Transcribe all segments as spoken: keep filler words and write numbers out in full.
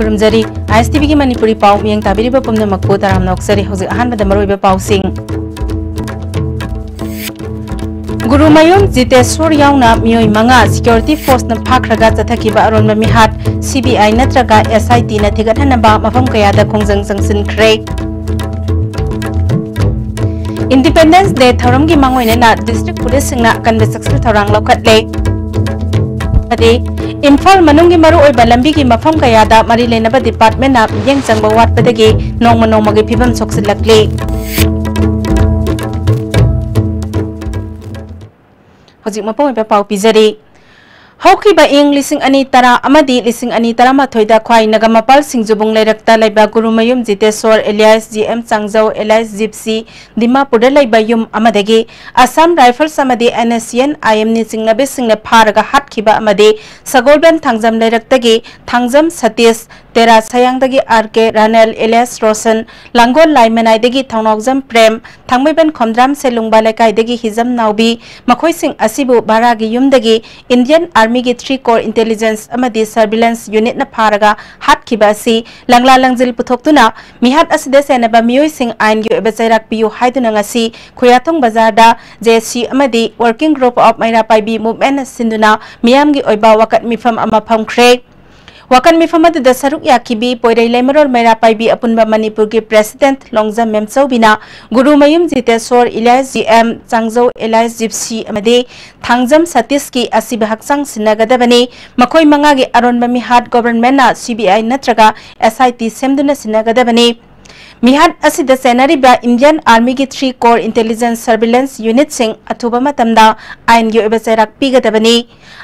ꯈꯨꯔꯨꯝꯖꯔꯤ꯫ ꯑꯥꯏ ꯑꯦꯁ T ꯚꯤꯒꯤ ꯃꯅꯤꯄꯨꯔꯤ ꯄꯥꯎ ꯃꯤꯠꯌꯦꯡ ꯇꯥꯕꯤꯔꯤꯕ ꯄꯨꯝꯅꯃꯛꯄꯨ ꯇꯔꯥꯝꯅ ꯑꯣꯛꯆꯔꯤ꯫ ꯍꯧꯖꯤꯛ ꯑꯍꯥꯟꯕꯗ ꯃꯔꯨꯑꯣꯏꯕ ꯄꯥꯎꯁꯤꯡ꯫ ꯒꯨꯔꯨꯃꯌꯨꯝ ꯖꯤꯇꯦꯁꯣꯔ ꯌꯥꯎꯅ ꯃꯤꯑꯣꯏ ꯃꯉꯥ ꯁꯦꯀ꯭ꯌꯨꯔꯤꯇꯤ ꯐꯣꯔꯁꯅ ꯐꯥꯈ꯭ꯔꯒ ꯆꯠꯊꯈꯤꯕ ꯑꯔꯣꯟꯕ ꯃꯤꯍꯥꯠ ꯁꯤ ꯕꯤ ꯑꯥꯏ ꯅꯠꯇ꯭ꯔꯒ ꯑꯦꯁ ꯑꯥꯏ ꯇꯤꯅ ꯊꯤꯒꯠꯍꯟꯅꯕ ꯃꯐꯝ ꯀꯌꯥꯗ ꯈꯣꯡꯖꯪ ꯆꯪꯁꯤꯟꯈ꯭ꯔꯦ꯫ ꯏꯟꯗꯤꯄꯦꯟꯗꯦꯟꯁ ꯗꯦ ꯊꯧꯔꯝꯒꯤ ꯃꯥꯡꯑꯣꯏꯅꯅ ꯗꯤꯁꯇ꯭ꯔꯤꯛ ꯄꯨꯂꯤꯁꯁꯤꯡꯅ ꯑꯀꯟꯕ ꯆꯦꯛꯁꯤꯜ ꯊꯧꯔꯥꯡ ꯂꯧꯈꯠꯂꯦ꯫ ꯑꯃꯗꯤ ꯏꯝꯐꯥꯜ ꯃꯅꯨꯡꯒꯤ ꯃꯔꯨꯑꯣꯏꯕ ꯂꯝꯕꯤꯒꯤ ꯃꯐꯝ ꯀꯌꯥꯗ ꯃꯔꯤ ꯂꯩꯅꯕ ꯗꯤꯄꯥꯔꯠꯃꯦꯟꯅ ꯃꯤꯠꯌꯦꯡ ꯆꯪꯕ ꯋꯥꯠꯄꯗꯒꯤ ꯅꯣꯡꯃ ꯅꯣꯡꯃꯒꯤ ꯐꯤꯕꯝ ꯁꯣꯛꯆꯤꯜꯂꯛꯂꯤ꯫ ꯍꯧꯖꯤꯛ ꯃꯄꯨꯡ ꯑꯣꯏꯕ ꯄꯥꯎ ꯄꯤꯖꯔꯤ꯫ ꯍꯧꯈꯤꯕ ꯏꯪ ꯂꯤꯁꯤꯡ ꯑꯅꯤ ꯇꯔꯥ ꯑꯃꯗꯤ ꯂꯤꯁꯤꯡ ꯑꯅꯤ ꯇꯔꯥꯃꯥꯊꯣꯏꯗ ꯈ꯭ꯋꯥꯏ ꯅꯒꯥꯃꯄꯥꯜ ꯁꯤꯡꯖꯨꯕꯨꯡ ꯂꯩꯔꯛꯇ ꯂꯩꯕ Gurumayum Jiteshwor alias G M Changjou alias Jipsi ꯗꯤꯃꯥꯄꯨꯔꯗ ꯂꯩꯕ ꯌꯨꯝ ꯑꯃꯗꯒꯤ ꯑꯁꯥꯝ ꯔꯥꯏꯐꯜꯁ ꯑꯃꯗꯤ ꯑꯦꯟ ꯑꯦꯁ ꯁꯤ ꯑꯦꯟ ꯑꯥꯏ ꯑꯦꯝ ꯅꯆꯤꯡꯅꯕꯁꯤꯡꯅ ꯐꯥꯔꯒ ꯍꯥꯠꯈꯤꯕ ꯑꯃꯗꯤ ꯁꯒꯣꯜꯕꯟ ꯊꯥꯡꯖꯝ ꯂꯩꯔꯛꯇꯒꯤ ꯊꯥꯡꯖꯝ ꯁꯇꯤꯁ, ꯇꯦꯔꯥ ꯁꯌꯥꯡꯗꯒꯤ ꯑꯥꯔ ꯀꯦ ꯔꯥꯅꯦꯜ alias ꯔꯣꯁꯟ, ꯂꯥꯡꯒꯣꯜ ꯂꯥꯏꯃꯅꯥꯏꯗꯒꯤ ꯊꯧꯅꯥꯎꯖꯝ ꯄ꯭ꯔꯦꯝ, ꯊꯥꯡꯃꯩꯕꯟ ꯈꯣꯝꯗ꯭ꯔꯥꯝ ꯁꯦꯂꯨꯡꯕ ꯂꯩꯀꯥꯏꯗꯒꯤ ꯍꯤꯖꯝ ꯅꯥꯎꯕꯤ, ꯃꯈꯣꯏꯁꯤꯡ ꯑꯁꯤꯕꯨ ꯚꯔꯥꯒꯤ ꯌꯨꯝꯗꯒꯤ ꯏꯟꯗꯤꯌꯟ ꯑꯥꯔꯃꯤꯒꯤ ꯊ꯭ꯔꯤ ꯀꯣꯔ ꯏꯟꯇꯦꯂꯤꯖꯦꯟꯁ ꯑꯃꯗꯤ ꯁꯔꯚꯤꯂꯦꯟꯁ ꯌꯨꯅꯤꯠꯅ ꯐꯥꯔꯒ ꯍꯥꯠꯈꯤꯕ ꯑꯁꯤ ꯂꯪꯂꯥ ꯂꯪꯖꯤꯜ ꯄꯨꯊꯣꯛꯇꯨꯅ ꯃꯤꯍꯥꯠ ꯑꯁꯤꯗ ꯆꯦꯟꯅꯕ ꯃꯤꯑꯣꯏꯁꯤꯡ ꯑꯥꯏꯟꯒꯤ ꯑꯣꯏꯕ ꯆꯩꯔꯥꯛ ꯄꯤꯌꯨ ꯍꯥꯏꯗꯨꯅ ꯉꯁꯤ ꯈꯨꯌꯥꯊꯣꯡ ꯕꯖꯥꯔꯗ ꯖꯦ ꯑꯦꯁ ꯁꯤ ꯑꯃꯗꯤ Working Group of ꯃꯩꯔꯥ ꯄꯥꯏꯕꯤ ꯃꯨꯚꯃꯦꯟꯠꯅ ꯁꯤꯟꯗꯨꯅ ꯃꯤꯌꯥꯝꯒꯤ ꯑꯣꯏꯕ ꯋꯥꯀꯠ ꯃꯤꯐꯝ ꯑꯃ ꯐꯝꯈ꯭ꯔꯦ꯫ ꯋꯥꯀꯠ ꯃꯤꯐꯝ ꯑꯗꯨꯗ ꯁꯔꯨꯛ ꯌꯥꯈꯤꯕꯤ ꯄꯣꯏꯔꯩ ꯂꯩꯃꯔꯣꯜ ꯃꯩꯔꯥ ꯄꯥꯏꯕꯤ ꯑꯄꯨꯟꯕ ꯃꯅꯤꯄꯨꯔꯒꯤ ꯄ꯭ꯔꯦꯁꯤꯗꯦꯟꯠ ꯂꯣꯡꯖꯝ ꯃꯦꯝꯆꯧꯕꯤꯅ Gurumayum Jiteshwor alias G M Changjou alias Jipsi ꯑꯃꯗꯤ ꯊꯥꯡꯖꯝ ꯁꯇꯤꯁꯀꯤ ꯑꯁꯤꯕ ꯍꯛꯆꯥꯡ ꯁꯤꯟꯅꯒꯗꯕꯅꯤ꯫ ꯃꯈꯣꯏ ꯃꯉꯥꯒꯤ ꯑꯔꯣꯟꯕ ꯃꯤꯍꯥꯠ ꯒꯣꯚꯔꯟꯃꯦꯟꯠꯅ ꯁꯤ ꯕꯤ ꯑꯥꯏ ꯅꯠꯇ꯭ꯔꯒ ꯑꯦꯁ ꯑꯥꯏ ꯇꯤ ꯁꯦꯝꯗꯨꯅ ꯁꯤꯟꯅꯒꯗꯕꯅꯤ꯫ ꯃꯤꯍꯥꯠ ꯑꯁꯤꯗ ꯆꯦꯟꯅꯔꯤꯕ ꯏꯟꯗꯤꯌꯟ ꯑꯥꯔꯃꯤꯒꯤ ꯊ꯭ꯔꯤ ꯀꯣꯔ ꯏꯟꯇꯦꯂꯤꯖꯦꯟꯁ ꯁꯔꯚꯤꯂꯦꯟꯁ ꯌꯨꯅꯤꯠꯁꯤꯡ ꯑꯊꯨꯕ ꯃꯇꯝꯗ ꯑꯥꯏꯟꯒꯤ ꯑꯣꯏꯕ ꯆꯩꯔꯥꯛ ꯄꯤꯒꯗꯕꯅꯤ꯫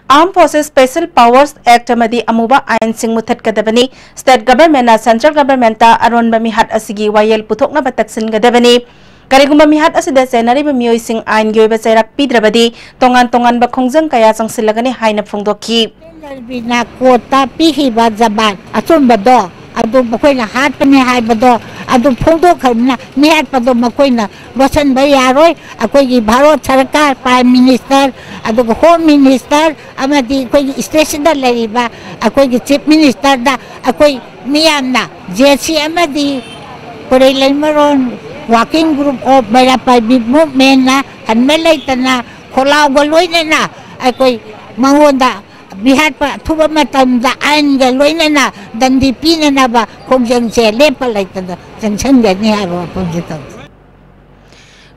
Armed Forces Special Powers Act ꯑꯃꯗꯤ ꯑꯃꯨꯕ ꯑꯥꯏꯟꯁꯤꯡ ꯃꯨꯊꯠꯀꯗꯕꯅꯤ꯫ ꯁ꯭ꯇꯦꯠ ꯒꯚꯔꯟꯃꯦꯟꯠꯅ ꯁꯦꯟꯇ꯭ꯔꯦꯜ ꯒꯚꯔꯟꯃꯦꯟꯠꯇ ꯑꯔꯣꯟꯕ ꯃꯤꯍꯥꯠ ꯑꯁꯤꯒꯤ ꯋꯥꯌꯦꯜ ꯄꯨꯊꯣꯛꯅꯕ ꯇꯛꯁꯤꯟꯒꯗꯕꯅꯤ꯫ ꯀꯔꯤꯒꯨꯝꯕ ꯃꯤꯍꯥꯠ ꯑꯁꯤꯗ ꯆꯦꯟꯅꯔꯤꯕ ꯃꯤꯑꯣꯏꯁꯤꯡ ꯑꯥꯏꯟꯒꯤ ꯑꯣꯏꯕ ꯆꯩꯔꯥꯛ ꯄꯤꯗ꯭ꯔꯕꯗꯤ ꯇꯣꯉꯥꯟ ꯇꯣꯉꯥꯟꯕ ꯈꯣꯡꯖꯪ ꯀꯌꯥ ꯆꯪꯁꯤꯜꯂꯒꯅꯤ ꯍꯥꯏꯅ ꯐꯣꯡꯗꯣꯛꯈꯤ꯫ ꯔꯦꯜꯋꯦꯅ ꯀꯣꯔꯠꯇ ꯄꯤꯈꯤꯕ ꯖꯃꯥꯟ ꯑꯆꯨꯝꯕꯗꯣ ꯑꯗꯨ ꯃꯈꯣꯏꯅ ꯍꯥꯠꯄꯅꯤ ꯍꯥꯏꯕꯗꯣ ꯑꯗꯨ ꯐꯣꯡꯗꯣꯛꯈ꯭ꯔꯕꯅꯤꯅ, ꯃꯤꯍꯥꯠꯄꯗꯣ ꯃꯈꯣꯏꯅ ꯂꯣꯠꯁꯤꯟꯕ ꯌꯥꯔꯣꯏ꯫ ꯑꯩꯈꯣꯏꯒꯤ ꯚꯥꯔꯠ ꯁꯔꯀꯥꯔ, Prime Minister, ꯑꯗꯨꯒ Home Minister, ꯑꯃꯗꯤ ꯑꯩꯈꯣꯏꯒꯤ state ꯁꯤꯗ ꯂꯩꯔꯤꯕ ꯑꯩꯈꯣꯏꯒꯤ Chief Minister ꯗ ꯑꯩꯈꯣꯏ ꯃꯤꯌꯥꯝꯅ, ꯖꯦ ꯑꯦꯁ ꯁꯤ ꯑꯃꯗꯤ ꯀꯣꯔꯩ ꯂꯩꯃꯔꯣꯟ Working Group of ꯃꯩꯔꯥ ꯄꯥꯏꯕꯤ Movement ꯅ ꯍꯟꯕ ꯂꯩꯇꯅ ꯈꯣꯜꯂꯥꯎꯒ ꯂꯣꯏꯅꯅ ꯑꯩꯈꯣꯏ ꯃꯉꯣꯟꯗ ꯃꯤꯍꯥꯠꯄ ꯑꯊꯨꯕ ꯃꯇꯝꯗ ꯑꯥꯏꯟꯒ ꯂꯣꯏꯅꯅ ꯗꯟꯗꯤ ꯄꯤꯅꯅꯕ ꯈꯣꯡꯖꯪꯁꯦ ꯂꯦꯞꯄ ꯂꯩꯇꯅ ꯆꯪꯁꯤꯟꯒꯅꯤ ꯍꯥꯏꯕ ꯋꯥꯐꯝꯁꯦ ꯊꯝꯖꯩ꯫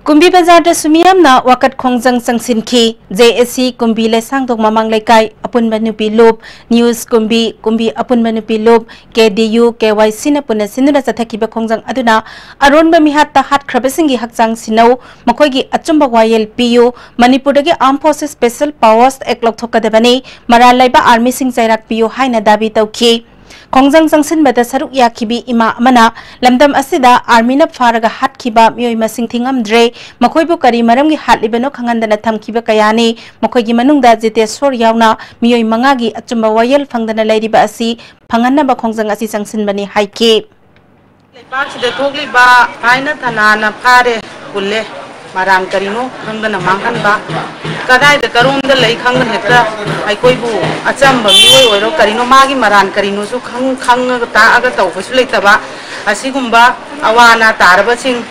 ꯀꯨꯝꯕꯤ ꯕꯖꯥꯔꯗꯁꯨ ꯃꯤꯌꯥꯝꯅ ꯋꯥꯀꯠ ꯈꯣꯡꯖꯪ ꯆꯪꯁꯤꯟꯈꯤ꯫ ꯖꯦ ꯑꯦ ꯁꯤ ꯀꯨꯝꯕꯤ ꯂꯩꯁꯥꯡꯊꯣꯡ ꯃꯃꯥꯡ ꯂꯩꯀꯥꯏ ꯑꯄꯨꯟꯕ ꯅꯨꯄꯤ ꯂꯨꯞ, ꯅ꯭ꯌꯨꯁ ꯀꯨꯝꯕꯤ, ꯀꯨꯝꯕꯤ ꯑꯄꯨꯟꯕ ꯅꯨꯄꯤ ꯂꯨꯞ, ꯀꯦ ꯗꯤ ꯌꯨ, ꯀꯦ ꯋꯥꯏ ꯁꯤꯅ ꯄꯨꯟꯅ ꯁꯤꯟꯗꯨꯅ ꯆꯠꯊꯈꯤꯕ ꯈꯣꯡꯖꯪ ꯑꯗꯨꯅ ꯑꯔꯣꯟꯕ ꯃꯤꯍꯥꯠꯇ ꯍꯥꯠꯈ꯭ꯔꯕꯁꯤꯡꯒꯤ ꯍꯛꯆꯥꯡ ꯁꯤꯟꯅꯧ, ꯃꯈꯣꯏꯒꯤ ꯑꯆꯨꯝꯕ ꯋꯥꯌꯦꯜ ꯄꯤꯌꯨ, ꯃꯅꯤꯄꯨꯔꯗꯒꯤ Armed Forces Special Powers Act ꯂꯧꯊꯣꯛꯀꯗꯕꯅꯤ, ꯃꯔꯥꯜ ꯂꯩꯕ ꯑꯥꯔꯃꯤꯁꯤꯡ ꯆꯩꯔꯥꯛ ꯄꯤꯌꯨ ꯍꯥꯏꯅ ꯗꯥꯕꯤ ꯇꯧꯈꯤ꯫ ꯈꯣꯡꯖꯪ ꯆꯪꯁꯤꯟꯕꯗ ꯁꯔꯨꯛ ꯌꯥꯈꯤꯕꯤ ꯏꯃꯥ ꯑꯃꯅ ꯂꯝꯗꯝ ꯑꯁꯤꯗ ꯑꯥꯔꯃꯤꯅ ꯐꯥꯔꯒ ꯍꯥꯠꯈꯤꯕ ꯃꯤꯑꯣꯏ ꯃꯁꯤꯡ ꯊꯤꯉꯝꯗ꯭ꯔꯦ, ꯃꯈꯣꯏꯕꯨ ꯀꯔꯤ ꯃꯔꯝꯒꯤ ꯍꯥꯠꯂꯤꯕꯅꯣ ꯈꯪꯍꯟꯗꯅ ꯊꯝꯈꯤꯕ ꯀꯌꯥꯅꯤ, ꯃꯈꯣꯏꯒꯤ ꯃꯅꯨꯡꯗ ꯖꯤꯇꯦꯁꯣꯔ ꯌꯥꯎꯅ ꯃꯤꯑꯣꯏ ꯃꯉꯥꯒꯤ ꯑꯆꯨꯝꯕ ꯋꯥꯌꯦꯜ ꯐꯪꯗꯅ ꯂꯩꯔꯤꯕ ꯑꯁꯤ ꯐꯪꯍꯟꯅꯕ ꯈꯣꯡꯖꯪ ꯑꯁꯤ ꯆꯪꯁꯤꯟꯕꯅꯤ ꯍꯥꯏꯈꯤ꯫ ꯂꯩꯕꯥꯛꯁꯤꯗ ꯊꯣꯛꯂꯤꯕ ꯍꯥꯏꯅ ꯊꯅꯥꯅ ꯐꯥꯔꯦ, ꯄꯨꯜꯂꯦ, ꯃꯔꯥꯟ ꯀꯔꯤꯅꯣ ꯈꯪꯗꯅ ꯃꯥꯡꯍꯟꯕ, ꯀꯗꯥꯏꯗ ꯀꯔꯣꯝꯗ ꯂꯩ ꯈꯪꯗꯅ ꯍꯦꯛꯇ ꯑꯩꯈꯣꯏꯕꯨ ꯑꯆꯝꯕ ꯃꯤꯑꯣꯏ ꯑꯣꯏꯔꯣ ꯀꯔꯤꯅꯣ ꯃꯥꯒꯤ ꯃꯔꯥꯟ ꯀꯔꯤꯅꯣꯁꯨ ꯈꯪ-, ꯈꯪꯉꯒ ꯇꯥꯛꯑꯒ ꯇꯧꯕꯁꯨ ꯂꯩꯇꯕ, ꯑꯁꯤꯒꯨꯝꯕ ꯑꯋꯥ ꯑꯅꯥ ꯇꯥꯔꯕꯁꯤꯡ,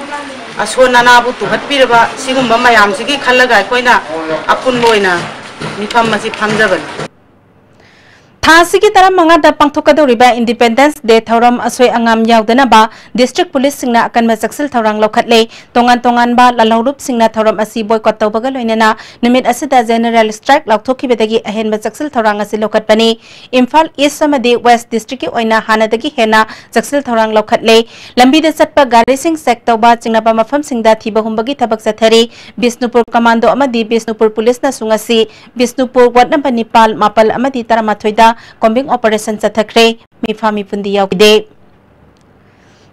ꯑꯁꯣꯟ ꯑꯅꯥꯕꯨ ꯇꯨꯍꯠꯄꯤꯔꯕ ꯁꯤꯒꯨꯝꯕ ꯃꯌꯥꯝꯁꯤꯒꯤ ꯈꯜꯂꯒ ꯑꯩꯈꯣꯏꯅ ꯑꯄꯨꯟꯕ ꯑꯣꯏꯅ ꯃꯤꯐꯝ ꯑꯁꯤ ꯐꯝꯖꯕꯅꯤ꯫ ꯊꯥ ꯑꯁꯤꯒꯤ ꯇꯔꯥꯃꯉꯥꯗ ꯄꯥꯡꯊꯣꯛꯀꯗꯧꯔꯤꯕ Independence Day ꯊꯧꯔꯝ ꯑꯁꯣꯏ ꯑꯉꯥꯝ ꯌꯥꯎꯗꯅꯕ district police ꯁꯤꯡꯅ ꯑꯀꯟꯕ ꯆꯦꯛꯁꯤꯜ ꯊꯧꯔꯥꯡ ꯂꯧꯈꯠꯂꯦ꯫ ꯇꯣꯉꯥꯟ ꯇꯣꯉꯥꯟꯕ ꯂꯥꯜꯍꯧꯂꯨꯞꯁꯤꯡꯅ ꯊꯧꯔꯝ ꯑꯁꯤ boycott ꯇꯧꯕꯒ ꯂꯣꯏꯅꯅ ꯅꯨꯃꯤꯠ ꯑꯁꯤꯗ general strike ꯂꯥꯎꯊꯣꯛꯈꯤꯕꯗꯒꯤ ꯑꯍꯦꯟꯕ ꯆꯦꯛꯁꯤꯜ ꯊꯧꯔꯥꯡ ꯑꯁꯤ ꯂꯧꯈꯠꯄꯅꯤ꯫ ꯏꯝꯐꯥꯜ East ꯑꯃꯗꯤ West district ꯀꯤ ꯑꯣꯏꯅ ꯍꯥꯟꯅꯗꯒꯤ ꯍꯦꯟꯅ ꯆꯦꯛꯁꯤꯜ ꯊꯧꯔꯥꯡ ꯂꯧꯈꯠꯂꯦ꯫ ꯂꯝꯕꯤꯗ ꯆꯠꯄ ꯒꯥꯔꯤꯁꯤꯡ check ꯇꯧꯕ, ꯆꯤꯡꯅꯕ ꯃꯐꯝꯁꯤꯡꯗ ꯊꯤꯕ ꯍꯨꯝꯕꯒꯤ ꯊꯕꯛ ꯆꯠꯊꯔꯤ꯫ ꯕꯤꯁꯅꯨꯄꯨꯔ commando ꯑꯃꯗꯤ ꯕꯤꯁꯅꯨꯄꯨꯔ police ꯅꯁꯨ ꯉꯁꯤ ꯕꯤꯁꯅꯨꯄꯨꯔ ward number ꯅꯤꯄꯥꯜ, ꯃꯥꯄꯜ ꯑꯃꯗꯤ ꯇꯔꯥꯃꯥꯊꯣꯏꯗ combing operation ꯆꯠꯊꯈ꯭ꯔꯦ꯫ ꯃꯤꯐꯥ ꯃꯤꯄꯨꯟꯗꯤ ꯌꯥꯎꯈꯤꯗꯦ꯫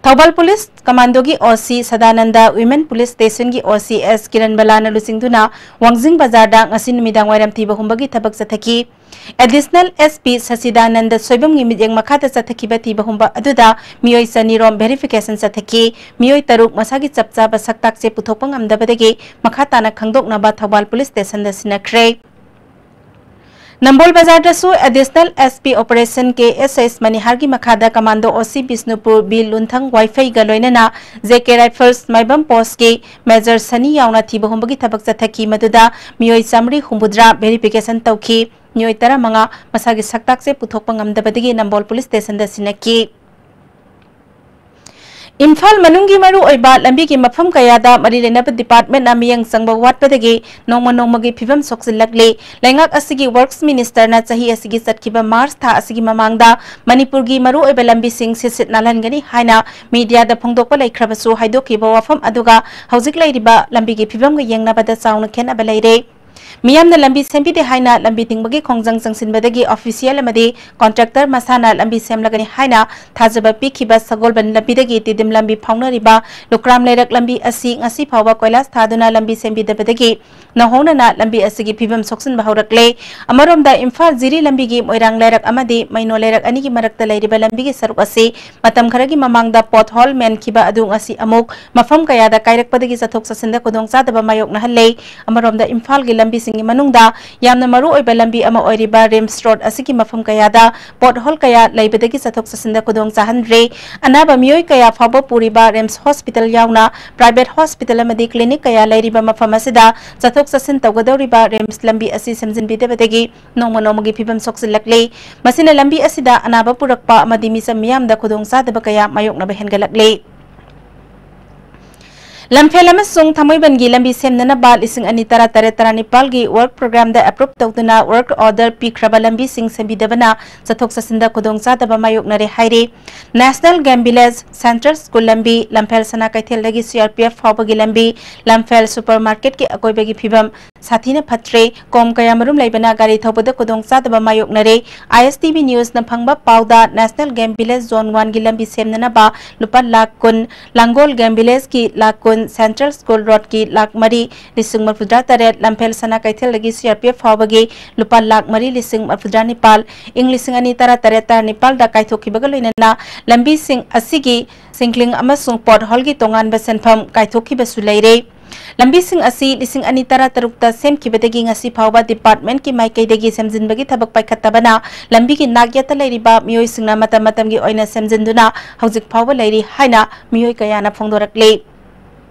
ꯊꯧꯕꯥꯜ ꯄꯨꯂꯤꯁ ꯀꯃꯥꯟꯗꯣꯒꯤ ꯑꯣ ꯁꯤ ꯁꯗꯥꯅꯟꯗ, ꯋꯤꯃꯦꯟ ꯄꯨꯂꯤꯁ ꯁ꯭ꯇꯦꯁꯟꯒꯤ ꯑꯣ ꯁꯤ ꯑꯦꯁ ꯀꯤꯔꯟꯕꯂꯥꯅ ꯂꯨꯆꯤꯡꯗꯨꯅ ꯋꯥꯡꯖꯤꯡ ꯕꯖꯥꯔꯗ ꯉꯁꯤ ꯅꯨꯃꯤꯗꯥꯡ ꯋꯥꯏꯔꯝ ꯊꯤꯕ ꯍꯨꯝꯕꯒꯤ ꯊꯕꯛ ꯆꯠꯊꯈꯤ꯫ ꯑꯦꯗꯤꯁꯅꯦꯜ ꯑꯦꯁ ꯄꯤ ꯁꯆꯤꯗꯥꯅꯟꯗ ꯁꯣꯏꯕꯝꯒꯤ ꯃꯤꯠꯌꯦꯡ ꯃꯈꯥꯗ ꯆꯠꯊꯈꯤꯕ ꯊꯤꯕ ꯍꯨꯝꯕ ꯑꯗꯨꯗ ꯃꯤꯑꯣꯏ ꯆꯅꯤꯔꯣꯝ ꯚꯦꯔꯤꯐꯤꯀꯦꯁꯟ ꯆꯠꯊꯈꯤ꯫ ꯃꯤꯑꯣꯏ ꯇꯔꯨꯛ ꯃꯁꯥꯒꯤ ꯆꯞ ꯆꯥꯕ ꯁꯛꯇꯥꯛꯁꯦ ꯄꯨꯊꯣꯛꯄ ꯉꯝꯗꯕꯗꯒꯤ ꯃꯈꯥ ꯇꯥꯅ ꯈꯪꯗꯣꯛꯅꯕ ꯊꯧꯕꯥꯜ ꯄꯨꯂꯤꯁ ꯁ꯭ꯇꯦꯁꯟꯗ ꯁꯤꯟꯅꯈ꯭ꯔꯦ꯫ ꯅꯝꯕꯣꯜ ꯕꯖꯥꯔꯗꯁꯨ ꯑꯦꯗꯤꯁꯅꯦꯜ ꯑꯦꯁ ꯄꯤ ꯑꯣꯄꯔꯦꯁꯟ ꯀꯦ ꯑꯦꯁ ꯑꯦꯁ ꯃꯅꯤꯍꯥꯔꯒꯤ ꯃꯈꯥꯗ ꯀꯃꯥꯟꯗꯣ ꯑꯣ ꯁꯤ ꯕꯤꯁꯅꯨꯄꯨꯔ ꯕꯤ ꯂꯨꯟꯊꯪ ꯋꯥꯏꯐꯩꯒ ꯂꯣꯏꯅꯅ ꯖꯦ ꯀꯦ ꯔꯥꯏꯐꯜꯁ ꯃꯥꯏꯕꯝ ꯄꯣꯁꯀꯤ ꯃꯦꯖꯔ ꯁꯅꯤ ꯌꯥꯎꯅ ꯊꯤꯕ ꯍꯨꯝꯕꯒꯤ ꯊꯕꯛ ꯆꯠꯊꯈꯤ꯫ ꯃꯗꯨꯗ ꯃꯤꯑꯣꯏ ꯆꯥꯃꯔꯤ ꯍꯨꯝꯐꯨꯇꯔꯥ ꯚꯦꯔꯤꯐꯤꯀꯦꯁꯟ ꯇꯧꯈꯤ꯫ ꯃꯤꯑꯣꯏ ꯇꯔꯥꯃꯉꯥ ꯃꯁꯥꯒꯤ ꯁꯛꯇꯥꯛꯁꯦ ꯄꯨꯊꯣꯛꯄ ꯉꯝꯗꯕꯗꯒꯤ ꯅꯝꯕꯣꯜ ꯄꯨꯂꯤꯁ ꯁ꯭ꯇꯦꯁꯟꯗ ꯁꯤꯟꯅꯈꯤ꯫ ꯏꯝꯐꯥꯜ ꯃꯅꯨꯡꯒꯤ ꯃꯔꯨꯑꯣꯏꯕ ꯂꯝꯕꯤꯒꯤ ꯃꯐꯝ ꯀꯌꯥꯗ ꯃꯔꯤ ꯂꯩꯅꯕ ꯗꯤꯄꯥꯔꯠꯃꯦꯟꯠꯅ ꯃꯤꯠꯌꯦꯡ ꯆꯪꯕ ꯋꯥꯠꯄꯗꯒꯤ ꯅꯣꯡꯃ ꯅꯣꯡꯃꯒꯤ ꯐꯤꯕꯝ ꯁꯣꯛꯆꯤꯜꯂꯛꯂꯤ꯫ ꯂꯩꯉꯥꯛ ꯑꯁꯤꯒꯤ ꯋꯔꯛꯁ ꯃꯤꯅꯤꯁꯇꯔꯅ ꯆꯍꯤ ꯑꯁꯤꯒꯤ ꯆꯠꯈꯤꯕ ꯃꯥꯔꯆ ꯊꯥ ꯑꯁꯤꯒꯤ ꯃꯃꯥꯡꯗ ꯃꯅꯤꯄꯨꯔꯒꯤ ꯃꯔꯨꯑꯣꯏꯕ ꯂꯝꯕꯤꯁꯤꯡ ꯁꯤꯠ ꯁꯤꯠ ꯅꯥꯜꯍꯟꯒꯅꯤ ꯍꯥꯏꯅ ꯃꯤꯗꯤꯌꯥꯗ ꯐꯣꯡꯗꯣꯛꯄ ꯂꯩꯈ꯭ꯔꯕꯁꯨ, ꯍꯥꯏꯗꯣꯛꯈꯤꯕ ꯋꯥꯐꯝ ꯑꯗꯨꯒ ꯍꯧꯖꯤꯛ ꯂꯩꯔꯤꯕ ꯂꯝꯕꯤꯒꯤ ꯐꯤꯕꯝꯒ ꯌꯦꯡꯅꯕꯗ ꯆꯥꯎꯅ ꯈꯦꯠꯅꯕ ꯂꯩꯔꯦ꯫ ꯃꯤꯌꯥꯝꯅ ꯂꯝꯕꯤ ꯁꯦꯝꯕꯤꯗꯦ ꯍꯥꯏꯅ ꯂꯝꯕꯤ ꯊꯤꯡꯕꯒꯤ ꯈꯣꯡꯖꯪ ꯆꯪꯁꯤꯟꯕꯗꯒꯤ ꯑꯣꯐꯤꯁꯤꯌꯦꯜ ꯑꯃꯗꯤ ꯀꯣꯟꯇ꯭ꯔꯦꯛꯇꯔ ꯃꯁꯥꯅ ꯂꯝꯕꯤ ꯁꯦꯝꯂꯒꯅꯤ ꯍꯥꯏꯅ ꯊꯥꯖꯕ ꯄꯤꯈꯤꯕ ꯁꯒꯣꯜꯕꯟ ꯂꯝꯕꯤꯗꯒꯤ ꯇꯤꯗꯤꯝ ꯂꯝꯕꯤ ꯐꯥꯎꯅꯔꯤꯕ ꯂꯨꯀ꯭ꯔꯥꯝ ꯂꯩꯔꯛ ꯂꯝꯕꯤ ꯑꯁꯤ ꯉꯁꯤ ꯐꯥꯎꯕ ꯀꯣꯏꯂꯥꯁ ꯊꯥꯗꯨꯅ ꯂꯝꯕꯤ ꯁꯦꯝꯕꯤꯗꯕꯗꯒꯤ ꯅꯧꯍꯧꯅꯅ ꯂꯝꯕꯤ ꯑꯁꯤꯒꯤ ꯐꯤꯕꯝ ꯁꯣꯛꯆꯤꯟꯕ ꯍꯧꯔꯛꯂꯦ꯫ ꯑꯃꯔꯣꯝꯗ ꯏꯝꯐꯥꯜ ꯖꯤꯔꯤ ꯂꯝꯕꯤꯒꯤ ꯃꯣꯏꯔꯥꯡ ꯂꯩꯔꯛ ꯑꯃꯗꯤ ꯃꯩꯅꯣ ꯂꯩꯔꯛ ꯑꯅꯤꯒꯤ ꯃꯔꯛꯇ ꯂꯩꯔꯤꯕ ꯂꯝꯕꯤꯒꯤ ꯁꯔꯨꯛ ꯑꯁꯤ ꯃꯇꯝ ꯈꯔꯒꯤ ꯃꯃꯥꯡꯗ ꯄꯣꯠꯍꯣꯜ ꯃꯦꯟꯈꯤꯕ ꯑꯗꯨ ꯉꯁꯤ ꯑꯃꯨꯛ ꯃꯐꯝ ꯀꯌꯥꯗ ꯀꯥꯏꯔꯛꯄꯗꯒꯤ ꯆꯠꯊꯣꯛ ꯆꯠꯁꯤꯟꯗ ꯈꯨꯗꯣꯡꯆꯥꯗꯕ ꯃꯥꯌꯣꯛꯅꯍꯜꯂꯦ꯫ ꯑꯃꯔꯣꯝꯗ ꯏꯝꯐꯥꯜꯒꯤ ꯂꯝꯕꯤꯁꯤꯡꯒꯤ ꯃꯅꯨꯡꯗ ꯌꯥꯝꯅ ꯃꯔꯨ ꯑꯣꯏꯕ ꯂꯝꯕꯤ ꯑꯃ ꯑꯣꯏꯔꯤꯕ ꯔꯤꯝꯁ ꯔꯣꯗ ꯑꯁꯤꯒꯤ ꯃꯐꯝ ꯀꯌꯥꯗ ꯄꯣꯠꯍꯣꯜ ꯀꯌꯥ ꯂꯩꯕꯗꯒꯤ ꯆꯠꯊꯣꯛ ꯆꯠꯁꯤꯟꯗ ꯈꯨꯗꯣꯡ ꯆꯥꯍꯟꯗ꯭ꯔꯦ꯫ ꯑꯅꯥꯕ ꯃꯤꯑꯣꯏ ꯀꯌꯥ ꯐꯥꯎꯕ ꯄꯨꯔꯤꯕ ꯔꯤꯝꯁ ꯍꯣꯁꯄꯤꯇꯥꯜ ꯌꯥꯎꯅ ꯄ꯭ꯔꯥꯏꯚꯦꯠ ꯍꯣꯁꯄꯤꯇꯥꯜ ꯑꯃꯗꯤ ꯀ꯭ꯂꯤꯅꯤꯛ ꯀꯌꯥ ꯂꯩꯔꯤꯕ ꯃꯐꯝ ꯑꯁꯤꯗ ꯆꯠꯊꯣꯛ ꯆꯠꯁꯤꯟ ꯇꯧꯒꯗꯧꯔꯤꯕ ꯔꯤꯝꯁ ꯂꯝꯕꯤ ꯑꯁꯤ ꯁꯦꯝꯖꯤꯟꯕꯤꯗꯕꯗꯒꯤ ꯅꯣꯡꯃ ꯅꯣꯡꯃꯒꯤ ꯐꯤꯕꯝ ꯁꯣꯛꯆꯤꯜꯂꯛꯂꯦ꯫ ꯃꯁꯤꯅ ꯂꯝꯕꯤ ꯑꯁꯤꯗ ꯑꯅꯥꯕ ꯄꯨꯔꯛꯄ ꯑꯃꯗꯤ ꯃꯤꯆꯝ ꯃꯤꯌꯥꯝꯗ ꯈꯨꯗꯣꯡꯆꯥꯗꯕ ꯀꯌꯥ ꯃꯥꯌꯣꯛꯅꯕ ꯍꯦꯟꯒꯠꯂꯛꯂꯦ꯫ ꯂꯝꯐꯦꯜ ꯑꯃꯁꯨꯡ ꯊꯥꯡꯃꯩꯕꯟꯒꯤ ꯂꯝꯕꯤ ꯁꯦꯝꯅꯅꯕ ꯂꯤꯁꯤꯡ ꯑꯅꯤ ꯇꯔꯥ ꯇꯔꯦꯠ ꯇꯔꯥ ꯅꯤꯄꯥꯜꯒꯤ work programꯗ approve ꯇꯧꯗꯨꯅ work order ꯄꯤꯈ꯭ꯔꯕ ꯂꯝꯕꯤꯁꯤꯡ ꯁꯦꯝꯕꯤꯗꯕꯅ ꯆꯠꯊꯣꯛ ꯆꯠꯁꯤꯟꯗ ꯈꯨꯗꯣꯡꯆꯥꯗꯕ ꯃꯥꯌꯣꯛꯅꯔꯦ ꯍꯥꯏꯔꯤ꯫ National Game Village, Central School ꯂꯝꯕꯤ, ꯂꯝꯐꯦꯜ ꯁꯅꯥ ꯀꯩꯊꯦꯜꯗꯒꯤ C R P F ꯐꯥꯎꯕꯒꯤ ꯂꯝꯕꯤ, ꯂꯝꯐꯦꯜ supermarketꯀꯤ ꯑꯀꯣꯏꯕꯒꯤ ꯐꯤꯕꯝ ꯁꯥꯊꯤꯅ ꯐꯠꯇ꯭ꯔꯦ꯫ ꯀꯣꯝ ꯀꯌꯥꯃꯔꯨꯝ ꯂꯩꯕꯅ ꯒꯥꯔꯤ ꯊꯧꯕꯗ ꯈꯨꯗꯣꯡꯆꯥꯗꯕ ꯃꯥꯌꯣꯛꯅꯔꯦ꯫ I S T V Newsꯅ ꯐꯪꯕ ꯄꯥꯎꯗ, National Game Village Zone Oneꯒꯤ ꯂꯝꯕꯤ ꯁꯦꯝꯅꯅꯕ ꯂꯨꯄꯥ ꯂꯥꯈ ꯀꯨꯟ, ꯂꯥꯡꯒꯣꯜ Game Villageꯀꯤ ꯂꯥꯈ ꯀꯨꯟ, Central School Roadꯀꯤ ꯂꯥꯈ ꯃꯔꯤ ꯂꯤꯁꯤꯡ ꯃꯔꯤꯐꯨꯇꯔꯥ ꯇꯔꯦꯠ, ꯂꯝꯐꯦꯜ ꯁꯅꯥ ꯀꯩꯊꯦꯜꯗꯒꯤ C R P F ꯐꯥꯎꯕꯒꯤ ꯂꯨꯄꯥ ꯂꯥꯈ ꯃꯔꯤ ꯂꯤꯁꯤꯡ ꯃꯔꯤꯐꯨꯇꯔꯥ ꯅꯤꯄꯥꯜ, ꯏꯪ ꯂꯤꯁꯤꯡ ꯑꯅꯤ ꯇꯔꯥ ꯇꯔꯦꯠ ꯇꯔꯥ ꯅꯤꯄꯥꯜꯗ ꯀꯥꯏꯊꯣꯛꯈꯤꯕꯒ ꯂꯣꯏꯅꯅ ꯂꯝꯕꯤꯁꯤꯡ ꯑꯁꯤꯒꯤ ꯁꯤꯡꯀ꯭ꯂꯤꯡ ꯑꯃꯁꯨꯡ potholeꯒꯤ ꯇꯣꯉꯥꯟꯕ ꯁꯦꯟꯐꯝ ꯀꯥꯏꯊꯣꯛꯈꯤꯕꯁꯨ ꯂꯩꯔꯦ꯫ ꯂꯝꯕꯤꯁꯤꯡ ꯑꯁꯤ ꯂꯤꯁꯤꯡ ꯑꯅꯤ ꯇꯔꯥ ꯇꯔꯨꯛꯇ ꯁꯦꯝꯈꯤꯕꯗꯒꯤ ꯉꯁꯤ ꯐꯥꯎꯕ departmentꯀꯤ ꯃꯥꯏꯀꯩꯗꯒꯤ ꯁꯦꯝꯖꯤꯟꯕꯒꯤ ꯊꯕꯛ ꯄꯥꯏꯈꯠꯇꯕꯅ ꯂꯝꯕꯤꯒꯤ ꯅꯥꯛ ꯌꯦꯠꯇ ꯂꯩꯔꯤꯕ ꯃꯤꯑꯣꯏꯁꯤꯡꯅ ꯃꯇꯝ ꯃꯇꯝꯒꯤ ꯑꯣꯏꯅ ꯁꯦꯝꯖꯤꯟꯗꯨꯅ ꯍꯧꯖꯤꯛ ꯐꯥꯎꯕ ꯂꯩꯔꯤ ꯍꯥꯏꯅ ꯃꯤꯑꯣꯏ ꯀꯌꯥꯅ ꯐꯣꯡꯗꯣꯔꯛꯂꯤ꯫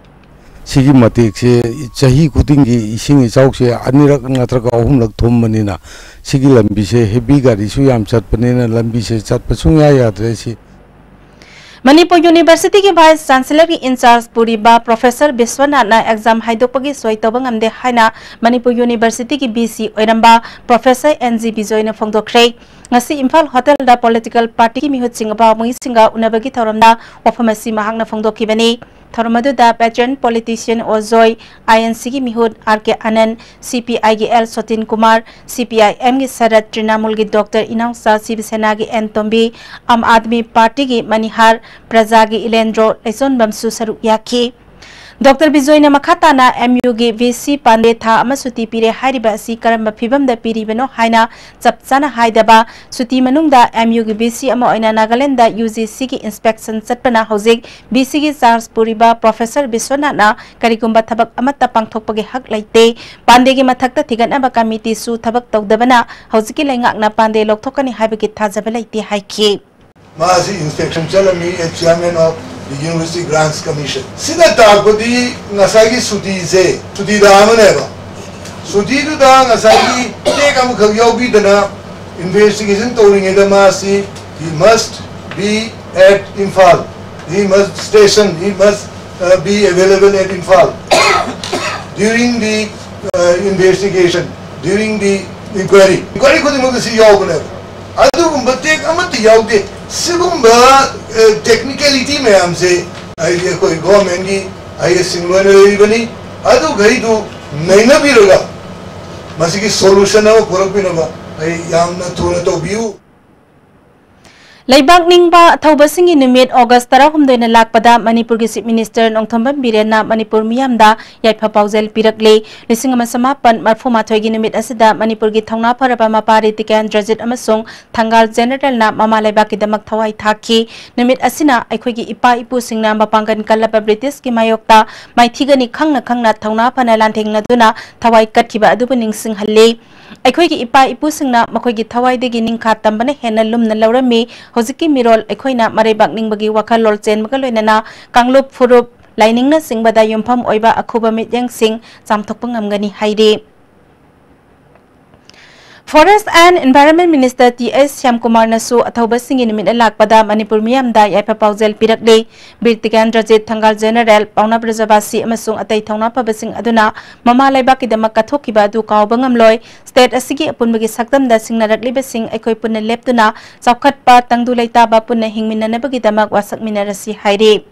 ꯁꯤꯒꯤ ꯃꯇꯦꯛꯁꯦ ꯆꯍꯤ ꯈꯨꯗꯤꯡꯒꯤ ꯏꯁꯤꯡ ꯏꯆꯥꯎꯁꯦ ꯑꯅꯤꯔꯛ ꯅꯠꯇ꯭ꯔꯒ ꯑꯍꯨꯝꯂꯛ ꯊꯨꯝꯕꯅꯤꯅ, ꯁꯤꯒꯤ ꯂꯝꯕꯤꯁꯦ heavy ꯒꯥꯔꯤꯁꯨ ꯌꯥꯝ ꯆꯠꯄꯅꯤꯅ, ꯂꯝꯕꯤꯁꯦ ꯆꯠꯄ ꯁꯨꯡꯌꯥ ꯌꯥꯗ꯭ꯔꯦ꯫ ꯁꯤ ꯃꯅꯤꯄꯨꯔ Universityꯒꯤ Vice Chancellorꯒꯤ in charge ꯄꯨꯔꯤꯕ Professor ꯕꯤꯁ꯭ꯋꯅꯥꯊꯅ exam ꯍꯥꯏꯗꯣꯛꯄꯒꯤ ꯁꯣꯏ ꯇꯧꯕ ꯉꯝꯗꯦ ꯍꯥꯏꯅ ꯃꯅꯤꯄꯨꯔ Universityꯒꯤ V C ꯑꯣꯏꯔꯝꯕ Professor N G ꯕꯤꯖꯣꯏꯅ ꯐꯣꯡꯗꯣꯛꯈ꯭ꯔꯦ꯫ ꯉꯁꯤ ꯏꯝꯐꯥꯜ ꯍꯣꯇꯦꯜꯗ political partyꯒꯤ ꯃꯤꯍꯨꯠꯁꯤꯡꯒ ꯄꯥꯎꯃꯤꯁꯤꯡꯒ ꯎꯅꯕꯒꯤ ꯊꯧꯔꯝꯗ ꯋꯥꯐꯝ ꯑꯁꯤ ꯃꯍꯥꯛꯅ ꯐꯣꯡꯗꯣꯛꯈꯤꯕꯅꯤ꯫ ꯊꯧꯔꯝ ꯑꯗꯨꯗ veteran politician ꯑꯣꯖꯣꯏ, I N Cꯒꯤ ꯃꯤꯍꯨꯠ R K ꯑꯅꯟ, C P Iꯒꯤ L ꯁꯣꯇꯤꯟ Kumar, C P I Mꯒꯤ shirt, ꯇ꯭ꯔꯤꯅꯥꯃꯨꯜꯒꯤ Doctor ꯏꯅꯥꯎꯆꯥ, ꯁꯤꯕ ꯁꯦꯅꯥꯒꯤ ꯑꯦꯟ ꯇꯣꯝꯕꯤ, ꯑꯥꯝ ꯑꯥꯗꯃꯤ ꯄꯥꯔꯇꯤꯒꯤ ꯃꯅꯤꯍꯥꯔ, ꯄ꯭ꯔꯖꯥꯒꯤ ꯏꯂꯦꯟꯗ꯭ꯔꯣ ꯂꯩꯆꯣꯟꯕꯝꯁꯨ ꯁꯔꯨꯛ ꯌꯥꯈꯤ꯫ ꯗꯣꯛꯇꯔ ꯕꯤꯖꯣꯏꯅ ꯃꯈꯥ ꯇꯥꯅ M Uꯒꯤ V C ꯄꯥꯟꯗꯦ ꯊꯥ ꯑꯃ ꯁꯨꯇꯤ ꯄꯤꯔꯦ ꯍꯥꯏꯔꯤꯕ ꯑꯁꯤ ꯀꯔꯝꯕ ꯐꯤꯚꯝꯗ ꯄꯤꯔꯤꯕꯅꯣ ꯍꯥꯏꯅ ꯆꯞ ꯆꯥꯅ ꯍꯥꯏꯗꯕ, ꯁꯨꯇꯤ ꯃꯅꯨꯡꯗ M Uꯒꯤ V C ꯑꯃ ꯑꯣꯏꯅ ꯅꯥꯒꯥꯂꯦꯟꯗ U G Cꯒꯤ inspection ꯆꯠꯄꯅ ꯍꯧꯖꯤꯛ V Cꯒꯤ charge ꯄꯨꯔꯤꯕ Professor ꯕꯤꯁ꯭ꯋꯅꯥꯊꯅ ꯀꯔꯤꯒꯨꯝꯕ ꯊꯕꯛ ꯑꯃꯠꯇ ꯄꯥꯡꯊꯣꯛꯄꯒꯤ ꯍꯛ ꯂꯩꯇꯦ꯫ ꯄꯥꯟꯗꯦꯒꯤ ꯃꯊꯛꯇ ꯊꯤꯒꯠꯅꯕ committeeꯁꯨ ꯊꯕꯛ ꯇꯧꯗꯕꯅ ꯍꯧꯖꯤꯛꯀꯤ ꯂꯩꯉꯥꯛꯅ ꯄꯥꯟꯗꯦ ꯂꯧꯊꯣꯛꯀꯅꯤ ꯍꯥꯏꯕꯒꯤ ꯊꯥꯖꯕ ꯂꯩꯇꯦ ꯍꯥꯏꯈꯤ꯫ ꯃꯥꯁꯤ inspection ꯆꯠꯂꯝꯃꯤ as chairman of the University Grants Commission꯫ ꯁꯤꯅ ꯇꯥꯛꯄꯗꯤ ꯉꯁꯥꯏꯒꯤ ꯁꯨꯇꯤꯁꯦ ꯁꯨꯇꯤ ꯊꯥ ꯑꯃꯅꯦꯕ꯫ ꯁꯨꯇꯤꯗꯨꯗ ꯉꯁꯥꯏꯒꯤ ꯇꯦꯛ ꯑꯃꯈꯛ ꯌꯥꯎꯕꯤꯗꯅ investigation ꯇꯧꯔꯤꯉꯩꯗ ꯃꯥꯁꯤ he must be at Imphal, he must station, he must uh, be available at Imphal during the uh, investigation, during the inquiry. Inquiry ꯈꯨꯗꯤꯡꯃꯛꯇ ꯁꯤ ꯌꯥꯎꯕꯅꯦꯕ꯫ ꯑꯗꯨꯒꯨꯝꯕ ꯇꯦꯛ ꯑꯃꯠꯇ ꯌꯥꯎꯗꯦ꯫ ꯁꯤꯒꯨꯝꯕ ꯇꯦꯛꯅꯤꯀꯦꯂꯤꯇꯤ ꯃꯌꯥꯝꯁꯦ ꯍꯥꯏꯗꯤ ꯑꯩꯈꯣꯏ ꯒꯣꯔꯃꯦꯟꯒꯤ ꯑꯥꯏ ꯑꯦꯁꯁꯤꯡ ꯂꯣꯏꯅ ꯂꯩꯔꯤꯕꯅꯤ꯫ ꯑꯗꯨꯈꯩꯗꯨ ꯅꯩꯅꯕꯤꯔꯒ ꯃꯁꯤꯒꯤ ꯁꯣꯂꯨꯁꯟ ꯑꯃ ꯄꯨꯔꯛꯄꯤꯅꯕ ꯑꯩ ꯌꯥꯝꯅ ꯊꯨꯅ ꯇꯧꯕꯤꯌꯨ꯫ ꯂꯩꯕꯥꯛ ꯅꯤꯡꯕ ꯊꯧꯕꯁꯤꯡꯒꯤ ꯅꯨꯃꯤꯠ ꯑꯣꯒꯁ ꯇꯔꯥꯍꯨꯝꯗꯣꯏꯅ ꯂꯥꯛꯄꯗ ꯃꯅꯤꯄꯨꯔꯒꯤ ꯆꯤꯞ ꯃꯤꯅꯤꯁꯇꯔ ꯅꯣꯡꯊꯣꯝꯕꯝ ꯕꯤꯔꯦꯟꯅ ꯃꯅꯤꯄꯨꯔ ꯃꯤꯌꯥꯝꯗ ꯌꯥꯏꯐ ꯄꯥꯎꯖꯦꯜ ꯄꯤꯔꯛꯂꯤ꯫ ꯂꯤꯁꯤꯡ ꯑꯃ ꯆꯃꯥꯄꯟ ꯃꯔꯐꯨ ꯃꯥꯊꯣꯏꯒꯤ ꯅꯨꯃꯤꯠ ꯑꯁꯤꯗ ꯃꯅꯤꯄꯨꯔꯒꯤ ꯊꯧꯅꯥ ꯐꯔꯕ ꯃꯄꯥ ꯔꯤꯇꯤꯀꯦꯟꯗ꯭ꯔꯖꯤꯠ ꯑꯃꯁꯨꯡ ꯊꯪꯒꯥꯜ ꯖꯦꯅꯔꯦꯜꯅ ꯃꯃꯥ ꯂꯩꯕꯥꯛꯀꯤꯗꯃꯛ ꯊꯋꯥꯏ ꯊꯥꯈꯤ꯫ ꯅꯨꯃꯤꯠ ꯑꯁꯤꯅ ꯑꯩꯈꯣꯏꯒꯤ ꯏꯄꯥ ꯏꯄꯨꯁꯤꯡꯅ ꯃꯄꯥꯡꯒꯜ ꯀꯜꯂꯕ ꯕ꯭ꯔꯤꯇꯤꯁꯀꯤ ꯃꯥꯌꯣꯛꯇ ꯃꯥꯏꯊꯤꯒꯅꯤ ꯈꯪꯅ ꯈꯪꯅ ꯊꯧꯅꯥ ꯐꯅ ꯂꯥꯟꯊꯦꯡꯅꯗꯨꯅ ꯊꯋꯥꯏ ꯀꯠꯈꯤꯕ ꯑꯗꯨꯕꯨ ꯅꯤꯡꯁꯤꯡꯍꯜꯂꯤ꯫ ꯑꯩꯈꯣꯏꯒꯤ ꯏꯄꯥ ꯏꯄꯨꯁꯤꯡꯅ ꯃꯈꯣꯏꯒꯤ ꯊꯋꯥꯏꯗꯒꯤ ꯅꯤꯡꯈꯥ ꯇꯝꯕꯅ ꯍꯦꯟꯅ ꯂꯨꯝꯅ ꯂꯧꯔꯝꯃꯤ꯫ ꯍꯧꯖꯤꯛꯀꯤ ꯃꯤꯔꯣꯜ ꯑꯩꯈꯣꯏꯅ ꯃꯔꯩꯕꯥꯛ ꯅꯤꯡꯕꯒꯤ ꯋꯥꯈꯜꯂꯣꯟ ꯆꯦꯟꯕꯒ ꯂꯣꯏꯅꯅ ꯀꯥꯡꯂꯨꯞ ꯐꯨꯔꯨꯞ, ꯂꯥꯏꯅꯤꯡꯅꯆꯤꯡꯕꯗ ꯌꯨꯝꯐꯝ ꯑꯣꯏꯕ ꯑꯈꯨꯕ ꯃꯤꯠꯌꯦꯡꯁꯤꯡ ꯆꯥꯝꯊꯣꯛꯄ ꯉꯝꯒꯅꯤ ꯍꯥꯏꯔꯤ꯫ Forest and Environment Minister T H ꯁ꯭ꯌꯥꯝꯀꯨꯃꯥꯔꯅꯁꯨ ꯑꯊꯧꯕꯁꯤꯡꯒꯤ ꯅꯨꯃꯤꯠꯅ ꯂꯥꯛꯄꯗ ꯃꯅꯤꯄꯨꯔ ꯃꯤꯌꯥꯝꯗ ꯌꯥꯏꯐ ꯄꯥꯎꯖꯦꯜ ꯄꯤꯔꯛꯂꯤ꯫ ꯕꯤꯔ ꯇꯤꯀꯦꯟꯗ꯭ꯔꯖꯤꯠ, ꯊꯪꯒꯥꯜ ꯖꯦꯅꯔꯦꯜ, ꯄꯥꯎꯅꯥ ꯕ꯭ꯔꯖꯕꯥꯁꯤ ꯑꯃꯁꯨꯡ ꯑꯇꯩ ꯊꯧꯅꯥ ꯐꯕꯁꯤꯡ ꯑꯗꯨꯅ ꯃꯃꯥ ꯂꯩꯕꯥꯛꯀꯤꯗꯃꯛ ꯀꯠꯊꯣꯛꯈꯤꯕ ꯑꯗꯨ ꯀꯥꯎꯕ ꯉꯝꯂꯣꯏ꯫ ꯁ꯭ꯇꯦꯠ ꯑꯁꯤꯒꯤ ꯑꯄꯨꯟꯕꯒꯤ ꯁꯛꯇꯝꯗ ꯁꯤꯡꯅꯔꯛꯂꯤꯕꯁꯤꯡ ꯑꯩꯈꯣꯏ ꯄꯨꯟꯅ ꯂꯦꯞꯇꯨꯅ ꯆꯥꯎꯈꯠꯄ, ꯇꯪꯗꯨ ꯂꯩꯇꯥꯕ ꯄꯨꯟꯅ ꯍꯤꯡꯃꯤꯟꯅꯅꯕꯒꯤꯗꯃꯛ ꯋꯥꯁꯛꯃꯤꯟꯅꯔꯁꯤ ꯍꯥꯏꯔꯤ꯫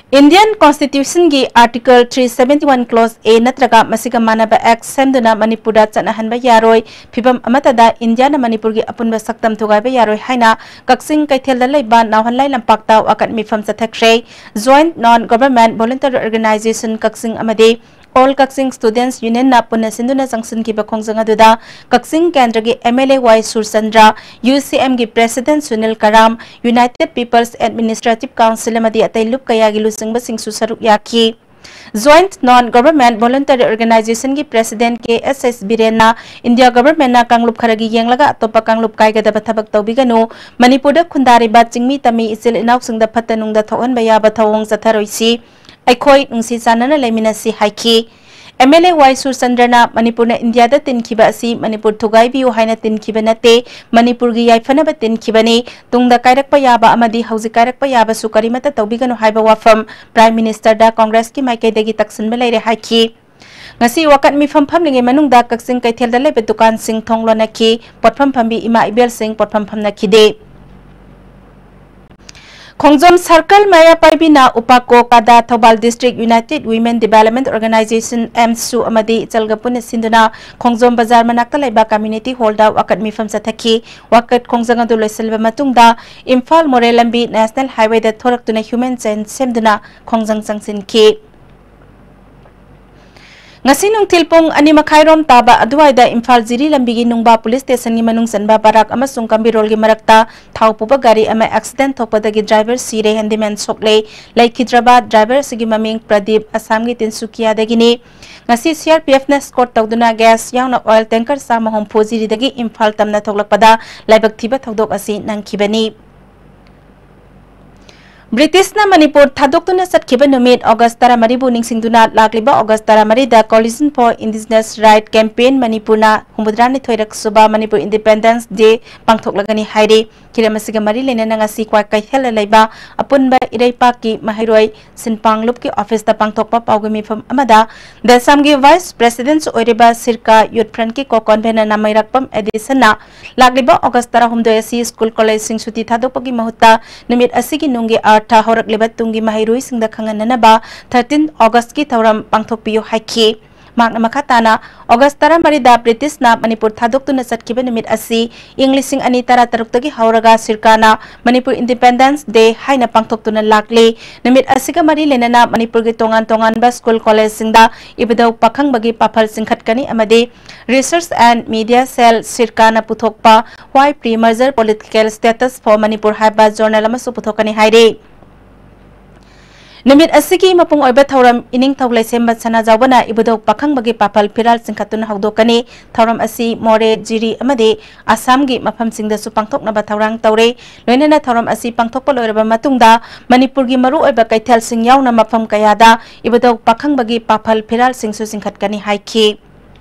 Indian Constitution ꯒꯤ Article three seventy one Clause A ꯅꯠꯇ꯭ꯔꯒ ꯃꯁꯤꯒ ꯃꯥꯟꯅꯕ Act ꯁꯦꯝꯗꯨꯅ ꯃꯅꯤꯄꯨꯔꯗ ꯆꯠꯅꯍꯟꯕ ꯌꯥꯔꯣꯏ꯫ ꯐꯤꯚꯝ ꯑꯃꯠꯇꯗ ꯏꯟꯗꯤꯌꯥꯅ ꯃꯅꯤꯄꯨꯔꯒꯤ ꯑꯄꯨꯟꯕ ꯁꯛꯇꯝ ꯊꯨꯒꯥꯏꯕ ꯌꯥꯔꯣꯏ ꯍꯥꯏꯅ ꯀꯛꯆꯤꯡ ꯀꯩꯊꯦꯜꯗ ꯂꯩꯕ ꯅꯥꯎꯍꯟꯂꯥꯏ ꯂꯝꯄꯥꯛꯇ ꯋꯥꯀꯠ ꯃꯤꯐꯝ ꯆꯠꯊꯈ꯭ꯔꯦ꯫ Joint Non Government Voluntary Organisation ꯀꯛꯆꯤꯡ ꯑꯃꯗꯤ All Kakching Students Union ꯅ ꯄꯨꯟꯅ ꯁꯤꯟꯗꯨꯅ ꯆꯪꯁꯤꯟꯈꯤꯕ ꯈꯣꯡꯖꯪ ꯑꯗꯨꯗ ꯀꯛꯆꯤꯡ ꯀꯦꯟꯗ꯭ꯔꯒꯤ M L A Y Surchandra, U C M ꯒꯤ President ꯁꯨꯅꯤꯜ ꯀꯔꯥꯝ, United People's Administrative Council ꯑꯃꯗꯤ ꯑꯇꯩ ꯂꯨꯞ ꯀꯌꯥꯒꯤ ꯂꯨꯆꯤꯡꯕꯁꯤꯡꯁꯨ ꯁꯔꯨꯛ ꯌꯥꯈꯤ꯫ Joint Non Government Voluntary Organisation ꯒꯤ President ꯀꯦ ꯑꯦꯁ ꯑꯦꯁ ꯕꯤꯔꯦꯟꯅ ꯏꯟꯗꯤꯌꯥ ꯒꯚꯔꯟꯃꯦꯟꯠꯅ ꯀꯥꯡꯂꯨꯞ ꯈꯔꯒꯤ ꯌꯦꯡꯂꯒ ꯑꯇꯣꯞꯄ ꯀꯥꯡꯂꯨꯞ ꯀꯥꯏꯒꯗꯕ ꯊꯕꯛ ꯇꯧꯕꯤꯒꯅꯨ꯫ ꯃꯅꯤꯄꯨꯔꯗ ꯈꯨꯟꯗꯥꯔꯤꯕ ꯆꯤꯡꯃꯤ ꯇꯝꯃꯤ ꯏꯆꯤꯜ ꯏꯅꯥꯎꯁꯤꯡꯗ ꯐꯠꯇ ꯅꯨꯡꯗ ꯊꯣꯛꯍꯟꯕ ꯌꯥꯕ ꯊꯧꯑꯣꯡ ꯆꯠꯊꯔꯣꯏꯁꯤ꯫ ꯑꯩꯈꯣꯏ ꯅꯨꯡꯁꯤ ꯆꯥꯟꯅꯅ ꯂꯩꯃꯤꯟꯅꯁꯤ ꯍꯥꯏꯈꯤ꯫ ꯑꯦꯝ ꯑꯦꯜ ꯑꯦ ꯋꯥꯏ ꯁꯨꯔꯆꯟꯗ꯭ꯔꯅ ꯃꯅꯤꯄꯨꯔꯅ ꯏꯟꯗꯤꯌꯥꯗ ꯇꯤꯟꯈꯤꯕ ꯑꯁꯤ ꯃꯅꯤꯄꯨꯔ ꯊꯨꯒꯥꯏꯕꯤꯌꯨ ꯍꯥꯏꯅ ꯇꯤꯟꯈꯤꯕ ꯅꯠꯇꯦ, ꯃꯅꯤꯄꯨꯔꯒꯤ ꯌꯥꯏꯐꯅꯕ ꯇꯤꯟꯈꯤꯕꯅꯤ, ꯇꯨꯡꯗ ꯀꯥꯏꯔꯛꯄ ꯌꯥꯕ ꯑꯃꯗꯤ ꯍꯧꯖꯤꯛ ꯀꯥꯏꯔꯛꯄ ꯌꯥꯕꯁꯨ ꯀꯔꯤꯃꯠꯇ ꯇꯧꯕꯤꯒꯅꯨ ꯍꯥꯏꯕ ꯋꯥꯐꯝ ꯄ꯭ꯔꯥꯏꯝ ꯃꯤꯅꯤꯁꯇꯔꯗ ꯀꯣꯡꯒ꯭ꯔꯦꯁꯀꯤ ꯃꯥꯏꯀꯩꯗꯒꯤ ꯇꯛꯁꯤꯟꯕ ꯂꯩꯔꯦ ꯍꯥꯏꯈꯤ꯫ ꯉꯁꯤ ꯋꯥꯀꯠ ꯃꯤꯐꯝ ꯐꯝꯂꯤꯉꯩ ꯃꯅꯨꯡꯗ ꯀꯛꯆꯤꯡ ꯀꯩꯊꯦꯜꯗ ꯂꯩꯕ ꯗꯨꯀꯥꯟꯁꯤꯡ ꯊꯣꯡ ꯂꯣꯟꯅꯈꯤ, ꯄꯣꯠꯐꯝ ꯐꯝꯕꯤ ꯏꯃꯥ ꯏꯕꯦꯜꯁꯤꯡ ꯄꯣꯠꯐꯝ ꯐꯝꯅꯈꯤꯗꯦ꯫ ꯈꯣꯡꯖꯣꯝ ꯁꯔꯀꯜ ꯃꯩꯔꯥ ꯄꯥꯏꯕꯤꯅ ꯎꯄꯥꯀꯣ ꯀꯥꯗꯥ Thoubal district united women development organisation ꯑꯦꯝꯁꯨ ꯑꯃꯗꯤ ꯏꯆꯜꯒ ꯄꯨꯟꯅ ꯁꯤꯟꯗꯨꯅ ꯈꯣꯡꯖꯣꯝ ꯕꯖꯥꯔ ꯃꯅꯥꯛꯇ ꯂꯩꯕ ꯀꯝꯃ꯭ꯌꯨꯅꯤꯇꯤ ꯍꯣꯜꯗ ꯋꯥꯀꯠ ꯃꯤꯐꯝ ꯆꯠꯊꯈꯤ꯫ ꯋꯥꯀꯠ ꯈꯣꯡꯖꯪ ꯑꯗꯨ ꯂꯣꯏꯁꯤꯜꯂꯕ ꯃꯇꯨꯡꯗ ꯏꯝꯐꯥꯜ ꯃꯣꯔꯦ ꯂꯝꯕꯤ ꯅꯦꯁꯅꯦꯜ ꯍꯥꯏꯋꯦꯗ ꯊꯣꯔꯛꯇꯨꯅ ꯍ꯭ꯌꯨꯃꯦꯟ ꯆꯦꯟ ꯁꯦꯝꯗꯨꯅ ꯈꯣꯡꯖꯪ ꯆꯪꯁꯤꯟꯈꯤ꯫ ꯉꯁꯤ ꯅꯨꯡꯊꯤꯜ ꯄꯨꯡ ꯑꯅꯤ ꯃꯈꯥꯏꯔꯣꯝ ꯇꯥꯕ ꯑꯗꯨꯋꯥꯏꯗ ꯏꯝꯐꯥꯜ ꯖꯤꯔꯤ ꯂꯝꯕꯤꯒꯤ ꯅꯨꯡꯕꯥ ꯄꯨꯂꯤꯁ ꯁ꯭ꯇꯦꯁꯟꯒꯤ ꯃꯅꯨꯡ ꯆꯟꯕ ꯕꯔꯥꯛ ꯑꯃꯁꯨꯡ ꯀꯝꯕꯤꯔꯣꯜꯒꯤ ꯃꯔꯛꯇ ꯊꯥꯎ ꯄꯨꯕ ꯒꯥꯔꯤ ꯑꯃ ꯑꯦꯛꯁꯤꯗꯦꯟ ꯊꯣꯛꯄꯗꯒꯤ ꯗ꯭ꯔꯥꯏꯚꯔ ꯁꯤꯔꯦ, ꯍꯦꯟꯗꯤꯃꯦꯟ ꯁꯣꯛꯂꯦ꯫ ꯂꯩꯈꯤꯗ꯭ꯔꯕ ꯗ꯭ꯔꯥꯏꯚꯔ ꯑꯁꯤꯒꯤ ꯃꯃꯤꯡ ꯄ꯭ꯔꯗꯤꯞ, ꯑꯁꯥꯝꯒꯤ ꯇꯤꯟꯁꯨꯀꯤꯌꯥꯗꯒꯤꯅꯤ꯫ ꯉꯁꯤ ꯁꯤ ꯑꯥꯔ ꯄꯤ ꯑꯦꯐꯅ ꯁ꯭ꯀꯣꯔꯠ ꯇꯧꯗꯨꯅ ꯒ꯭ꯌꯥꯁ ꯌꯥꯎꯅ ꯑꯣꯏꯜ ꯇꯦꯡꯀꯔ ꯆꯥꯝꯃ ꯍꯨꯝꯐꯨ ꯖꯤꯔꯤꯗꯒꯤ ꯏꯝꯐꯥꯜ ꯇꯝꯅ ꯊꯣꯛꯂꯛꯄꯗ ꯂꯥꯏꯕꯛ ꯊꯤꯕ ꯊꯧꯗꯣꯛ ꯑꯁꯤ ꯅꯪꯈꯤꯕꯅꯤ꯫ ꯕ꯭ꯔꯤꯇꯤꯁꯅ ꯃꯅꯤꯄꯨꯔ ꯊꯥꯗꯣꯛꯇꯨꯅ ꯆꯠꯈꯤꯕ ꯅꯨꯃꯤꯠ ꯑꯣꯒꯁ ꯇꯔꯥꯃꯔꯤꯕꯨ ꯅꯤꯡꯁꯤꯡꯗꯨꯅ ꯂꯥꯛꯂꯤꯕ August ꯇꯔꯥꯃꯔꯤꯗ Coalition for Indigenous Right Campaign ꯃꯅꯤꯄꯨꯔꯅ ꯍꯨꯝꯐꯨꯇꯔꯥꯅꯤꯊꯣꯏꯔꯛ ꯁꯨꯕ ꯃꯅꯤꯄꯨꯔ ꯏꯟꯗꯤꯄꯦꯟꯗꯦꯟꯁ ꯗꯦ ꯄꯥꯡꯊꯣꯛꯂꯒꯅꯤ ꯍꯥꯏꯔꯤ꯫ ꯍꯤꯔꯝ ꯑꯁꯤꯒ ꯃꯔꯤ ꯂꯩꯅꯅ ꯉꯁꯤ ꯀ꯭ꯋꯥꯀꯩꯊꯦꯜꯗ ꯂꯩꯕ ꯑꯄꯨꯟꯕ ꯏꯔꯩꯄꯥꯛꯀꯤ ꯃꯍꯩꯔꯣꯏ ꯁꯤꯟꯄꯥꯡꯂꯨꯞꯀꯤ ꯑꯣꯐꯤꯁꯇ ꯄꯥꯡꯊꯣꯛꯄ ꯄꯥꯎꯒꯤ ꯃꯤꯐꯝ ꯑꯃꯗ ꯗꯦꯁꯥꯝꯒꯤ ꯚꯥꯏꯁ ꯄ꯭ꯔꯦꯁꯤꯗꯦꯟꯠ ꯑꯣꯏꯔꯤꯕ ꯁꯤꯔꯀꯥ ꯌꯨꯠ ꯐ꯭ꯔꯟꯠꯀꯤ ꯀꯣ ꯀꯣꯟꯚꯦꯅꯔ ꯅꯥꯃꯩꯔꯥꯛꯄꯝ ꯑꯦꯗꯤꯁꯟꯅ ꯂꯥꯛꯂꯤꯕ ꯑꯣꯒꯁ ꯇꯔꯥꯍꯨꯝꯗꯣꯏ ꯑꯁꯤ ꯁ꯭ꯀꯨꯜ ꯀꯣꯂꯦꯖꯁꯤꯡ ꯁꯨꯇꯤ ꯊꯥꯗꯣꯛꯄꯒꯤ ꯃꯍꯨꯠꯇ ꯅꯨꯃꯤꯠ ꯑꯁꯤꯒꯤ ꯅꯨꯡꯒꯤ ꯑꯔꯊ ꯍꯧꯔꯛꯂꯤꯕ ꯇꯨꯡꯒꯤ ꯃꯍꯩꯔꯣꯏꯁꯤꯡꯗ ꯈꯪꯍꯟꯅꯅꯕ thirteen ꯑꯣꯒꯁꯀꯤ ꯊꯧꯔꯝ ꯄꯥꯡꯊꯣꯛꯄꯤꯌꯨ ꯍꯥꯏꯈꯤ꯫ ꯃꯍꯥꯛꯅ ꯃꯈꯥ ꯇꯥꯅ ꯑꯣꯒꯁ ꯇꯔꯥꯃꯔꯤꯗ ꯕ꯭ꯔꯤꯇꯤꯁꯅ ꯃꯅꯤꯄꯨꯔ ꯊꯥꯗꯣꯛꯇꯨꯅ ꯆꯠꯈꯤꯕ ꯅꯨꯃꯤꯠ ꯑꯁꯤ ꯏꯪ ꯂꯤꯁꯤꯡ ꯑꯅꯤ ꯇꯔꯥꯇꯔꯨꯛꯇꯒꯤ ꯍꯧꯔꯒ ꯁꯤꯔꯀꯥꯅ ꯃꯅꯤꯄꯨꯔ ꯏꯟꯗꯤꯄꯦꯟꯗꯦꯟꯁ ꯗꯦ ꯍꯥꯏꯅ ꯄꯥꯡꯊꯣꯛꯇꯨꯅ ꯂꯥꯛꯂꯤ꯫ ꯅꯨꯃꯤꯠ ꯑꯁꯤꯒ ꯃꯔꯤ ꯂꯩꯅꯅ ꯃꯅꯤꯄꯨꯔꯒꯤ ꯇꯣꯉꯥꯟ ꯇꯣꯉꯥꯟꯕ ꯁ꯭ꯀꯨꯜ ꯀꯣꯂꯦꯖꯁꯤꯡꯗ ꯏꯕꯨꯙꯧ ꯄꯥꯈꯪꯕꯒꯤ ꯄꯥꯐꯜ ꯆꯤꯡꯈꯠꯀꯅꯤ ꯑꯃꯗꯤ Research and Media Cell ꯁꯤꯔꯀꯥꯅ ꯄꯨꯊꯣꯛꯄ Why Pre-Merger Political Status for Manipur ꯍꯥꯏꯕ ꯖꯔꯅꯦꯜ ꯑꯃꯁꯨ ꯄꯨꯊꯣꯛꯀꯅꯤ ꯍꯥꯏꯔꯤ꯫ ꯅꯨꯃꯤꯠ ꯑꯁꯤꯒꯤ ꯃꯄꯨꯡ ꯑꯣꯏꯕ ꯊꯧꯔꯝ ꯏꯅꯤꯡꯊꯧ ꯂꯩꯁꯦꯝꯕ ꯁꯅꯥꯖꯥꯎꯕꯅ ꯏꯕꯨꯙꯧ ꯄꯥꯈꯪꯕꯒꯤ ꯄꯥꯐꯜ ꯐꯤꯔꯥꯜ ꯆꯤꯡꯈꯠꯇꯨꯅ ꯍꯧꯗꯣꯛꯀꯅꯤ꯫ ꯊꯧꯔꯝ ꯑꯁꯤ ꯃꯣꯔꯦ, ꯖꯤꯔꯤ ꯑꯃꯗꯤ ꯑꯁꯥꯝꯒꯤ ꯃꯐꯝꯁꯤꯡꯗꯁꯨ ꯄꯥꯡꯊꯣꯛꯅꯕ ꯊꯧꯔꯥꯡ ꯇꯧꯔꯦ꯫ ꯂꯣꯏꯅꯅ ꯊꯧꯔꯝ ꯑꯁꯤ ꯄꯥꯡꯊꯣꯛꯄ ꯂꯣꯏꯔꯕ ꯃꯇꯨꯡꯗ ꯃꯅꯤꯄꯨꯔꯒꯤ ꯃꯔꯨꯑꯣꯏꯕ ꯀꯩꯊꯦꯜꯁꯤꯡ ꯌꯥꯎꯅ ꯃꯐꯝ ꯀꯌꯥꯗ ꯏꯕꯨꯙꯧ ꯄꯥꯈꯪꯕꯒꯤ ꯄꯥꯐꯜ ꯐꯤꯔꯥꯜꯁꯤꯡꯁꯨ ꯆꯤꯡꯈꯠꯀꯅꯤ ꯍꯥꯏꯈꯤ꯫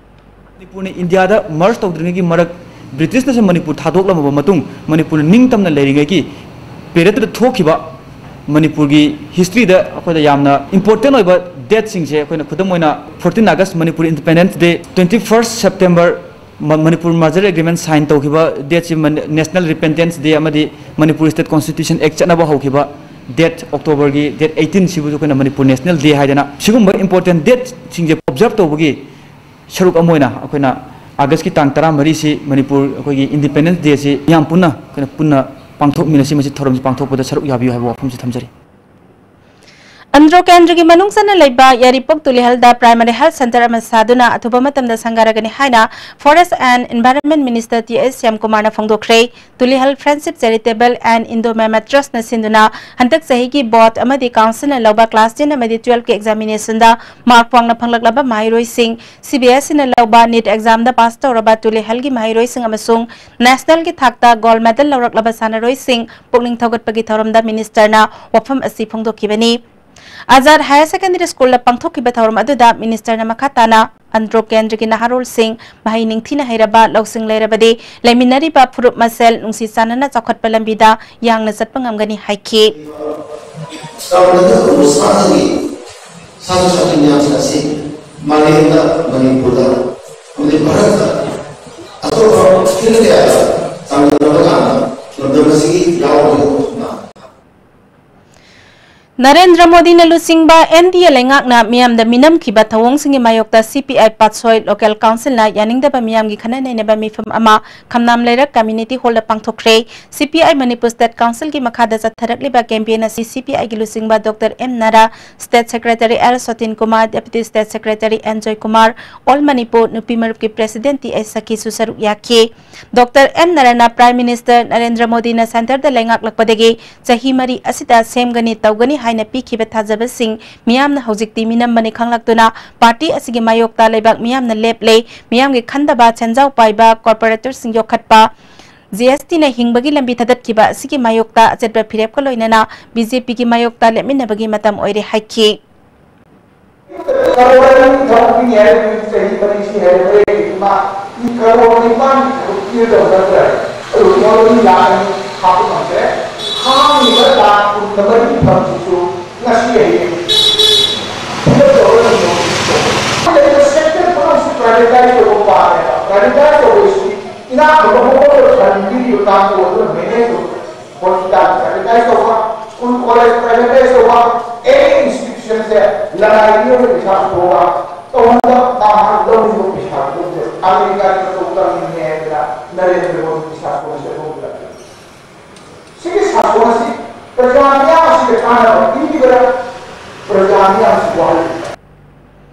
ꯃꯅꯤꯄꯨꯔꯅ ꯏꯟꯗꯤꯌꯥꯗ ꯃꯔꯖ ꯇꯧꯗ꯭ꯔꯤꯉꯩꯒꯤ ꯃꯔꯛ, ꯕ꯭ꯔꯤꯇꯤꯁꯅꯁꯨ ꯃꯅꯤꯄꯨꯔ ꯊꯥꯗꯣꯛꯂꯝꯃꯕ ꯃꯇꯨꯡ, ꯃꯅꯤꯄꯨꯔꯅ ꯅꯤꯡꯇꯝꯅ ꯂꯩꯔꯤꯉꯩꯒꯤ ꯄꯦꯔꯦꯠꯇꯨꯗ ꯊꯣꯛꯈꯤꯕ, ꯃꯅꯤꯄꯨꯔꯒꯤ ꯍꯤꯁꯇ꯭ꯔꯤꯗ ꯑꯩꯈꯣꯏꯗ ꯌꯥꯝꯅ ꯏꯝꯄꯣꯔꯇꯦꯟ ꯑꯣꯏꯕ ꯗꯦꯠꯁꯤꯡꯁꯦ, ꯑꯩꯈꯣꯏꯅ ꯈꯨꯗꯝ ꯑꯣꯏꯅ fourteen August, Manipur Independence Day, twenty first September, ꯃ-, ꯃꯅꯤꯄꯨꯔ ꯃꯔꯖꯔ ꯑꯦꯒ꯭ꯔꯤꯃꯦꯟ ꯁꯥꯏꯟ ꯇꯧꯈꯤꯕ ꯗꯦꯠꯁꯤ ꯃ-, National Repentance Day ꯑꯃꯗꯤ ꯃꯅꯤꯄꯨꯔ State Constitution Act ꯆꯠꯅꯕ ꯍꯧꯈꯤꯕ ꯗꯦꯠ, ꯑꯣꯛꯇꯣꯕꯔꯒꯤ ꯗꯦꯠ eighteen ꯁꯤꯕꯨꯁꯨ ꯑꯩꯈꯣꯏꯅ ꯃꯅꯤꯄꯨꯔ ꯅꯦꯁꯅꯦꯜ ꯗꯦ ꯍꯥꯏꯗꯅ, ꯁꯤꯒꯨꯝꯕ ꯏꯝꯄꯣꯔꯇꯦꯟ ꯗꯦꯠꯁꯤꯡꯁꯦ ꯑꯣꯕꯖꯔꯕ ꯇꯧꯕꯒꯤ ꯁꯔꯨꯛ ꯑꯃ ꯑꯣꯏꯅ ꯑꯩꯈꯣꯏꯅ ꯑꯥꯒꯁꯀꯤ ꯇꯥꯡ ꯇꯔꯥꯃꯔꯤꯁꯤ ꯃꯅꯤꯄꯨꯔ ꯑꯩꯈꯣꯏꯒꯤ ꯏꯟꯗꯤꯄꯦꯟꯗꯦꯟꯁ ꯗꯦꯁꯤ ꯃꯤꯌꯥꯝ ꯄꯨꯟꯅ ꯑꯩꯈꯣꯏꯅ ꯄꯨꯟꯅ ꯄꯥꯡꯊꯣꯛꯃꯤꯟꯅꯁꯤ, ꯃꯁꯤ ꯊꯧꯔꯝꯁꯤ ꯄꯥꯡꯊꯣꯛꯄꯗ ꯁꯔꯨꯛ ꯌꯥꯕꯤꯌꯨ ꯍꯥꯏꯕ ꯋꯥꯐꯝꯁꯤ ꯊꯝꯖꯔꯤ꯫ ꯑꯟꯗ꯭ꯔꯣ ꯀꯦꯟꯗ꯭ꯔꯒꯤ ꯃꯅꯨꯡ ꯆꯟꯅ ꯂꯩꯕ ꯌꯥꯏꯔꯤꯄꯣꯛ ꯇꯨꯂꯤꯍꯜꯗ Primary Health Centre ꯑꯃ ꯁꯥꯗꯨꯅ ꯑꯊꯨꯕ ꯃꯇꯝꯗ ꯁꯪꯒꯥꯔꯒꯅꯤ ꯍꯥꯏꯅ Forest and Environment Minister T S ꯁ꯭ꯌꯥꯝꯀꯨꯃꯥꯔꯅ ꯐꯣꯡꯗꯣꯛꯈ꯭ꯔꯦ꯫ Tulihal Friendship Charitable and Indo Myanmar Trust ꯅ ꯁꯤꯟꯗꯨꯅ ꯍꯟꯗꯛ ꯆꯍꯤꯒꯤ ꯕꯣꯔꯗ ꯑꯃꯗꯤ ꯀꯥꯎꯟꯁꯤꯜꯅ ꯂꯧꯕ ꯀ꯭ꯂꯥꯁ ten ꯑꯃꯗꯤ twelve ꯀꯤ ꯑꯦꯛꯖꯥꯃꯤꯅꯦꯁꯟꯗ ꯃꯥꯔꯛ ꯋꯥꯡꯅ ꯐꯪꯂꯛꯂꯕ ꯃꯍꯩꯔꯣꯏꯁꯤꯡ, ꯁꯤ ꯕꯤ ꯑꯦꯁ ꯏꯅ ꯂꯧꯕ ꯅꯤꯠ ꯑꯦꯛꯖꯥꯝꯗ ꯄꯥꯁ ꯇꯧꯔꯕ ꯇꯨꯂꯤꯍꯜꯒꯤ ꯃꯍꯩꯔꯣꯏꯁꯤꯡ ꯑꯃꯁꯨꯡ ꯅꯦꯁꯅꯦꯜꯒꯤ ꯊꯥꯛꯇ ꯒꯣꯜꯗ ꯃꯦꯗꯜ ꯂꯧꯔꯛꯂꯕ ꯁꯥꯟꯅꯔꯣꯏꯁꯤꯡ ꯄꯨꯛꯅꯤꯡ ꯊꯧꯒꯠꯄꯒꯤ ꯊꯧꯔꯝꯗ ꯃꯤꯅꯤꯁꯇꯔꯅ ꯋꯥꯐꯝ ꯑꯁꯤ ꯐꯣꯡꯗꯣꯛꯈꯤꯕꯅꯤ꯫ ꯑꯖꯥꯗ ꯍꯥꯌꯔ ꯁꯦꯀꯦꯟꯗꯔꯤ ꯁ꯭ꯀꯨꯜꯗ ꯄꯥꯡꯊꯣꯛꯈꯤꯕ ꯊꯧꯔꯝ ꯑꯗꯨꯗ ꯃꯤꯅꯤꯁꯇꯔꯅ ꯃꯈꯥ ꯇꯥꯅ ꯑꯟꯗ꯭ꯔꯣ ꯀꯦꯟꯗ꯭ꯔꯒꯤ ꯅꯍꯥꯔꯣꯜꯁꯤꯡ, ꯃꯍꯩ ꯅꯤꯡꯊꯤꯅ ꯍꯩꯔꯕ ꯂꯧꯁꯤꯡ ꯂꯩꯔꯕꯗꯤ ꯂꯩꯃꯤꯟꯅꯔꯤꯕ ꯐꯨꯔꯨꯞ ꯃꯁꯦꯜ ꯅꯨꯡꯁꯤ ꯆꯥꯟꯅꯅ ꯆꯥꯎꯈꯠꯄ ꯂꯝꯕꯤꯗ ꯌꯥꯡꯅ ꯆꯠꯄ ꯉꯝꯒꯅꯤ ꯍꯥꯏꯈꯤ꯫ ꯆꯥꯎꯈꯠꯂꯛꯂꯤꯕ ꯁꯥ ꯁꯥꯁꯨ ꯁꯥꯁꯤ ꯃꯌꯥꯝꯁꯤꯡ ꯑꯁꯤ ꯃꯥꯂꯦꯝꯗ, ꯃꯅꯤꯄꯨꯔꯗ ꯑꯃꯗꯤ ꯚꯥꯔꯠꯇ ꯑꯇꯣꯞꯄ ꯐꯤꯜ ꯀꯌꯥꯗ ꯆꯥꯡꯗꯝꯅꯕ ꯀꯥꯟꯗ ꯂꯝꯗꯝ ꯑꯁꯤꯒꯤ ꯌꯥꯎꯔꯤꯕ ꯅꯔꯦꯟꯗ꯭ꯔ ꯃꯣꯗꯤꯅ ꯂꯨꯆꯤꯡꯕ ꯑꯦꯟ ꯗꯤ ꯑꯦ ꯂꯩꯉꯥꯛꯅ ꯃꯤꯌꯥꯝꯗ ꯃꯤꯅꯝꯈꯤꯕ ꯊꯧꯑꯣꯡꯁꯤꯡꯒꯤ ꯃꯥꯌꯣꯛꯇ ꯁꯤ ꯄꯤ ꯑꯥꯏ ꯄꯥꯠꯁꯣꯏ ꯂꯣꯀꯦꯜ ꯀꯥꯎꯟꯁꯤꯜꯅ ꯌꯥꯅꯤꯡꯗꯕ ꯃꯤꯌꯥꯝꯒꯤ ꯈꯟꯅ ꯅꯩꯅꯕ ꯃꯤꯐꯝ ꯑꯃ ꯈꯝꯅꯥꯝ ꯂꯩꯔꯛ ꯀꯝꯃ꯭ꯌꯨꯅꯤꯇꯤ ꯍꯣꯜꯗ ꯄꯥꯡꯊꯣꯛꯈ꯭ꯔꯦ꯫ ꯁꯤ ꯄꯤ ꯑꯥꯏ ꯃꯅꯤꯄꯨꯔ ꯁ꯭ꯇꯦꯠ ꯀꯥꯎꯟꯁꯤꯜꯒꯤ ꯃꯈꯥꯗ ꯆꯠꯊꯔꯛꯂꯤꯕ ꯀꯦꯝꯄꯦꯟ ꯑꯁꯤ ꯁꯤ ꯄꯤ ꯑꯥꯏꯒꯤ ꯂꯨꯆꯤꯡꯕ doctor M Nara, state secretary L Sotin Kumar, deputy state secretary N Joy Kumar, all Manipur ꯅꯨꯄꯤ ꯃꯔꯨꯞꯀꯤ ꯄ꯭ꯔꯦꯁꯤꯗꯦꯟꯠ ꯇꯤ ꯑꯩꯆ ꯁꯈꯤꯁꯨ ꯁꯔꯨꯛ ꯌꯥꯈꯤ꯫ ꯗꯣꯛꯇꯔ ꯑꯦꯝ ꯅꯥꯔꯥꯅ ꯄ꯭ꯔꯥꯏꯝ ꯃꯤꯅꯤꯁꯇꯔ ꯅꯔꯦꯟꯗ꯭ꯔ ꯃꯣꯗꯤꯅ ꯁꯦꯟꯇꯔꯗ ꯂꯩꯉꯥꯛꯂꯛꯄꯗꯒꯤ ꯆꯍꯤ ꯃꯔꯤ ꯑꯁꯤꯗ ꯁꯦꯝꯒꯅꯤ, ꯇꯧꯒꯅꯤ ꯍꯥꯏꯅ ꯄꯤꯈꯤꯕ ꯊꯥꯖꯕꯁꯤꯡ ꯃꯤꯌꯥꯝꯅ ꯍꯧꯖꯤꯛꯇꯤ ꯃꯤꯅꯝꯕꯅꯤ ꯈꯪꯂꯛꯇꯨꯅ ꯄꯥꯔꯇꯤ ꯑꯁꯤꯒꯤ ꯃꯥꯌꯣꯛꯇ ꯂꯩꯕꯥꯛ ꯃꯤꯌꯥꯝꯅ ꯂꯦꯞꯂꯦ꯫ ꯃꯤꯌꯥꯝꯒꯤ ꯈꯟꯗꯕ ꯁꯦꯟꯖꯥꯎ ꯄꯥꯏꯕ ꯀꯣꯔꯄꯣꯔꯦꯇꯔꯁꯤꯡ ꯌꯣꯛꯈꯠꯄ, ꯖꯤ ꯑꯦꯁ ꯇꯤꯅ ꯍꯤꯡꯕꯒꯤ ꯂꯝꯕꯤ ꯊꯥꯗꯠꯈꯤꯕ ꯑꯁꯤꯒꯤ ꯃꯥꯌꯣꯛꯇ ꯑꯆꯦꯠꯄ ꯐꯤꯔꯦꯞꯀ ꯂꯣꯏꯅꯅ ꯕꯤ ꯖꯦ ꯄꯤꯒꯤ ꯃꯥꯌꯣꯛꯇ ꯂꯦꯞꯃꯤꯟꯅꯕꯒꯤ ꯃꯇꯝ ꯑꯣꯏꯔꯦ ꯍꯥꯏꯈꯤ꯫ ꯀꯔꯣꯔ ꯑꯅꯤ ꯊꯕꯛ ꯄꯤꯅꯤ ꯍꯥꯏꯔꯦ, ꯆꯍꯤ ꯃꯔꯤꯁꯤ ꯍꯥꯏꯔꯦ, ꯃꯔꯤ ꯃꯥ ꯀꯔꯣꯔ ꯅꯤꯄꯥꯟꯒꯤ ꯊꯕꯛ ꯄꯤꯒꯗꯧꯕ ꯅꯠꯇ꯭ꯔꯥ? ꯑꯗꯨ ꯀꯔꯣꯔ ꯑꯅꯤ ꯂꯥꯛ ꯑꯅꯤ ꯍꯥꯞꯄ ꯉꯝꯗ꯭ꯔꯦ꯫ ꯍꯥꯡꯉꯤꯕ ꯂꯥꯛ ꯀꯨꯟꯒ ꯃꯔꯤ ꯐꯪꯕꯁꯤꯁꯨ ꯉꯁꯤ ꯍꯌꯦꯡ ꯐꯤꯜ ꯑꯞ ꯇꯧꯔꯒ ꯂꯩꯕ ꯁꯦꯛꯇꯔ ꯄꯨꯝꯅꯃꯛꯁꯤ ꯄ꯭ꯔꯥꯏꯚꯦꯇꯥꯏꯖ ꯇꯧꯕ ꯄꯥꯝꯃꯦꯕ꯫ ꯄ꯭ꯔꯥꯏꯚꯦꯇꯥꯏꯖ ꯇꯧꯕꯁꯤ ꯏꯅꯥꯛ ꯈꯨꯟꯕ ꯃꯑꯣꯡꯗ ꯊꯝꯕꯤꯔꯤꯕ ꯀꯥꯡꯕꯨ ꯑꯗꯨꯅ ꯃꯦꯅꯦꯖ ꯇꯧꯕ꯫ ꯍꯣꯁꯄꯤꯇꯥꯜ ꯄ꯭ꯔꯥꯏꯚꯦꯇꯥꯏꯖ ꯇꯧꯕ, ꯁ꯭ꯀꯨꯜ ꯀꯣꯂꯦꯖ ꯄ꯭ꯔꯥꯏꯚꯦꯇꯥꯏꯖ ꯇꯧꯕ, ꯑꯦꯅꯤ ꯏꯟꯁꯇꯤꯇ꯭ꯌꯨꯁꯟꯁꯦ ꯂꯅꯥꯏꯒꯤ ꯑꯣꯏꯕ ꯄꯩꯁꯥ ꯄꯨꯊꯣꯛꯑꯒ ꯇꯧꯍꯟꯕ, ꯃꯥ ꯃꯥꯅ ꯂꯧꯅꯤꯡꯕ ꯄꯩꯁꯥ ꯄꯨꯊꯣꯛꯇꯦ꯫ ꯑꯃꯦꯔꯤꯀꯥꯗ ꯇꯧ ꯇꯝꯅꯤꯡꯉꯦ ꯍꯥꯏꯗꯅ ꯅꯔꯦꯟꯗ꯭ꯔ ꯃꯣꯗꯤꯒꯤ ꯁꯥꯁꯣꯟꯁꯦ ꯂꯧꯕꯤꯔꯛꯑꯦ꯫ ꯁꯤꯒꯤ ꯁꯥꯁꯣꯟ ꯑꯁꯤ ꯄ꯭ꯔꯖꯥ ꯃꯤꯌꯥꯝ ꯑꯁꯤꯒ ꯀꯥꯟꯅꯕ ꯄꯤꯔꯤꯕ꯭ꯔꯥ? ꯄ꯭ꯔꯖꯥ ꯃꯤꯌꯥꯝ ꯑꯁꯤ ꯋꯥꯍꯜꯂꯤꯕ꯭ꯔꯥ?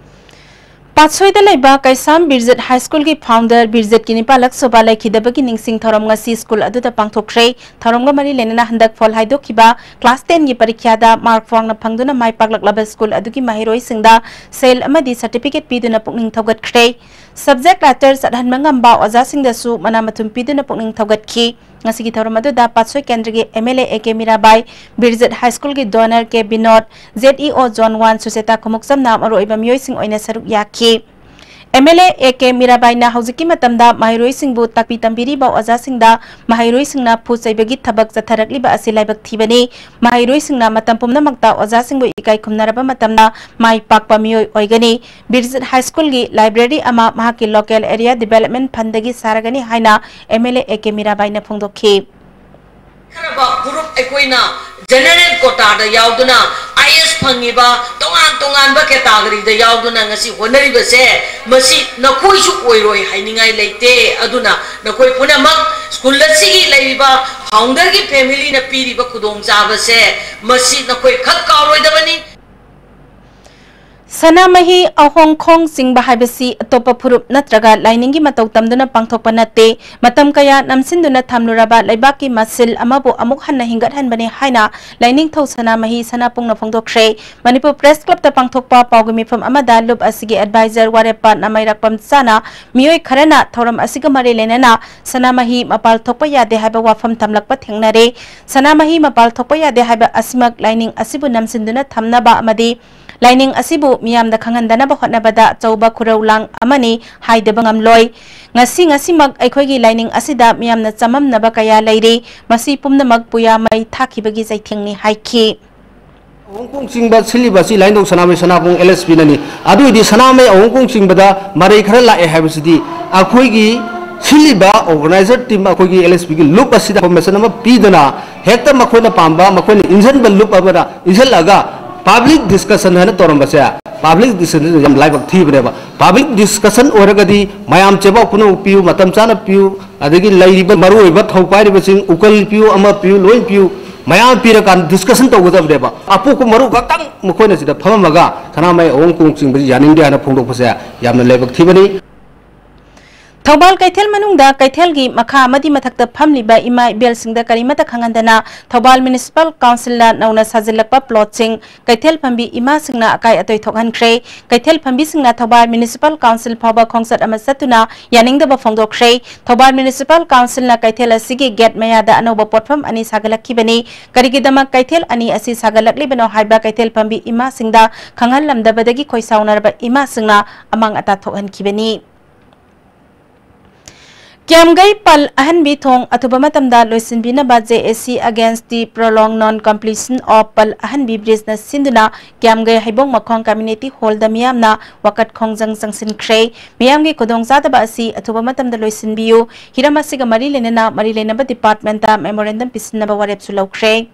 ꯄꯥꯠꯁꯣꯏꯗ ꯂꯩꯕ ꯀꯩꯁꯥꯝ ꯕꯤꯔꯖꯤꯠ ꯍꯥꯏ ꯁ꯭ꯀꯨꯜꯒꯤ ꯐꯥꯎꯟꯗꯔ ꯕꯤꯔꯖꯤꯠꯀꯤ ꯅꯤꯄꯥꯂꯛ ꯁꯣꯚꯥ ꯂꯩꯈꯤꯗꯕꯒꯤ ꯅꯤꯡꯁꯤꯡ ꯊꯧꯔꯝ ꯉꯁꯤ ꯁ꯭ꯀꯨꯜ ꯑꯗꯨꯗ ꯄꯥꯡꯊꯣꯛꯈ꯭ꯔꯦ꯫ ꯊꯧꯔꯝꯒ ꯃꯔꯤ ꯂꯩꯅꯅ ꯍꯟꯗꯛ ꯐꯣꯜ ꯍꯥꯏꯗꯣꯛꯈꯤꯕ ꯀ꯭ꯂꯥꯁ ꯇꯦꯟꯒꯤ ꯄꯔꯤꯈ꯭ꯌꯥꯗ ꯃꯥꯔꯛ ꯋꯥꯡꯅ ꯐꯪꯗꯨꯅ ꯃꯥꯏ ꯄꯥꯛꯂꯛꯂꯕ ꯁ꯭ꯀꯨꯜ ꯑꯗꯨꯒꯤ ꯃꯍꯩꯔꯣꯏꯁꯤꯡꯗ ꯁꯦꯜ ꯑꯃꯗꯤ ꯁꯔꯇꯤꯐꯤꯀꯦꯠ ꯄꯤꯗꯨꯅ ꯄꯨꯛꯅꯤꯡ ꯊꯧꯒꯠꯈ꯭ꯔꯦ꯫ ꯁꯕꯖꯦꯛ ꯂꯦꯇꯔ ꯆꯠꯍꯟꯕ ꯉꯝꯕ ꯑꯣꯖꯥꯁꯤꯡꯗꯁꯨ ꯃꯅꯥ ꯃꯊꯨꯝ ꯄꯤꯗꯨꯅ ꯄꯨꯛꯅꯤꯡ ꯊꯧꯒꯠꯈꯤ꯫ ꯉꯁꯤꯒꯤ ꯊꯧꯔꯝ ꯑꯗꯨꯗ ꯄꯥꯠꯁꯣꯏ ꯀꯦꯟꯗ꯭ꯔꯒꯤ M L A A K Mirabai, Birjit high ꯁ꯭ꯀꯨꯜꯒꯤ donor K Binod, Z E O zone one Sucheta ꯈꯨꯃꯨꯛꯆꯝꯅ ꯃꯔꯨꯑꯣꯏꯕ ꯃꯤꯑꯣꯏꯁꯤꯡ ꯑꯣꯏꯅ ꯁꯔꯨꯛ ꯌꯥꯈꯤ꯫ ꯑꯦꯝ ꯑꯦꯜ ꯑꯦ ꯑꯦ ꯀꯦ ꯃꯤꯔꯥꯕꯥꯏꯅ ꯍꯧꯖꯤꯛꯀꯤ ꯃꯇꯝꯗ ꯃꯍꯩꯔꯣꯏꯁꯤꯡꯕꯨ ꯇꯥꯛꯄꯤ ꯇꯝꯕꯤꯔꯤꯕ ꯑꯣꯖꯥꯁꯤꯡꯗ ꯃꯍꯩꯔꯣꯏꯁꯤꯡꯅ ꯐꯨ ꯆꯩꯕꯒꯤ ꯊꯕꯛ ꯆꯠꯊꯔꯛꯂꯤꯕ ꯑꯁꯤ ꯂꯥꯏꯕꯛ ꯊꯤꯕꯅꯤ꯫ ꯃꯍꯩꯔꯣꯏꯁꯤꯡꯅ ꯃꯇꯝ ꯄꯨꯝꯅꯃꯛꯇ ꯑꯣꯖꯥꯁꯤꯡꯕꯨ ꯏꯀꯥꯏ ꯈꯨꯝꯅꯔꯕ ꯃꯇꯝꯗ ꯃꯥꯏ ꯄꯥꯛꯄ ꯃꯤꯑꯣꯏ ꯑꯣꯏꯒꯅꯤ꯫ ꯕꯤꯔꯖꯤꯠ ꯍꯥꯏ ꯁ꯭ꯀꯨꯜꯒꯤ ꯂꯥꯏꯕ꯭ꯔꯦꯔꯤ ꯑꯃ ꯃꯍꯥꯛꯀꯤ ꯂꯣꯀꯦꯜ ꯑꯦꯔꯤꯌꯥ ꯗꯤꯕꯦꯂꯞꯃꯦꯟ ꯐꯟꯗꯒꯤ ꯁꯥꯔꯒꯅꯤ ꯍꯥꯏꯅ ꯑꯦꯝ ꯑꯦꯜ ꯑꯦ ꯑꯦ ꯀꯦ ꯃꯤꯔꯥꯕꯥꯏꯅ ꯐꯣꯡꯗꯣꯛꯈꯤ꯫ ꯍꯥꯏꯔꯕ ꯐꯨꯔꯨꯞ ꯑꯩꯈꯣꯏꯅ ꯖꯦꯅꯔꯦꯜ ꯀꯣꯇꯥꯗ ꯌꯥꯎꯗꯨꯅ ꯑꯥꯏ ꯑꯦꯁ ꯐꯪꯉꯤꯕ ꯇꯣꯉꯥꯟ ꯇꯣꯉꯥꯟꯕ ꯀꯦꯇꯥꯒꯣꯔꯤꯗ ꯌꯥꯎꯗꯨꯅ ꯉꯁꯤ ꯍꯣꯠꯅꯔꯤꯕꯁꯦ, ꯃꯁꯤ ꯅꯈꯣꯏꯁꯨ ꯑꯣꯏꯔꯣꯏ ꯍꯥꯏꯅꯤꯡꯉꯥꯏ ꯂꯩꯇꯦ꯫ ꯑꯗꯨꯅ ꯅꯈꯣꯏ ꯄꯨꯝꯅꯃꯛ ꯁ꯭ꯀꯨꯜ ꯑꯁꯤꯒꯤ ꯂꯩꯔꯤꯕ ꯐꯥꯎꯟꯗꯔꯒꯤ ꯐꯦꯃꯤꯂꯤꯅ ꯄꯤꯔꯤꯕ ꯈꯨꯗꯣꯡꯆꯥꯕꯁꯦ, ꯃꯁꯤ ꯅꯈꯣꯏ ꯈꯛ ꯀꯥꯎꯔꯣꯏꯗꯕꯅꯤ꯫ ꯁꯅꯥꯃꯍꯤ ꯑꯍꯣꯡ ꯈꯣꯡ ꯆꯤꯡꯕ ꯍꯥꯏꯕꯁꯤ ꯑꯇꯣꯞꯄ ꯐꯨꯔꯨꯞ ꯅꯠꯇ꯭ꯔꯒ ꯂꯥꯏꯅꯤꯡꯒꯤ ꯃꯇꯧ ꯇꯝꯗꯨꯅ ꯄꯥꯡꯊꯣꯛꯄ ꯅꯠꯇꯦ꯫ ꯃꯇꯝ ꯀꯌꯥ ꯅꯝꯁꯤꯟꯗꯨꯅ ꯊꯝꯂꯨꯔꯕ ꯂꯩꯕꯥꯛꯀꯤ ꯃꯁꯤꯜ ꯑꯃꯕꯨ ꯑꯃꯨꯛ ꯍꯟꯅ ꯍꯤꯡꯒꯠꯍꯟꯕꯅꯤ ꯍꯥꯏꯅ ꯂꯥꯏꯅꯤꯡꯊꯧ ꯁꯅꯥꯃꯍꯤ ꯁꯅꯥꯄꯨꯡꯅ ꯐꯣꯡꯗꯣꯛꯈ꯭ꯔꯦ꯫ ꯃꯅꯤꯄꯨꯔ ꯄ꯭ꯔꯦꯁ ꯀ꯭ꯂꯕꯇ ꯄꯥꯡꯊꯣꯛꯄ ꯄꯥꯎꯒꯤ ꯃꯤꯐꯝ ꯑꯃꯗ ꯂꯨꯞ ꯑꯁꯤꯒꯤ ꯑꯦꯗꯚꯥꯏꯖꯔ ꯋꯥꯔꯦꯞꯄ ꯅꯃꯩꯔꯛꯄꯝ ꯆꯥꯅ ꯃꯤꯑꯣꯏ ꯈꯔꯅ ꯊꯧꯔꯝ ꯑꯁꯤꯒ ꯃꯔꯤ ꯂꯩꯅꯅ ꯁꯅꯥꯃꯍꯤ ꯃꯄꯥꯜ ꯊꯣꯛꯄ ꯌꯥꯗꯦ ꯍꯥꯏꯕ ꯋꯥꯐꯝ ꯊꯝꯂꯛꯄ ꯊꯦꯡꯅꯔꯦ꯫ ꯁꯅꯥꯃꯍꯤ ꯃꯄꯥꯜ ꯊꯣꯛꯄ ꯌꯥꯗꯦ ꯍꯥꯏꯕ ꯑꯁꯤꯃꯛ ꯂꯥꯏꯅꯤꯡ ꯑꯁꯤꯕꯨ ꯅꯝꯁꯤꯟꯗꯨꯅ ꯊꯝꯅꯕ ꯑꯃꯗꯤ ꯂꯥꯏꯅꯤꯡ ꯑꯁꯤꯕꯨ ꯃꯤꯌꯥꯝꯗ ꯈꯪꯍꯟꯗꯅꯕ ꯍꯣꯠꯅꯕꯗ ꯑꯆꯧꯕ ꯈꯨꯔꯧ ꯂꯥꯡ ꯑꯃꯅꯤ ꯍꯥꯏꯗꯕ ꯉꯝꯂꯣꯏ꯫ ꯉꯁꯤ ꯉꯁꯤꯃꯛ ꯑꯩꯈꯣꯏꯒꯤ ꯂꯥꯏꯅꯤꯡ ꯑꯁꯤꯗ ꯃꯤꯌꯥꯝꯅ ꯆꯃꯝꯅꯕ ꯀꯌꯥ ꯂꯩꯔꯤ꯫ ꯃꯁꯤ ꯄꯨꯝꯅꯃꯛ ꯄꯨꯌꯥ ꯃꯩ ꯊꯥꯈꯤꯕꯒꯤ ꯆꯩꯊꯦꯡꯅꯤ ꯍꯥꯏꯈꯤ꯫ ꯑꯍꯣꯡ ꯈꯣꯡ ꯆꯤꯡꯕ ꯁꯤꯜꯂꯤꯕ ꯑꯁꯤ ꯂꯥꯏꯅꯤꯡꯊꯧ ꯁꯅꯥꯃꯍꯤ ꯁꯅꯥꯕꯨꯡ ꯑꯦꯜ ꯑꯦꯁ ꯄꯤꯅꯅꯤ꯫ ꯑꯗꯨ ꯑꯣꯏꯗꯤ ꯁꯅꯥꯃꯍꯤ ꯑꯍꯣꯡ ꯈꯣꯡ ꯆꯤꯡꯕꯗ ꯃꯔꯩ ꯈꯔ ꯂꯥꯛꯑꯦ ꯍꯥꯏꯕꯁꯤꯗꯤ ꯑꯩꯈꯣꯏꯒꯤ ꯁꯤꯜꯂꯤꯕ ꯑꯣꯔꯒꯅꯥꯏꯖꯔ ꯇꯤꯝ, ꯑꯩꯈꯣꯏꯒꯤ ꯑꯦꯜ ꯑꯦꯁ ꯄꯤꯒꯤ ꯂꯨꯞ ꯑꯁꯤꯗ ꯏꯟꯐꯣꯔꯃꯦꯁꯟ ꯑꯃ ꯄꯤꯗꯅ ꯍꯦꯛꯇ ꯃꯈꯣꯏꯅ ꯄꯥꯝꯕ, ꯃꯈꯣꯏꯅ ꯏꯟꯁꯤꯟꯕ ꯂꯨꯞ ꯑꯃꯗ ꯏꯟꯁꯤꯜꯂꯒ ꯄꯥꯕ꯭ꯂꯤꯛ ꯗꯤꯁꯀꯁꯟ ꯍꯥꯏꯅ ꯇꯧꯔꯝꯕꯁꯦ, ꯄꯥꯕ꯭ꯂꯤꯛ ꯗꯤꯁꯀꯁꯟ ꯌꯥꯝ ꯂꯥꯏꯕꯛ ꯊꯤꯕꯅꯦꯕ꯫ ꯄꯥꯕ꯭ꯂꯤꯛ ꯗꯤꯁꯀꯁꯟ ꯑꯣꯏꯔꯒꯗꯤ ꯃꯌꯥꯝ ꯆꯦꯕꯥꯎ ꯄꯨꯝꯅꯃꯛ ꯄꯤꯌꯨ, ꯃꯇꯝ ꯆꯥꯅ ꯄꯤꯌꯨ, ꯑꯗꯒꯤ ꯂꯩꯔꯤꯕ ꯃꯔꯨꯑꯣꯏꯕ ꯊꯧ ꯄꯥꯏꯔꯤꯕꯁꯤꯡ ꯎꯀꯜ ꯄꯤꯌꯨ, ꯑꯃ ꯄꯤꯌꯨ, ꯂꯣꯏ ꯄꯤꯌꯨ, ꯃꯌꯥꯝ ꯄꯤꯔꯀꯥꯟꯗ ꯗꯤꯁꯀꯁꯟ ꯇꯧꯒꯗꯕꯅꯦꯕ꯫ ꯑꯄꯣꯛꯄ ꯃꯔꯨ ꯈꯛꯇꯪ ꯃꯈꯣꯏꯅ ꯁꯤꯗ ꯐꯝꯃꯝꯃꯒ ꯁꯅꯥꯃꯍꯤ ꯑꯍꯣꯡ ꯈꯣꯡ ꯆꯤꯡꯕꯁꯤ ꯌꯥꯅꯤꯡꯗꯦ ꯍꯥꯏꯅ ꯐꯣꯡꯗꯣꯛꯄꯁꯦ ꯌꯥꯝꯅ ꯂꯥꯏꯕꯛ ꯊꯤꯕꯅꯤ꯫ ꯊꯧꯕꯥꯜ ꯀꯩꯊꯦꯜ ꯃꯅꯨꯡꯗ ꯀꯩꯊꯦꯜꯒꯤ ꯃꯈꯥ ꯑꯃꯗꯤ ꯃꯊꯛꯇ ꯐꯝꯂꯤꯕ ꯏꯃꯥ ꯏꯕꯦꯜꯁꯤꯡꯗ ꯀꯔꯤꯃꯠꯇ ꯈꯪꯍꯟꯗꯅ ꯊꯧꯕꯥꯜ ꯃ꯭ꯌꯨꯅꯤꯁꯤꯄꯥꯜ ꯀꯥꯎꯟꯁꯤꯜꯅ ꯅꯧꯅ ꯁꯥꯖꯤꯜꯂꯛꯄ ꯄ꯭ꯂꯣꯠꯁꯤꯡ ꯀꯩꯊꯦꯜ ꯐꯝꯕꯤ ꯏꯃꯥꯁꯤꯡꯅ ꯑꯀꯥꯏ ꯑꯇꯣꯏ ꯊꯣꯛꯍꯟꯈ꯭ꯔꯦ꯫ ꯀꯩꯊꯦꯜ ꯐꯝꯕꯤꯁꯤꯡꯅ ꯊꯧꯕꯥꯜ ꯃ꯭ꯌꯨꯅꯤꯁꯤꯄꯥꯜ ꯀꯥꯎꯟꯁꯤꯜ ꯐꯥꯎꯕ ꯈꯣꯡꯆꯠ ꯑꯃ ꯆꯠꯇꯨꯅ ꯌꯥꯅꯤꯡꯗꯕ ꯐꯣꯡꯗꯣꯛꯈ꯭ꯔꯦ꯫ ꯊꯧꯕꯥꯜ ꯃ꯭ꯌꯨꯅꯤꯁꯤꯄꯥꯜ ꯀꯥꯎꯟꯁꯤꯜꯅ ꯀꯩꯊꯦꯜ ꯑꯁꯤꯒꯤ ꯒꯦꯠ ꯃꯌꯥꯗ ꯑꯅꯧꯕ ꯄꯣꯠꯐꯝ ꯑꯅꯤ ꯁꯥꯒꯠꯂꯛꯈꯤꯕꯅꯤ꯫ ꯀꯔꯤꯒꯤꯗꯃꯛ ꯀꯩꯊꯦꯜ ꯑꯅꯤ ꯑꯁꯤ ꯁꯥꯒꯠꯂꯛꯂꯤꯕꯅꯣ ꯍꯥꯏꯕ ꯀꯩꯊꯦꯜ ꯐꯝꯕꯤ ꯏꯃꯥꯁꯤꯡꯗ ꯈꯪꯍꯜꯂꯝꯗꯕꯗꯒꯤ ꯈꯣꯏ ꯁꯥꯎꯅꯔꯕ ꯏꯃꯥꯁꯤꯡꯅ ꯑꯃꯥꯡ ꯑꯇꯥ ꯊꯣꯛꯍꯟꯈꯤꯕꯅꯤ꯫ ꯀ꯭ꯌꯥꯝꯒꯩ ꯄꯜ ꯑꯍꯟꯕꯤ ꯊꯣꯡ ꯑꯊꯨꯕ ꯃꯇꯝꯗ ꯂꯣꯏꯁꯤꯟꯕꯤꯅꯕ J A C against the prolonged non completion of ꯄꯜ ꯑꯍꯟꯕꯤ bridge ꯅ ꯁꯤꯟꯗꯨꯅ ꯀ꯭ꯌꯥꯝꯒꯩ ꯍꯩꯕꯣꯡ ꯃꯈꯣꯡ community hall ꯗ ꯃꯤꯌꯥꯝꯅ ꯋꯥꯀꯠ ꯈꯣꯡꯖꯪ ꯆꯪꯁꯤꯟꯈ꯭ꯔꯦ꯫ ꯃꯤꯌꯥꯝꯒꯤ ꯈꯨꯗꯣꯡꯆꯥꯗꯕ ꯑꯁꯤ ꯑꯊꯨꯕ ꯃꯇꯝꯗ ꯂꯣꯏꯁꯤꯟꯕꯤꯌꯨ꯫ ꯍꯤꯔꯝ ꯑꯁꯤꯒ ꯃꯔꯤ ꯂꯩꯅꯅ ꯃꯔꯤ ꯂꯩꯅꯕ department ꯇ memorandum ꯄꯤꯁꯤꯟꯅꯕ ꯋꯥꯔꯦꯞꯁꯨ ꯂꯧꯈ꯭ꯔꯦ꯫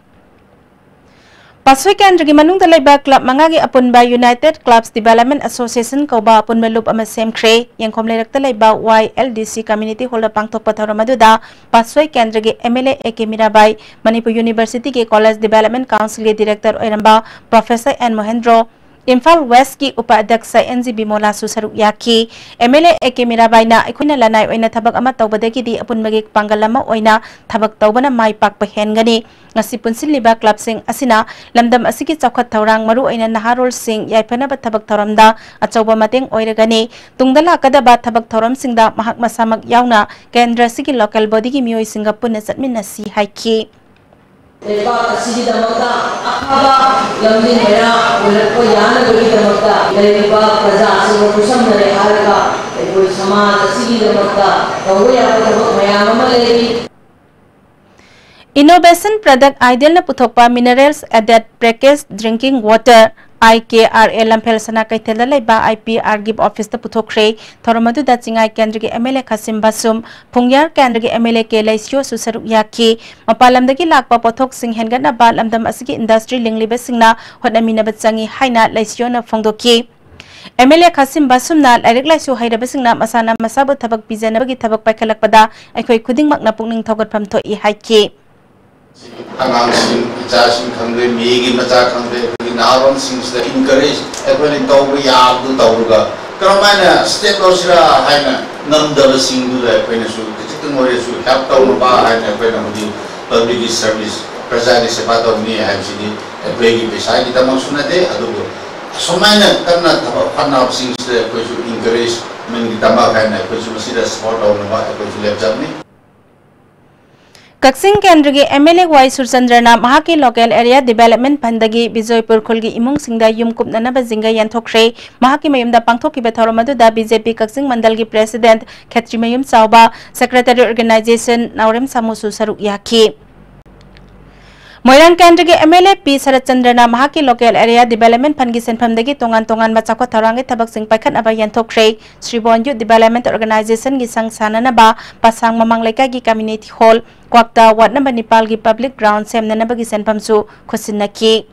ꯄꯥꯠꯁꯣꯏ ꯀꯦꯟꯗ꯭ꯔꯒꯤ ꯃꯅꯨꯡꯗ ꯂꯩꯕ ꯀ꯭ꯂꯕ ꯃꯉꯥꯒꯤ ꯑꯄꯨꯟꯕ United Clubs Development Association ꯀꯧꯕ ꯑꯄꯨꯟꯕ ꯂꯨꯞ ꯑꯃ ꯁꯦꯝꯈ꯭ꯔꯦ꯫ ꯌꯦꯡꯈꯣꯝ ꯂꯩꯔꯛꯇ ꯂꯩꯕ Y L D C community hall ꯗ ꯄꯥꯡꯊꯣꯛꯄ ꯊꯧꯔꯝ ꯑꯗꯨꯗ ꯄꯥꯠꯁꯣꯏ ꯀꯦꯟꯗ꯭ꯔꯒꯤ M L A A K Mirabai, Manipur University ꯒꯤ College Development Council ꯒꯤ director ꯑꯣꯏꯔꯝꯕ Professor N ꯃꯣꯍꯦꯟꯗ꯭ꯔꯣ, ꯏꯝꯐꯥꯜ ꯋꯦꯁꯀꯤ ꯎꯄ ꯑꯙ꯭ꯌꯛꯁ ꯑꯦꯟ ꯖꯤ ꯕꯤꯃꯣꯂꯥꯁꯨ ꯁꯔꯨꯛ ꯌꯥꯈꯤ꯫ ꯑꯦꯝ ꯑꯦꯜ ꯑꯦ ꯑꯦ ꯀꯦ ꯃꯤꯔꯥꯕꯥꯏꯅ ꯑꯩꯈꯣꯏꯅ ꯂꯅꯥꯏ ꯑꯣꯏꯅ ꯊꯕꯛ ꯑꯃ ꯇꯧꯕꯗꯒꯤꯗꯤ ꯑꯄꯨꯟꯕꯒꯤ ꯄꯥꯡꯒꯜ ꯑꯃ ꯑꯣꯏꯅ ꯊꯕꯛ ꯇꯧꯕꯅ ꯃꯥꯏ ꯄꯥꯛꯄ ꯍꯦꯟꯒꯅꯤ꯫ ꯉꯁꯤ ꯄꯨꯟꯁꯤꯜꯂꯤꯕ ꯀ꯭ꯂꯕꯁꯤꯡ ꯑꯁꯤꯅ ꯂꯝꯗꯝ ꯑꯁꯤꯒꯤ ꯆꯥꯎꯈꯠ ꯊꯧꯔꯥꯡ, ꯃꯔꯨꯑꯣꯏꯅ ꯅꯍꯥꯔꯣꯜꯁꯤꯡ ꯌꯥꯏꯐꯅꯕ ꯊꯕꯛ ꯊꯧꯔꯝꯗ ꯑꯆꯧꯕ ꯃꯇꯦꯡ ꯑꯣꯏꯔꯒꯅꯤ꯫ ꯇꯨꯡꯗ ꯂꯥꯛꯀꯗꯕ ꯊꯕꯛ ꯊꯧꯔꯝꯁꯤꯡꯗ ꯃꯍꯥꯛ ꯃꯁꯥꯃꯛ ꯌꯥꯎꯅ ꯀꯦꯟꯗ꯭ꯔ ꯑꯁꯤꯒꯤ ꯂꯣꯀꯦꯜ ꯕꯣꯗꯤꯒꯤ ꯃꯤꯑꯣꯏꯁꯤꯡꯒ ꯄꯨꯟꯅ ꯆꯠꯃꯤꯟꯅꯁꯤ ꯍꯥꯏꯈꯤ꯫ ꯂꯩꯕꯥꯛ ꯑꯁꯤꯒꯤꯗꯃꯛꯇ ꯑꯐꯕ ꯂꯝꯖꯤꯡ ꯂꯩꯔꯥ ꯑꯣꯏꯔꯛꯄ ꯌꯥꯅꯕꯒꯤꯗꯃꯛꯇ ꯂꯩꯔꯤꯕ ꯄ꯭ꯔꯖꯥꯁꯤꯡꯕꯨ ꯈꯨꯠꯁꯝꯅꯔꯦ ꯍꯥꯏꯔꯒ ꯑꯩꯈꯣꯏ ꯁꯃꯥꯖ ꯑꯁꯤꯒꯤꯗꯃꯛꯇ ꯇꯧꯕ ꯌꯥꯕ ꯊꯕꯛ ꯃꯌꯥꯝ ꯑꯃ ꯂꯩꯔꯤ꯫ Innovation Product Idealꯅ ꯄꯨꯊꯣꯛꯄ Minerals Added Packaged Drinking Water, I K R A, ꯂꯝꯐꯦꯜ ꯁꯅꯥ ꯀꯩꯊꯦꯜꯗ ꯂꯩꯕ I P R ꯒꯤ ꯑꯣꯐꯤꯁꯇ ꯄꯨꯊꯣꯛꯈ꯭ꯔꯦ꯫ ꯊꯧꯔꯝ ꯑꯗꯨꯗ ꯆꯤꯡꯉꯥꯏ ꯀꯦꯟꯗ꯭ꯔꯒꯤ M L A ꯈꯥꯁꯤꯝ ꯕꯥꯁꯨꯝ, ꯐꯨꯡꯌꯥꯔ ꯀꯦꯟꯗ꯭ꯔꯒꯤ M L A ꯀꯦ ꯂꯩꯁꯤꯌꯣꯁꯨ ꯁꯔꯨꯛ ꯌꯥꯈꯤ꯫ ꯃꯄꯥꯟ ꯂꯝꯗꯒꯤ ꯂꯥꯛꯄ ꯄꯣꯠꯊꯣꯛꯁꯤꯡ ꯍꯦꯟꯒꯠꯅꯕ ꯂꯝꯗꯝ ꯑꯁꯤꯒꯤ ꯏꯟꯗꯁꯇ꯭ꯔꯤ ꯂꯤꯡꯂꯤꯕꯁꯤꯡꯅ ꯍꯣꯠꯅꯃꯤꯟꯅꯕ ꯆꯪꯏ ꯍꯥꯏꯅ ꯂꯩꯁꯤꯌꯣꯅ ꯐꯣꯡꯗꯣꯛꯈꯤ꯫ M L A ꯈꯥꯁꯤꯝ ꯕꯥꯁꯨꯝꯅ ꯂꯥꯏꯔꯤꯛ ꯂꯥꯏꯁꯨ ꯍꯩꯔꯕꯁꯤꯡꯅ ꯃꯁꯥꯅ ꯃꯁꯥꯕꯨ ꯊꯕꯛ ꯄꯤꯖꯅꯕꯒꯤ ꯊꯕꯛ ꯄꯥꯏꯈꯠꯂꯛꯄꯗ ꯑꯩꯈꯣꯏ ꯈꯨꯗꯤꯡꯃꯛꯅ ꯄꯨꯛꯅꯤꯡ ꯊꯧꯒꯠꯐꯝ ꯊꯣꯛꯏ ꯍꯥꯏꯈꯤ꯫ ꯑꯉꯥꯡꯁꯤꯡ, ꯏꯆꯥꯁꯤꯡ ꯈꯪꯗꯦ, ꯃꯤꯒꯤ ꯃꯆꯥ ꯈꯪꯗꯦ, ꯑꯩꯈꯣꯏꯒꯤ ꯅꯍꯥꯔꯣꯟꯁꯤꯡꯁꯤꯗ encourage ꯑꯩꯈꯣꯏꯅ ꯇꯧꯕ ꯌꯥꯕꯗꯨ ꯇꯧꯔꯒ ꯀꯔꯝꯍꯥꯏꯅ step ꯂꯧꯁꯤꯔꯥ ꯍꯥꯏꯅ ꯉꯝꯗꯕꯁꯤꯡꯗꯨꯗ ꯑꯩꯈꯣꯏꯅꯁꯨ ꯈꯖꯤꯛꯇꯪ ꯑꯣꯏꯔꯁꯨ help ꯇꯧꯅꯕ ꯍꯥꯏꯅ ꯑꯩꯈꯣꯏꯅ ꯍꯧꯖꯤꯛ publicꯀꯤ service, ꯄ꯭ꯔꯖꯥꯒꯤ ꯁꯦꯕꯥ ꯇꯧꯅꯤ ꯍꯥꯏꯕꯁꯤꯗꯤ ꯑꯩꯈꯣꯏꯒꯤ ꯄꯩꯁꯥꯒꯤꯗꯃꯛꯁꯨ ꯅꯠꯇꯦ, ꯑꯗꯨꯕꯨ ꯑꯁꯨꯃꯥꯏꯅ ꯀꯟꯅ ꯊꯕꯛ ꯍꯣꯠꯅꯕꯁꯤꯡꯁꯤꯗ ꯑꯩꯈꯣꯏꯁꯨ encouragementꯀꯤꯗꯃꯛ ꯍꯥꯏꯅ ꯑꯩꯈꯣꯏꯁꯨ ꯃꯁꯤꯗ support ꯇꯧꯅꯕ ꯑꯩꯈꯣꯏꯁꯨ ꯂꯦꯞꯆꯕꯅꯤ꯫ ꯀꯛꯆꯤꯡ ꯀꯦꯟꯗ꯭ꯔꯒꯤ M L A ꯋꯥꯏ ꯁꯨꯔꯆꯟꯗ꯭ꯔꯅ ꯃꯍꯥꯛꯀꯤ local area development fundꯗꯒꯤ ꯕꯤꯖꯣꯏꯄꯨꯔ ꯈꯨꯜꯒꯤ ꯏꯃꯨꯡꯁꯤꯡꯗ ꯌꯨꯝ ꯀꯨꯞꯅꯅꯕ ꯖꯤꯡꯒ ꯌꯦꯟꯊꯣꯛꯈ꯭ꯔꯦ꯫ ꯃꯍꯥꯛꯀꯤ ꯃꯌꯨꯝꯗ ꯄꯥꯡꯊꯣꯛꯈꯤꯕ ꯊꯧꯔꯝ ꯑꯗꯨꯗ B J P ꯀꯛꯆꯤꯡ ꯃꯟꯗꯜꯒꯤ president ꯈꯦꯇ꯭ꯔꯤꯃꯌꯨꯝ ꯆꯥꯎꯕ, secretary organization ꯅꯥꯎꯔꯦꯝ ꯁꯥꯃꯨꯁꯨ ꯁꯔꯨꯛ ꯌꯥꯈꯤ꯫ ꯃꯣꯏꯔꯥꯡ ꯀꯦꯟꯗ꯭ꯔꯒꯤ M L A ꯄꯤ ꯁꯔꯠꯆꯟꯗ꯭ꯔꯅ ꯃꯍꯥꯛꯀꯤ local area development fundꯒꯤ ꯁꯦꯟꯐꯝꯗꯒꯤ ꯇꯣꯉꯥꯟ ꯇꯣꯉꯥꯟꯕ ꯆꯥꯎꯈꯠ ꯊꯧꯔꯥꯡꯒꯤ ꯊꯕꯛꯁꯤꯡ ꯄꯥꯏꯈꯠꯅꯕ ꯌꯦꯟꯊꯣꯛꯈ꯭ꯔꯦ꯫ ꯁ꯭ꯔꯤꯕꯣꯟ Youth Development Organizationꯒꯤ ꯁꯪ ꯁꯥꯅꯅꯕ ꯄꯥꯁꯥꯡ ꯃꯃꯥꯡ ꯂꯩꯀꯥꯏꯒꯤ community hall, Kwakta ward number ꯅꯤꯄꯥꯜꯒꯤ public ground ꯁꯦꯝꯅꯅꯕꯒꯤ ꯁꯦꯟꯐꯝꯁꯨ ꯈꯨꯠꯁꯤꯟꯅꯈꯤ꯫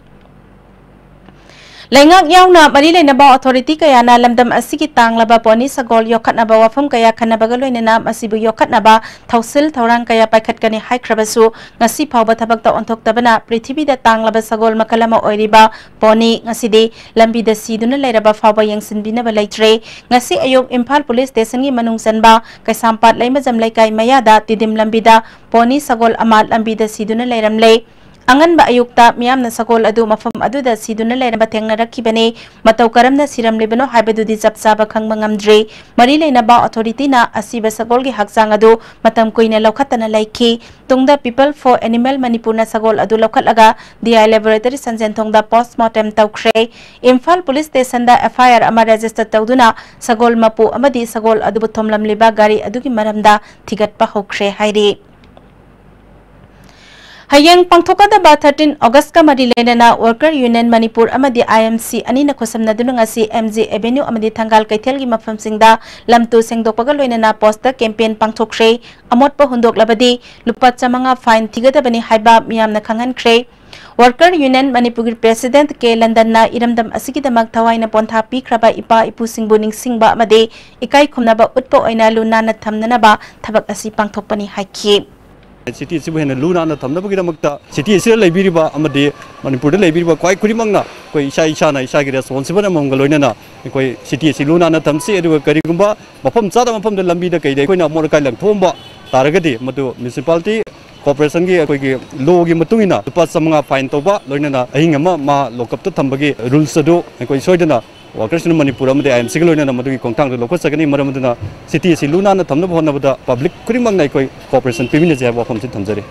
ꯂꯩꯉꯥꯛ ꯌꯥꯎꯅ ꯃꯔꯤ ꯂꯩꯅꯕ ꯑꯣꯊꯣꯔꯤꯇꯤ ꯀꯌꯥꯅ ꯂꯝꯗꯝ ꯑꯁꯤꯒꯤ ꯇꯥꯡꯂꯕ ꯄꯣꯅꯤ ꯁꯒꯣꯜ ꯌꯣꯛꯈꯠꯅꯕ ꯋꯥꯐꯝ ꯀꯌꯥ ꯈꯟꯅꯕꯒ ꯂꯣꯏꯅꯅ ꯃꯁꯤꯕꯨ ꯌꯣꯛꯈꯠꯅꯕ ꯊꯧꯁꯤꯜ ꯊꯧꯔꯥꯡ ꯀꯌꯥ ꯄꯥꯏꯈꯠꯀꯅꯤ ꯍꯥꯏꯈ꯭ꯔꯕꯁꯨ, ꯉꯁꯤ ꯐꯥꯎꯕ ꯊꯕꯛꯇ ꯑꯣꯟꯊꯣꯛꯇꯕꯅ ꯄ꯭ꯔꯤꯊꯤꯕꯤꯗ ꯇꯥꯡꯂꯕ ꯁꯒꯣꯜ ꯃꯈꯜ ꯑꯃ ꯑꯣꯏꯔꯤꯕ ꯄꯣꯅꯤ ꯉꯁꯤꯗꯤ ꯂꯝꯕꯤꯗ ꯁꯤꯗꯨꯅ ꯂꯩꯔꯕ ꯐꯥꯎꯕ ꯌꯦꯡꯁꯤꯟꯕꯤꯅꯕ ꯂꯩꯇ꯭ꯔꯦ꯫ ꯉꯁꯤ ꯑꯌꯨꯛ ꯏꯝꯐꯥꯜ ꯄꯨꯂꯤꯁ ꯁ꯭ꯇꯦꯁꯟꯒꯤ ꯃꯅꯨꯡ ꯆꯟꯕ ꯀꯩꯁꯥꯝꯄꯥꯠ ꯂꯩꯃꯖꯝ ꯂꯩꯀꯥꯏ ꯃꯌꯥꯗ ꯇꯤꯗꯤꯝ ꯂꯝꯕꯤꯗ ꯄꯣꯅꯤ ꯁꯒꯣꯜ ꯑꯃ ꯂꯝꯕꯤꯗ ꯁꯤꯗꯨꯅ ꯂꯩꯔꯝꯂꯦ꯫ ꯑꯉꯟꯕ ꯑꯌꯨꯛꯇ ꯃꯤꯌꯥꯝꯅ ꯁꯒꯣꯜ ꯑꯗꯨ ꯃꯐꯝ ꯑꯗꯨꯗ ꯁꯤꯗꯨꯅ ꯂꯩꯔꯝꯕ ꯊꯦꯡꯅꯔꯛꯈꯤꯕꯅꯤ꯫ ꯃꯇꯧ ꯀꯔꯝꯅ ꯁꯤꯔꯝꯂꯤꯕꯅꯣ ꯍꯥꯏꯕꯗꯨꯗꯤ ꯆꯞ ꯆꯥꯕ ꯈꯪꯕ ꯉꯝꯗ꯭ꯔꯤ꯫ ꯃꯔꯤ ꯂꯩꯅꯕ ꯑꯣꯊꯣꯔꯤꯇꯤꯅ ꯑꯁꯤꯕ ꯁꯒꯣꯜꯒꯤ ꯍꯛꯆꯥꯡ ꯑꯗꯨ ꯃꯇꯝ ꯀꯨꯏꯅ ꯂꯧꯈꯠꯇꯅ ꯂꯩꯈꯤ꯫ ꯇꯨꯡꯗ People for Animal ꯃꯅꯤꯄꯨꯔꯅ ꯁꯒꯣꯜ ꯑꯗꯨ ꯂꯧꯈꯠꯂꯒ D I laboratory ꯁꯟꯖꯦꯟꯊꯣꯡꯗ postmortem ꯇꯧꯈ꯭ꯔꯦ꯫ ꯏꯝꯐꯥꯜ ꯄꯨꯂꯤꯁ ꯁ꯭ꯇꯦꯁꯟꯗ F I R ꯑꯃ register ꯇꯧꯗꯨꯅ ꯁꯒꯣꯜ ꯃꯄꯨ ꯑꯃꯗꯤ ꯁꯒꯣꯜ ꯑꯗꯨꯕꯨ ꯊꯣꯝꯂꯝꯂꯤꯕ ꯒꯥꯔꯤ ꯑꯗꯨꯒꯤ ꯃꯔꯝꯗ ꯊꯤꯒꯠꯄ ꯍꯧꯈ꯭ꯔꯦ ꯍꯥꯏꯔꯤ꯫ ꯍꯌꯦꯡ ꯄꯥꯡꯊꯣꯛꯀꯗꯕ thirteen Augustꯀ ꯃꯔꯤ ꯂꯩꯅꯅ Worker Union ꯃꯅꯤꯄꯨꯔ ꯑꯃꯗꯤ I M C ꯑꯅꯤꯅ ꯈꯨꯠꯁꯝꯅꯗꯨꯅ ꯉꯁꯤ M G Avenue ꯑꯃꯗꯤ ꯊꯪꯒꯥꯜ ꯀꯩꯊꯦꯜꯒꯤ ꯃꯐꯝꯁꯤꯡꯗ ꯂꯝ ꯇꯨ ꯁꯦꯡꯗꯣꯛꯄꯒ ꯂꯣꯏꯅꯅ poster campaign ꯄꯥꯡꯊꯣꯛꯈ꯭ꯔꯦ꯫ ꯑꯃꯣꯠꯄ ꯍꯨꯟꯗꯣꯛꯂꯕꯗꯤ ꯂꯨꯄꯥ ꯆꯥꯃꯉꯥ fine ꯊꯤꯒꯗꯕꯅꯤ ꯍꯥꯏꯕ ꯃꯤꯌꯥꯝꯅ ꯈꯪꯍꯟꯈ꯭ꯔꯦ꯫ Worker Union ꯃꯅꯤꯄꯨꯔꯒꯤ president K ꯂꯟꯗꯟꯅ ꯏꯔꯝꯗꯝ ꯑꯁꯤꯒꯤꯗꯃꯛ ꯊꯋꯥꯏꯅ ꯄꯣꯟꯊꯥ ꯄꯤꯈ꯭ꯔꯕ ꯏꯄꯥ ꯏꯄꯨꯁꯤꯡꯕꯨ ꯅꯤꯡꯁꯤꯡꯕ ꯑꯃꯗꯤ ꯏꯀꯥꯏ ꯈꯨꯝꯅꯕ ꯎꯠꯄ ꯑꯣꯏꯅ ꯂꯨ ꯅꯥꯟꯅ ꯊꯝꯅꯅꯕ ꯊꯕꯛ ꯑꯁꯤ ꯄꯥꯡꯊꯣꯛꯄꯅꯤ ꯍꯥꯏꯈꯤ꯫ City ꯑꯁꯤꯕꯨ ꯍꯦꯟꯅ ꯂꯨ ꯅꯥꯟꯅ ꯊꯝꯅꯕꯒꯤꯗꯃꯛꯇ city ꯑꯁꯤꯗ ꯂꯩꯕꯤꯔꯤꯕ ꯑꯃꯗꯤ ꯃꯅꯤꯄꯨꯔꯗ ꯂꯩꯕꯤꯔꯤꯕ ꯈ꯭ꯋꯥꯏ ꯈꯨꯗꯤꯡꯃꯛꯅ ꯑꯩꯈꯣꯏ ꯏꯁꯥ ꯏꯁꯥꯅ ꯏꯁꯥꯒꯤ responsible ꯑꯃꯃꯝꯒ ꯂꯣꯏꯅꯅ ꯑꯩꯈꯣꯏ city ꯑꯁꯤ ꯂꯨ ꯅꯥꯟꯅ ꯊꯝꯁꯤ꯫ ꯑꯗꯨꯒ ꯀꯔꯤꯒꯨꯝꯕ ꯃꯐꯝ ꯆꯥꯗꯕ ꯃꯐꯝꯗ ꯂꯝꯕꯤꯗ ꯀꯩꯗ ꯑꯩꯈꯣꯏꯅ ꯑꯃꯣꯠ ꯑꯀꯥꯏ ꯂꯪꯊꯣꯛꯑꯝꯕ ꯇꯥꯔꯒꯗꯤ ꯃꯗꯨ municipality corporationꯒꯤ ꯑꯩꯈꯣꯏꯒꯤ lawꯒꯤ ꯃꯇꯨꯡ ꯏꯟꯅ ꯂꯨꯄꯥ ꯆꯥꯃꯉꯥ fine ꯇꯧꯕ, ꯂꯣꯏꯅꯅ ꯑꯍꯤꯡ ꯑꯃ ꯃꯥ lockupꯇ ꯊꯝꯕꯒꯤ rules ꯑꯗꯨ ꯑꯩꯈꯣꯏ ꯁꯣꯏꯗꯅ Workers Union ꯃꯅꯤꯄꯨꯔ ꯑꯃꯗꯤ I M Cꯒ ꯂꯣꯏꯅꯅ ꯃꯗꯨꯒꯤ ꯈꯣꯡꯊꯥꯡꯗꯨ ꯂꯧꯈꯠꯆꯒꯅꯤ꯫ ꯃꯔꯝ ꯑꯗꯨꯅ city ꯑꯁꯤ ꯂꯨ ꯅꯥꯟꯅ ꯊꯝꯅꯕ ꯍꯣꯠꯅꯕꯗ public ꯈꯨꯗꯤꯡꯃꯛꯅ ꯑꯩꯈꯣꯏ cooperation ꯄꯤꯃꯤꯟꯅꯁꯤ ꯍꯥꯏꯕ ꯋꯥꯐꯝꯁꯤ ꯊꯝꯖꯔꯤ꯫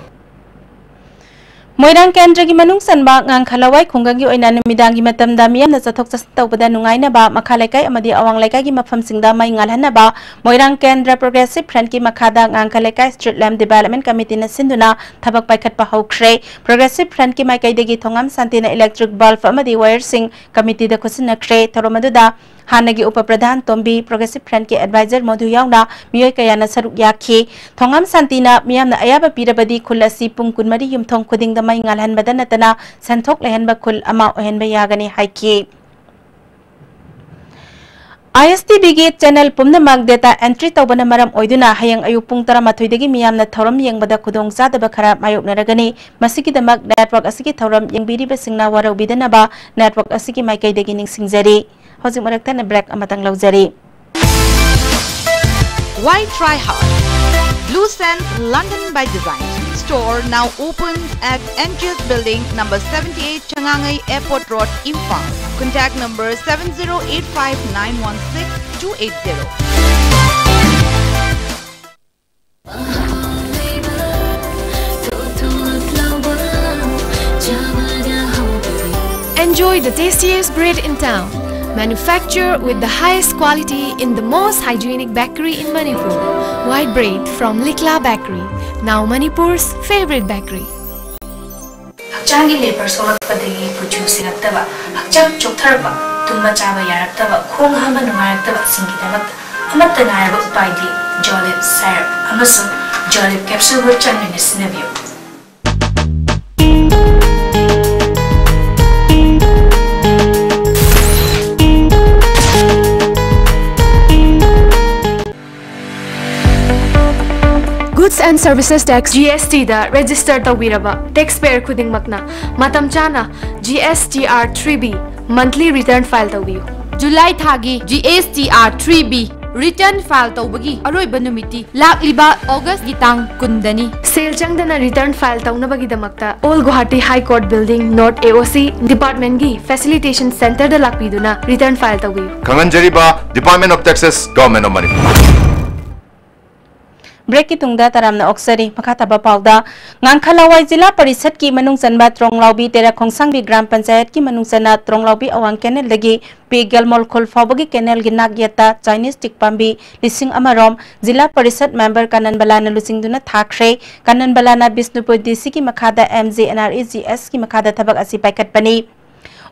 ꯃꯣꯏꯔꯥꯡ ꯀꯦꯟꯗ꯭ꯔꯒꯤ ꯃꯅꯨꯡ ꯆꯟꯕ ꯉꯥꯡꯈꯂꯋꯥꯏ ꯈꯨꯡꯒꯪꯒꯤ ꯑꯣꯏꯅ ꯅꯨꯃꯤꯗꯥꯡꯒꯤ ꯃꯇꯝꯗ ꯃꯤꯌꯥꯝꯅ ꯆꯠꯊꯣꯛ ꯆꯠꯁꯤꯟ ꯇꯧꯕꯗ ꯅꯨꯡꯉꯥꯏꯅꯕ ꯃꯈꯥ ꯂꯩꯀꯥꯏ ꯑꯃꯗꯤ ꯑꯋꯥꯡ ꯂꯩꯀꯥꯏꯒꯤ ꯃꯐꯝꯁꯤꯡꯗ ꯃꯩ ꯉꯥꯜꯍꯟꯅꯕ ꯃꯣꯏꯔꯥꯡ ꯀꯦꯟꯗ꯭ꯔ Progressive Frontꯀꯤ ꯃꯈꯥꯗ ꯉꯥꯡꯈ ꯂꯩꯀꯥꯏ Street Lamp Development Committeeꯅ ꯁꯤꯟꯗꯨꯅ ꯊꯕꯛ ꯄꯥꯏꯈꯠꯄ ꯍꯧꯈ꯭ꯔꯦ꯫ Progressive Frontꯀꯤ ꯃꯥꯏꯀꯩꯗꯒꯤ ꯊꯣꯉꯥꯝ ꯁꯥꯟꯇꯤꯅ electric bulb ꯑꯃꯗꯤ wireꯁꯤꯡ committeeꯗ ꯈꯨꯠꯁꯤꯟꯅꯈ꯭ꯔꯦ꯫ ꯊꯧꯔꯝ ꯑꯗꯨꯗ ꯍꯥꯟꯅꯒꯤ ꯎꯄ ꯄ꯭ꯔꯙꯥꯟ ꯇꯣꯝꯕꯤ, Progressive Front ꯀꯤ advisor ꯃꯣꯙꯨ ꯌꯥꯎꯅ ꯃꯤꯑꯣꯏ ꯀꯌꯥꯅ ꯁꯔꯨꯛ ꯌꯥꯈꯤ꯫ ꯊꯣꯉꯥꯝ ꯁꯥꯟꯇꯤꯅ ꯃꯤꯌꯥꯝꯅ ꯑꯌꯥꯕ ꯄꯤꯔꯕꯗꯤ ꯈꯨꯜ ꯑꯁꯤ ꯄꯨꯡ ꯀꯨꯟꯃꯔꯤ ꯌꯨꯝꯊꯣꯡ ꯈꯨꯗꯤꯡꯗ ꯃꯩ ꯉꯥꯜꯍꯟꯕꯗ ꯅꯠꯇꯅ ꯁꯦꯟꯊꯣꯛ ꯂꯩꯍꯟꯕ ꯈꯨꯜ ꯑꯃ ꯑꯣꯏꯍꯟꯕ ꯌꯥꯒꯅꯤ ꯍꯥꯏꯈꯤ꯫ ISTV ꯒꯤ channel ꯄꯨꯝꯅꯃꯛ data entry ꯇꯧꯕꯅ ꯃꯔꯝ ꯑꯣꯏꯗꯨꯅ ꯍꯌꯦꯡ ꯑꯌꯨꯛ ꯄꯨꯡ ꯇꯔꯥꯃꯥꯊꯣꯏꯗꯒꯤ ꯃꯤꯌꯥꯝꯅ ꯊꯧꯔꯝ ꯌꯦꯡꯕꯗ ꯈꯨꯗꯣꯡꯆꯥꯗꯕ ꯈꯔ ꯃꯥꯌꯣꯛꯅꯔꯒꯅꯤ꯫ ꯃꯁꯤꯒꯤꯗꯃꯛ network ꯑꯁꯤꯒꯤ ꯊꯧꯔꯝ ꯌꯦꯡꯕꯤꯔꯤꯕꯁꯤꯡꯅ ꯋꯥꯔꯧꯕꯤꯗꯅꯕ network ꯑꯁꯤꯒꯤ ꯃꯥꯏꯀꯩꯗꯒꯤ ꯅꯤꯡꯁꯤꯡꯖꯔꯤ꯫ ꯍꯧꯖꯤꯛ ꯃꯔꯛ ꯊꯠꯅ break ꯑꯃꯇꯪ ꯂꯧꯖꯔꯤ꯫ Why try hard? Blue Sands London by Design store now opens at N G S Building number seventy-eight, Changangai Airport Road, Imphal. Contact number seven zero eight five nine one six two eight zero. Enjoy the tastiest bread in town. Manufacture with the highest quality in the most hygienic bakery in Manipur. White bread from Likla Bakery, now Manipur's favorite bakery. ꯍꯛꯆꯥꯡꯒꯤ labour ꯁꯣꯛꯂꯛꯄꯗꯒꯤ ꯀꯨꯆꯨ ꯁꯤꯔꯛꯇꯕ, ꯍꯛꯆꯥꯡ ꯆꯣꯛꯊꯔꯛꯄ, ꯇꯨꯝꯕ ꯆꯥꯕ ꯌꯥꯔꯛꯇꯕ, ꯈꯣꯡ ꯍꯥꯝꯕ ꯅꯨꯡꯉꯥꯏꯔꯛꯇꯕꯁꯤꯡꯒꯤꯗꯃꯛꯇ ꯑꯃꯠꯇ ꯉꯥꯏꯔꯕ ꯎꯄꯥꯏꯗꯤ ꯖꯣꯂꯤꯞ ꯁꯥꯏꯔꯞ ꯑꯃꯁꯨꯡ ꯖꯣꯂꯤꯞ ꯀꯦꯞꯁꯨꯜꯕꯨ ꯆꯥꯡ ꯅꯥꯏꯅ ꯁꯤꯖꯤꯟꯅꯕꯤꯌꯨ꯫ Goods and Services Tax, G S T, the register ꯇꯧꯕꯤꯔꯕ taxpayer ꯈꯨꯗꯤꯡꯃꯛꯅ ꯃꯇꯝ ꯆꯥꯅ G S T R three B monthly return file ꯇꯧꯕꯤꯌꯨ꯫ ꯖꯨꯂꯥꯏ ꯊꯥꯒꯤ G S T R three B return file ꯇꯧꯕꯒꯤ ꯑꯔꯣꯏꯕ ꯅꯨꯃꯤꯠꯇꯤ ꯂꯥꯛꯂꯤꯕ ꯑꯣꯒꯁꯀꯤ ꯇꯥꯡ ꯀꯨꯟꯗꯅꯤ꯫ ꯁꯦꯜ ꯆꯪꯗꯅ return file ꯇꯧꯅꯕꯒꯤꯗꯃꯛꯇ Old Guwahati High Court Building, North A O C department ꯀꯤ facilitation center ꯗ ꯂꯥꯛꯄꯤꯗꯨꯅ return file ꯇꯧꯕꯤꯌꯨ꯫ ꯈꯪꯍꯟꯖꯔꯤꯕ Department of Taxes, Government of Manipur꯫ Break ꯀꯤ ꯇꯨꯡꯗ ꯇꯔꯥꯝꯅ ꯑꯣꯛꯆꯔꯤ꯫ ꯃꯈꯥ ꯇꯥꯕ ꯄꯥꯎꯗ, ꯉꯥꯡꯈ ꯂꯋꯥꯏ ꯖꯤꯂꯥ ꯄꯔꯤꯁꯠꯀꯤ ꯃꯅꯨꯡ ꯆꯟꯕ ꯇ꯭ꯔꯣꯡꯂꯥꯎꯕꯤ ꯇꯦꯔꯥ ꯈꯣꯡꯁꯥꯡꯕꯤ ꯒ꯭ꯔꯥꯝ ꯄꯟꯆꯥꯌꯠꯀꯤ ꯃꯅꯨꯡ ꯆꯟꯅ ꯇ꯭ꯔꯣꯡꯂꯥꯎꯕꯤ ꯑꯋꯥꯡ canal ꯗꯒꯤ ꯄꯤ ꯒꯦꯜꯃꯣꯜ ꯈꯨꯜ ꯐꯥꯎꯕꯒꯤ canal ꯒꯤ ꯅꯥꯛ ꯌꯦꯠꯇ Chinese teak ꯄꯥꯝꯕꯤ ꯂꯤꯁꯤꯡ ꯑꯃ ꯔꯣꯝ ꯖꯤꯂꯥ ꯄꯔꯤꯁꯠ member ꯀꯥꯅꯟꯕꯂꯥꯅ ꯂꯨꯆꯤꯡꯗꯨꯅ ꯊꯥꯈ꯭ꯔꯦ꯫ ꯀꯥꯅꯟꯕꯂꯥꯅ ꯕꯤꯁꯅꯨꯄꯨꯔ D C ꯒꯤ ꯃꯈꯥꯗ M G N R E G S ꯀꯤ ꯃꯈꯥꯗ ꯊꯕꯛ ꯑꯁꯤ ꯄꯥꯏꯈꯠꯄꯅꯤ꯫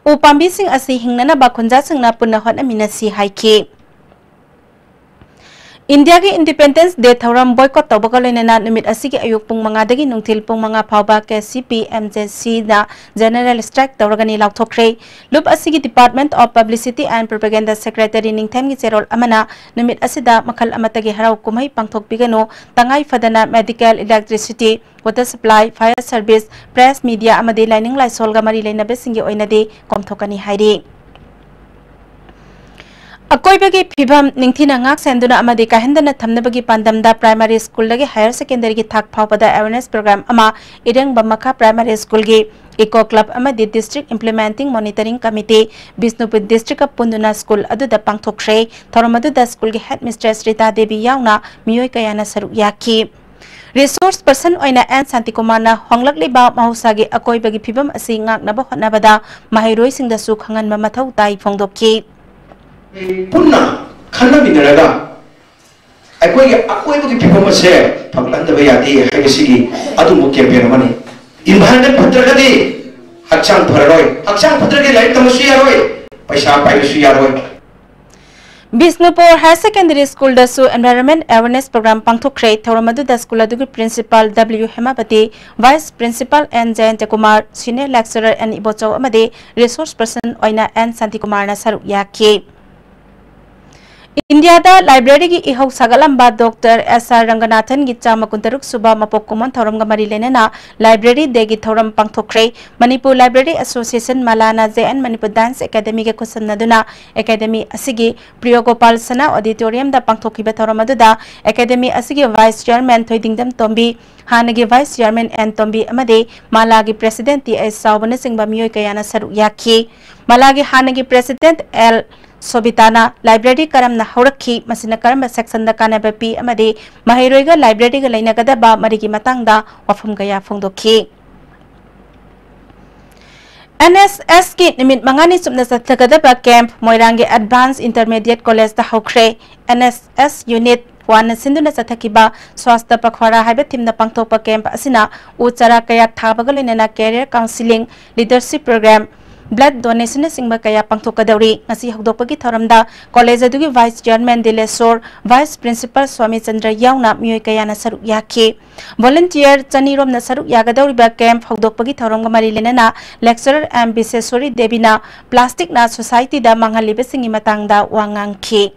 ꯎ ꯄꯥꯝꯕꯤꯁꯤꯡ ꯑꯁꯤ ꯍꯤꯡꯅꯅꯕ ꯈꯨꯟꯖꯥꯁꯤꯡꯅ ꯄꯨꯟꯅ ꯍꯣꯠꯅꯃꯤꯟꯅꯁꯤ ꯍꯥꯏꯈꯤ꯫ ꯏꯟꯗꯤꯌꯥꯒꯤ Independence Day ꯊꯧꯔꯝ boycott ꯇꯧꯕꯒ ꯂꯣꯏꯅꯅ ꯅꯨꯃꯤꯠ ꯑꯁꯤꯒꯤ ꯑꯌꯨꯛ ꯄꯨꯡ ꯃꯉꯥꯗꯒꯤ ꯅꯨꯡꯊꯤꯜ ꯄꯨꯡ ꯃꯉꯥ ꯐꯥꯎꯕ K C P M J C ꯅ general strike ꯇꯧꯔꯒꯅꯤ ꯂꯥꯎꯊꯣꯛꯈ꯭ꯔꯦ꯫ ꯂꯨꯞ ꯑꯁꯤꯒꯤ Department of Publicity and Propaganda Secretary ꯅꯤꯡꯊꯦꯝꯒꯤ ꯆꯦꯔꯣꯜ ꯑꯃꯅ ꯅꯨꯃꯤꯠ ꯑꯁꯤꯗ ꯃꯈꯜ ꯑꯃꯠꯇꯒꯤ ꯍꯔꯥꯎ ꯀꯨꯝꯍꯩ ꯄꯥꯡꯊꯣꯛꯄꯤꯒꯅꯨ, ꯇꯉꯥꯏ ꯐꯗꯅ medical, electricity, water supply, fire service, press, media ꯑꯃꯗꯤ ꯂꯥꯏꯅꯤꯡ ꯂꯥꯏꯁꯣꯜꯒ ꯃꯔꯤ ꯂꯩꯅꯕꯁꯤꯡꯒꯤ ꯑꯣꯏꯅꯗꯤ ꯀꯣꯝꯊꯣꯛꯀꯅꯤ ꯍꯥꯏꯔꯤ꯫ ꯑꯀꯣꯏꯕꯒꯤ ꯐꯤꯕꯝ ꯅꯤꯡꯊꯤꯅ ꯉꯥꯛ ꯁꯦꯟꯗꯨꯅ ꯑꯃꯗꯤ ꯀꯥꯏꯍꯟꯗꯅ ꯊꯝꯅꯕꯒꯤ ꯄꯥꯟꯗꯝꯗ primary school ꯗꯒꯤ higher secondary ꯒꯤ ꯊꯥꯛ ꯐꯥꯎꯕꯗ awareness program ꯑꯃ ꯏꯔꯦꯡꯕꯝ ꯃꯈꯥ primary school ꯒꯤ Eco Club ꯑꯃꯗꯤ District Implementing Monitoring Committee, Bishnupur district ꯀ ꯄꯨꯟꯗꯨꯅ school ꯑꯗꯨꯗ ꯄꯥꯡꯊꯣꯛꯈ꯭ꯔꯦ꯫ ꯊꯧꯔꯝ ꯑꯗꯨꯗ school ꯒꯤ headmistress ꯔꯤꯇꯥ ꯗꯦꯕꯤ ꯌꯥꯎꯅ ꯃꯤꯑꯣꯏ ꯀꯌꯥꯅ ꯁꯔꯨꯛ ꯌꯥꯈꯤ꯫ Resource person ꯑꯣꯏꯅ ꯑꯦꯟ ꯁꯥꯟꯇꯤꯀꯨꯃꯥꯔꯅ ꯍꯣꯡꯂꯛꯂꯤꯕ ꯃꯍꯧꯁꯥꯒꯤ ꯑꯀꯣꯏꯕꯒꯤ ꯐꯤꯕꯝ ꯑꯁꯤ ꯉꯥꯛꯅꯕ ꯍꯣꯠꯅꯕꯗ ꯃꯍꯩꯔꯣꯏꯁꯤꯡꯗꯁꯨ ꯈꯪꯍꯟꯕ ꯃꯊꯧ ꯇꯥꯏ ꯐꯣꯡꯗꯣꯛꯈꯤ꯫ ꯄꯨꯟꯅ ꯈꯟꯅꯃꯤꯟꯅꯔꯒ ꯑꯩꯈꯣꯏꯒꯤ ꯑꯀꯣꯏꯕꯒꯤ ꯐꯤꯕꯝ ꯑꯁꯦ ꯐꯒꯠꯍꯟꯗꯕ ꯌꯥꯗꯦ ꯍꯥꯏꯕꯁꯤꯒꯤ ꯑꯗꯨꯒꯨꯝꯕ campaign ꯑꯃꯅꯤ꯫ Environment ꯐꯠꯇ꯭ꯔꯒꯗꯤ ꯍꯛꯆꯥꯡ ꯐꯔꯔꯣꯏ, ꯍꯛꯆꯥꯡ ꯐꯠꯇ꯭ꯔꯒꯗꯤ ꯂꯥꯏꯔꯤꯛ ꯇꯝꯕꯁꯨ ꯌꯥꯔꯣꯏ, ꯄꯩꯁꯥ ꯄꯥꯏꯕꯁꯨ ꯌꯥꯔꯣꯏ꯫ ꯕꯤꯁꯅꯨꯄꯨꯔ Higher Secondary School ꯗꯁꯨ environment awareness program ꯄꯥꯡꯊꯣꯛꯈ꯭ꯔꯦ꯫ ꯊꯧꯔꯝ ꯑꯗꯨꯗ school ꯑꯗꯨꯒꯤ principal W ꯍꯦꯃꯥꯄꯇꯤ, vice principal N ꯖꯌꯟꯇꯀꯨꯃꯥꯔ, senior lecturer N Ibochou ꯑꯃꯗꯤ resource person ꯑꯣꯏꯅ ꯑꯦꯟ ꯁꯥꯟꯇꯤꯀꯨꯃꯥꯔꯅ ꯁꯔꯨꯛ ꯌꯥꯈꯤ꯫ ꯏꯟꯗꯤꯌꯥꯗ library ꯒꯤ ꯏꯍꯧ ꯁꯥꯒꯠꯂꯝꯕ ꯗꯣꯛꯇꯔ ꯑꯦꯁ ꯑꯥꯔ ꯔꯪꯒꯅꯥꯊꯟꯒꯤ ꯆꯥꯝꯃ ꯀꯨꯟꯇꯔꯨꯛ ꯁꯨꯕ ꯃꯄꯣꯛ ꯀꯨꯝꯑꯣꯟ ꯊꯧꯔꯝꯒ ꯃꯔꯤ ꯂꯩꯅꯅ Library Day ꯒꯤ ꯊꯧꯔꯝ ꯄꯥꯡꯊꯣꯛꯈ꯭ꯔꯦ꯫ Manipur Library Association ꯃꯂꯥꯅ J N Manipur Dance Academy ꯒ ꯈꯨꯠꯁꯝꯅꯗꯨꯅ academy ꯑꯁꯤꯒꯤ ꯄ꯭ꯔꯤꯌꯣ ꯒꯣꯄꯥꯜ ꯁꯅꯥ auditorium ꯗ ꯄꯥꯡꯊꯣꯛꯈꯤꯕ ꯊꯧꯔꯝ ꯑꯗꯨꯗ academy ꯑꯁꯤꯒꯤ vice chairman ꯊꯣꯏꯗꯤꯡꯗꯝ ꯇꯣꯝꯕꯤ, ꯍꯥꯟꯅꯒꯤ vice chairman ꯑꯦꯟ ꯇꯣꯝꯕꯤ ꯑꯃꯗꯤ ꯃꯂꯥꯒꯤ president ꯇꯤ ꯑꯩꯆ ꯆꯥꯎꯕꯅꯆꯤꯡꯕ ꯃꯤꯑꯣꯏ ꯀꯌꯥꯅ ꯁꯔꯨꯛ ꯌꯥꯈꯤ꯫ ꯃꯂꯥꯒꯤ ꯍꯥꯟꯅꯒꯤ president ꯑꯦꯜ ꯁꯣꯕꯤꯇꯥꯅ library ꯀꯔꯝꯅ ꯍꯧꯔꯛꯈꯤ, ꯃꯁꯤꯅ ꯀꯔꯝꯕ section ꯗ ꯀꯥꯟꯅꯕ ꯄꯤ ꯑꯃꯗꯤ ꯃꯍꯩꯔꯣꯏꯒ library ꯒ ꯂꯩꯅꯒꯗꯕ ꯃꯔꯤꯒꯤ ꯃꯇꯥꯡꯗ ꯋꯥꯐꯝ ꯀꯌꯥ ꯐꯣꯡꯗꯣꯛꯈꯤ꯫ N S S ꯀꯤ ꯅꯨꯃꯤꯠ ꯃꯉꯥꯅꯤ ꯆꯨꯞꯅ ꯆꯠꯊꯒꯗꯕ camp ꯃꯣꯏꯔꯥꯡꯒꯤ Advanced Intermediate College ꯇ ꯍꯧꯈ꯭ꯔꯦ꯫ N S S Unit one ꯅ ꯁꯤꯟꯗꯨꯅ ꯆꯠꯊꯈꯤꯕ ꯁ꯭ꯋꯥꯁꯇ ꯄꯈ꯭ꯋꯥꯔꯥ ꯍꯥꯏꯕ theme ꯅ ꯄꯥꯡꯊꯣꯛꯄ camp ꯑꯁꯤꯅ ꯎ ꯆꯥꯔꯥ ꯀꯌꯥ ꯊꯥꯕꯒ ꯂꯣꯏꯅꯅ career counselling, leadership program, blood donationꯅꯆꯤꯡꯕ ꯀꯌꯥ ꯄꯥꯡꯊꯣꯛꯀꯗꯧꯔꯤ꯫ ꯉꯁꯤ ꯍꯧꯗꯣꯛꯄꯒꯤ ꯊꯧꯔꯝꯗ college ꯑꯗꯨꯒꯤ vice chairman ꯗꯤꯂꯦꯁꯣꯔ, vice principal swami Chandra ꯌꯥꯎꯅ ꯃꯤꯑꯣꯏ ꯀꯌꯥꯅ ꯁꯔꯨꯛ ꯌꯥꯈꯤ꯫ Volunteer ꯆꯅꯤ ꯔꯣꯝꯅ ꯁꯔꯨꯛ ꯌꯥꯒꯗꯧꯔꯤꯕ camp ꯍꯧꯗꯣꯛꯄꯒꯤ ꯊꯧꯔꯝꯒ ꯃꯔꯤ ꯂꯩꯅꯅ lecturer ꯑꯦꯝ ꯕꯤꯁꯦꯁꯣꯔꯤ ꯗꯦꯕꯤꯅ plasticꯅ societyꯗ ꯃꯥꯡꯍꯜꯂꯤꯕꯁꯤꯡꯒꯤ ꯃꯇꯥꯡꯗ ꯋꯥ ꯉꯥꯡꯈꯤ꯫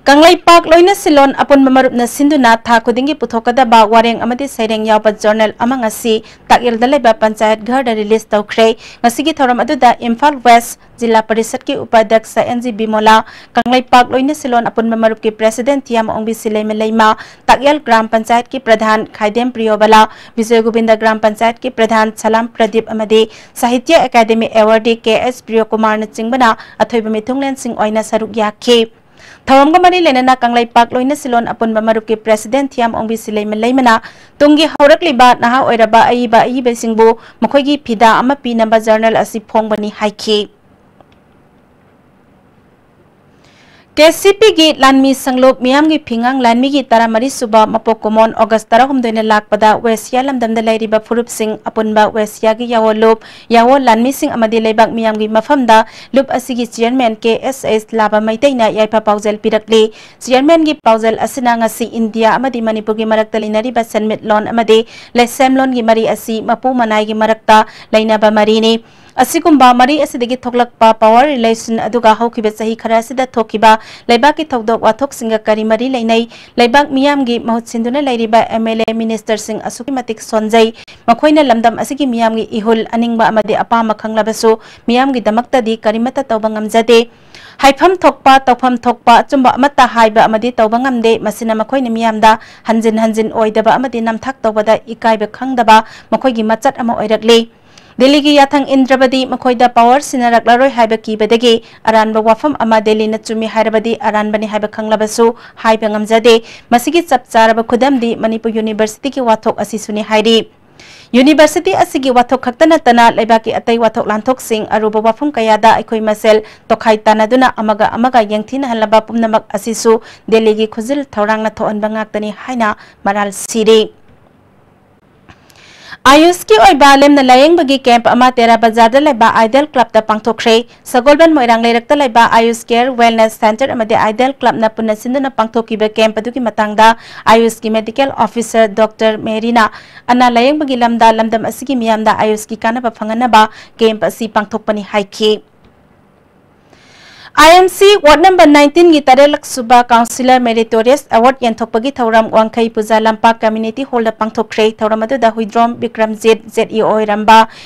ꯀꯪꯂꯩꯄꯥꯛ ꯂꯣꯏꯅ ꯁꯤꯂꯣꯟ ꯑꯄꯨꯟꯕ ꯃꯔꯨꯞꯅ ꯁꯤꯟꯗꯨꯅ ꯊꯥ ꯈꯨꯗꯤꯡꯒꯤ ꯄꯨꯊꯣꯛꯀꯗꯕ ꯋꯥꯔꯦꯡ ꯑꯃꯗꯤ ꯁꯩꯔꯦꯡ ꯌꯥꯎꯕ journal ꯑꯃ ꯉꯁꯤ ꯇꯥꯛꯌꯦꯜꯗ ꯂꯩꯕ ꯄꯟꯆꯥꯌꯠ ꯘꯔꯗ release ꯇꯧꯈ꯭ꯔꯦ꯫ ꯉꯁꯤꯒꯤ ꯊꯧꯔꯝ ꯑꯗꯨꯗ ꯏꯝꯐꯥꯜ West ꯖꯤꯂꯥ ꯄꯔꯤꯁꯠꯀꯤ ꯎꯄꯥꯙ꯭ꯌꯛꯁ ꯑꯦꯟ ꯖꯤ ꯕꯤꯃꯣꯂꯥ, ꯀꯪꯂꯩꯄꯥꯛ ꯂꯣꯏꯅ ꯁꯤꯂꯣꯟ ꯑꯄꯨꯟꯕ ꯃꯔꯨꯞꯀꯤ president ꯊꯤꯌꯥꯝ ꯑꯣꯡꯕꯤ ꯁꯤꯂꯩꯃ ꯂꯩꯃ, ꯇꯥꯛꯌꯦꯜ ꯒ꯭ꯔꯥꯝ ꯄꯟꯆꯥꯌꯠꯀꯤ ꯄ꯭ꯔꯙꯥꯟ ꯈꯥꯏꯗꯦꯝ ꯄ꯭ꯔꯤꯌꯣꯕꯂꯥ, ꯕꯤꯖꯣꯏ ꯒꯣꯕꯤꯟꯗ ꯒ꯭ꯔꯥꯝ ꯄꯟꯆꯥꯌꯠꯀꯤ ꯄ꯭ꯔꯙꯥꯟ ꯁꯂꯥꯝ ꯄ꯭ꯔꯗꯤꯞ ꯑꯃꯗꯤ ꯁꯥꯍꯤꯇ꯭ꯌ ꯑꯦꯀꯥꯗꯦꯃꯤ awardee ꯀꯦ ꯑꯦꯁ ꯄ꯭ꯔꯤꯌꯣꯀꯨꯃꯥꯔꯅꯆꯤꯡꯕꯅ ꯑꯊꯣꯏꯕ ꯃꯤꯊꯨꯡꯂꯦꯟꯁꯤꯡ ꯑꯣꯏꯅ ꯁꯔꯨꯛ ꯌꯥꯈꯤ꯫ ꯊꯧꯔꯝꯒ ꯃꯔꯤ ꯂꯩꯅꯅ ꯀꯪꯂꯩꯄꯥꯛ ꯂꯣꯏꯅ ꯁꯤꯂꯣꯟ ꯑꯄꯨꯟꯕ ꯃꯔꯨꯞꯀꯤ president ꯊꯤꯌꯥꯝ ꯑꯣꯡꯕꯤ ꯁꯤꯂꯩꯃ ꯂꯩꯃꯅ ꯇꯨꯡꯒꯤ ꯍꯧꯔꯛꯂꯤꯕ ꯅꯍꯥ ꯑꯣꯏꯔꯕ ꯑꯏꯕ ꯑꯏꯕꯁꯤꯡꯕꯨ ꯃꯈꯣꯏꯒꯤ ꯐꯤꯗꯥ ꯑꯃ ꯄꯤꯅꯕ journal ꯑꯁꯤ ꯐꯣꯡꯕꯅꯤ ꯍꯥꯏꯈꯤ꯫ ꯀꯦ ꯁꯤ ꯄꯤꯒꯤ ꯂꯥꯟꯃꯤ ꯁꯪꯂꯨꯞ ꯃꯤꯌꯥꯝꯒꯤ ꯐꯤꯉꯥꯡ ꯂꯥꯟꯃꯤꯒꯤ ꯇꯔꯥꯃꯔꯤ ꯁꯨꯕ ꯃꯄꯣꯛ ꯀꯨꯝꯑꯣꯟ ꯑꯣꯒꯁ ꯇꯔꯥꯍꯨꯝꯗꯣꯏꯅ ꯂꯥꯛꯄꯗ ꯋꯦꯁꯤꯌꯥ ꯂꯝꯗꯝꯗ ꯂꯩꯔꯤꯕ ꯐꯨꯔꯨꯞꯁꯤꯡ ꯑꯄꯨꯟꯕ ꯋꯦꯁꯤꯌꯥꯒꯤ ꯌꯥꯋꯣ ꯂꯨꯞ, ꯌꯥꯋꯣ ꯂꯥꯟꯃꯤꯁꯤꯡ ꯑꯃꯗꯤ ꯂꯩꯕꯥꯛ ꯃꯤꯌꯥꯝꯒꯤ ꯃꯐꯝꯗ ꯂꯨꯞ ꯑꯁꯤꯒꯤ chairman ꯀꯦ ꯑꯦꯁ ꯑꯦꯁ ꯂꯥꯕ ꯃꯩꯇꯩꯅ ꯌꯥꯏꯐ ꯄꯥꯎꯖꯦꯜ ꯄꯤꯔꯛꯂꯤ꯫ Chairmanꯒꯤ ꯄꯥꯎꯖꯦꯜ ꯑꯁꯤꯅ ꯉꯁꯤ ꯏꯟꯗꯤꯌꯥ ꯑꯃꯗꯤ ꯃꯅꯤꯄꯨꯔꯒꯤ ꯃꯔꯛꯇ ꯂꯩꯅꯔꯤꯕ ꯁꯦꯟꯃꯤꯠꯂꯣꯟ ꯑꯃꯗꯤ ꯂꯩꯁꯦꯝꯂꯣꯟꯒꯤ ꯃꯔꯤ ꯑꯁꯤ ꯃꯄꯨ ꯃꯅꯥꯏꯒꯤ ꯃꯔꯛꯇ ꯂꯩꯅꯕ ꯃꯔꯤꯅꯤ꯫ ꯑꯁꯤꯒꯨꯝꯕ ꯃꯔꯤ ꯑꯁꯤꯗꯒꯤ ꯊꯣꯛꯂꯛꯄ power relation ꯑꯗꯨꯒ ꯍꯧꯈꯤꯕ ꯆꯍꯤ ꯈꯔ ꯑꯁꯤꯗ ꯊꯣꯛꯈꯤꯕ ꯂꯩꯕꯥꯛꯀꯤ ꯊꯧꯗꯣꯛ ꯋꯥꯊꯣꯛꯁꯤꯡꯒ ꯀꯔꯤ ꯃꯔꯤ ꯂꯩꯅꯩ? ꯂꯩꯕꯥꯛ ꯃꯤꯌꯥꯝꯒꯤ ꯃꯍꯨꯠ ꯁꯤꯟꯗꯨꯅ ꯂꯩꯔꯤꯕ ꯑꯦꯝ ꯑꯦꯜ ꯑꯦ ministerꯁꯤꯡ ꯑꯁꯨꯛꯀꯤ ꯃꯇꯤꯛ ꯁꯣꯟꯖꯩ꯫ ꯃꯈꯣꯏꯅ ꯂꯝꯗꯝ ꯑꯁꯤꯒꯤ ꯃꯤꯌꯥꯝꯒꯤ ꯏꯍꯨꯜ ꯑꯅꯤꯡꯕ ꯑꯃꯗꯤ ꯑꯄꯥꯝꯕ ꯈꯪꯂꯕꯁꯨ ꯃꯤꯌꯥꯝꯒꯤꯗꯃꯛꯇꯗꯤ ꯀꯔꯤꯃꯠꯇ ꯇꯧꯕ ꯉꯝꯖꯗꯦ꯫ ꯍꯥꯏꯐꯝ ꯊꯣꯛꯄ, ꯇꯧꯐꯝ ꯊꯣꯛꯄ ꯑꯆꯨꯝꯕ ꯑꯃꯠꯇ ꯍꯥꯏꯕ ꯑꯃꯗꯤ ꯇꯧꯕ ꯉꯝꯗꯦ꯫ ꯃꯁꯤꯅ ꯃꯈꯣꯏꯅ ꯃꯤꯌꯥꯝꯗ ꯍꯟꯖꯤꯟ ꯍꯟꯖꯤꯟ ꯑꯣꯏꯗꯕ ꯑꯃꯗꯤ ꯅꯝꯊꯥꯛ ꯇꯧꯕꯗ ꯏꯀꯥꯏꯕ ꯈꯪꯗꯕ ꯃꯈꯣꯏꯒꯤ ꯃꯆꯠ ꯑꯃ ꯑꯣꯏꯔꯛꯂꯤ꯫ ꯗꯦꯜꯂꯤꯒꯤ ꯌꯥꯊꯪ ꯏꯟꯗ꯭ꯔꯕꯗꯤ ꯃꯈꯣꯏꯗ power ꯁꯤꯟꯅꯔꯛꯂꯔꯣꯏ ꯍꯥꯏꯕ ꯀꯤꯕꯗꯒꯤ ꯑꯔꯥꯟꯕ ꯋꯥꯐꯝ ꯑꯃ ꯗꯦꯜꯂꯤꯅ ꯆꯨꯝꯃꯤ ꯍꯥꯏꯔꯕꯗꯤ ꯑꯔꯥꯟꯕꯅꯤ ꯍꯥꯏꯕ ꯈꯪꯂꯕꯁꯨ ꯍꯥꯏꯕ ꯉꯝꯖꯗꯦ꯫ ꯃꯁꯤꯒꯤ ꯆꯞ ꯆꯥꯔꯕ ꯈꯨꯗꯝꯗꯤ ꯃꯅꯤꯄꯨꯔ universityꯒꯤ ꯋꯥꯊꯣꯛ ꯑꯁꯤꯁꯨꯅꯤ ꯍꯥꯏꯔꯤ꯫ University ꯑꯁꯤꯒꯤ ꯋꯥꯊꯣꯛ ꯈꯛꯇ ꯅꯠꯇꯅ ꯂꯩꯕꯥꯛꯀꯤ ꯑꯇꯩ ꯋꯥꯊꯣꯛ ꯂꯥꯟꯊꯣꯛꯁꯤꯡ, ꯑꯔꯨꯕ ꯋꯥꯐꯝ ꯀꯌꯥꯗ ꯑꯩꯈꯣꯏ ꯃꯁꯦꯜ ꯇꯣꯈꯥꯏ ꯇꯥꯟꯅꯗꯨꯅ ꯑꯃꯒ ꯑꯃꯒ ꯌꯦꯡꯊꯤꯅꯍꯜꯂꯕ ꯄꯨꯝꯅꯃꯛ ꯑꯁꯤꯁꯨ ꯗꯦꯜꯂꯤꯒꯤ ꯈꯨꯖꯤꯜ ꯊꯧꯔꯥꯡꯅ ꯊꯣꯛꯍꯟꯕ ꯉꯥꯛꯇꯅꯤ ꯍꯥꯏꯅ ꯃꯔꯥꯜ ꯁꯤꯔꯤ꯫ ꯑꯥꯌꯨꯁꯀꯤ ꯑꯣꯏꯕ ꯂꯦꯝꯅ ꯂꯥꯌꯦꯡꯕꯒꯤ ꯀꯦꯝꯞ ꯑꯃ ꯇꯦꯔꯥ ꯕꯖꯥꯔꯗ ꯂꯩꯕ ꯑꯥꯏꯗꯦꯜ ꯀ꯭ꯂꯕꯇ ꯄꯥꯡꯊꯣꯛꯈ꯭ꯔꯦ꯫ ꯁꯒꯣꯜꯕꯟ ꯃꯣꯏꯔꯥꯡ ꯂꯩꯔꯛꯇ ꯂꯩꯕ ꯑꯥꯌꯨꯁ ꯀꯦꯌꯔ ꯋꯦꯜꯅꯦꯁ ꯁꯦꯟꯇꯔ ꯑꯃꯗꯤ ꯑꯥꯏꯗꯦꯜ ꯀ꯭ꯂꯕꯅ ꯄꯨꯟꯅ ꯁꯤꯟꯗꯨꯅ ꯄꯥꯡꯊꯣꯛꯈꯤꯕ ꯀꯦꯝꯞ ꯑꯗꯨꯒꯤ ꯃꯇꯥꯡꯗ ꯑꯥꯌꯨꯁꯀꯤ ꯃꯦꯗꯤꯀꯦꯜ ꯑꯣꯐꯤꯁꯔ ꯗꯣꯛꯇꯔ ꯃꯦꯔꯤꯅ ꯑꯅꯥ ꯂꯥꯌꯦꯡꯕꯒꯤ ꯂꯝꯗ ꯂꯝꯗꯝ ꯑꯁꯤꯒꯤ ꯃꯤꯌꯥꯝꯗ ꯑꯥꯌꯨꯁꯀꯤ ꯀꯥꯟꯅꯕ ꯐꯪꯍꯟꯅꯕ ꯀꯦꯝꯞ ꯑꯁꯤ ꯄꯥꯡꯊꯣꯛꯄꯅꯤ ꯍꯥꯏꯈꯤ꯫ ꯑꯥꯏ ꯑꯦꯝ ꯁꯤ ꯋꯥꯔꯗ ꯅꯝꯕꯔ ꯅꯥꯏꯟꯇꯤꯟꯒꯤ ꯇꯔꯦꯠꯂꯛ ꯁꯨꯕ ꯀꯥꯎꯟꯁꯤꯂꯔ ꯃꯦꯔꯤꯇꯣꯔꯤꯌꯁ ꯑꯦꯋꯥꯔꯗ ꯌꯦꯟꯊꯣꯛꯄꯒꯤ ꯊꯧꯔꯝ ꯋꯥꯡꯈꯩ ꯄꯨꯖꯥ ꯂꯝꯄꯥꯛ ꯀꯝꯃ꯭ꯌꯨꯅꯤꯇꯤ ꯍꯣꯜꯗ ꯄꯥꯡꯊꯣꯛꯈ꯭ꯔꯦ꯫ ꯊꯧꯔꯝ ꯑꯗꯨꯗ ꯍꯨꯏꯗ꯭ꯔꯣꯝ ꯕꯤꯀ꯭ꯔꯝꯖꯤꯠ, ꯖꯦꯠ ꯏ ꯑꯣꯏꯔꯝꯕ,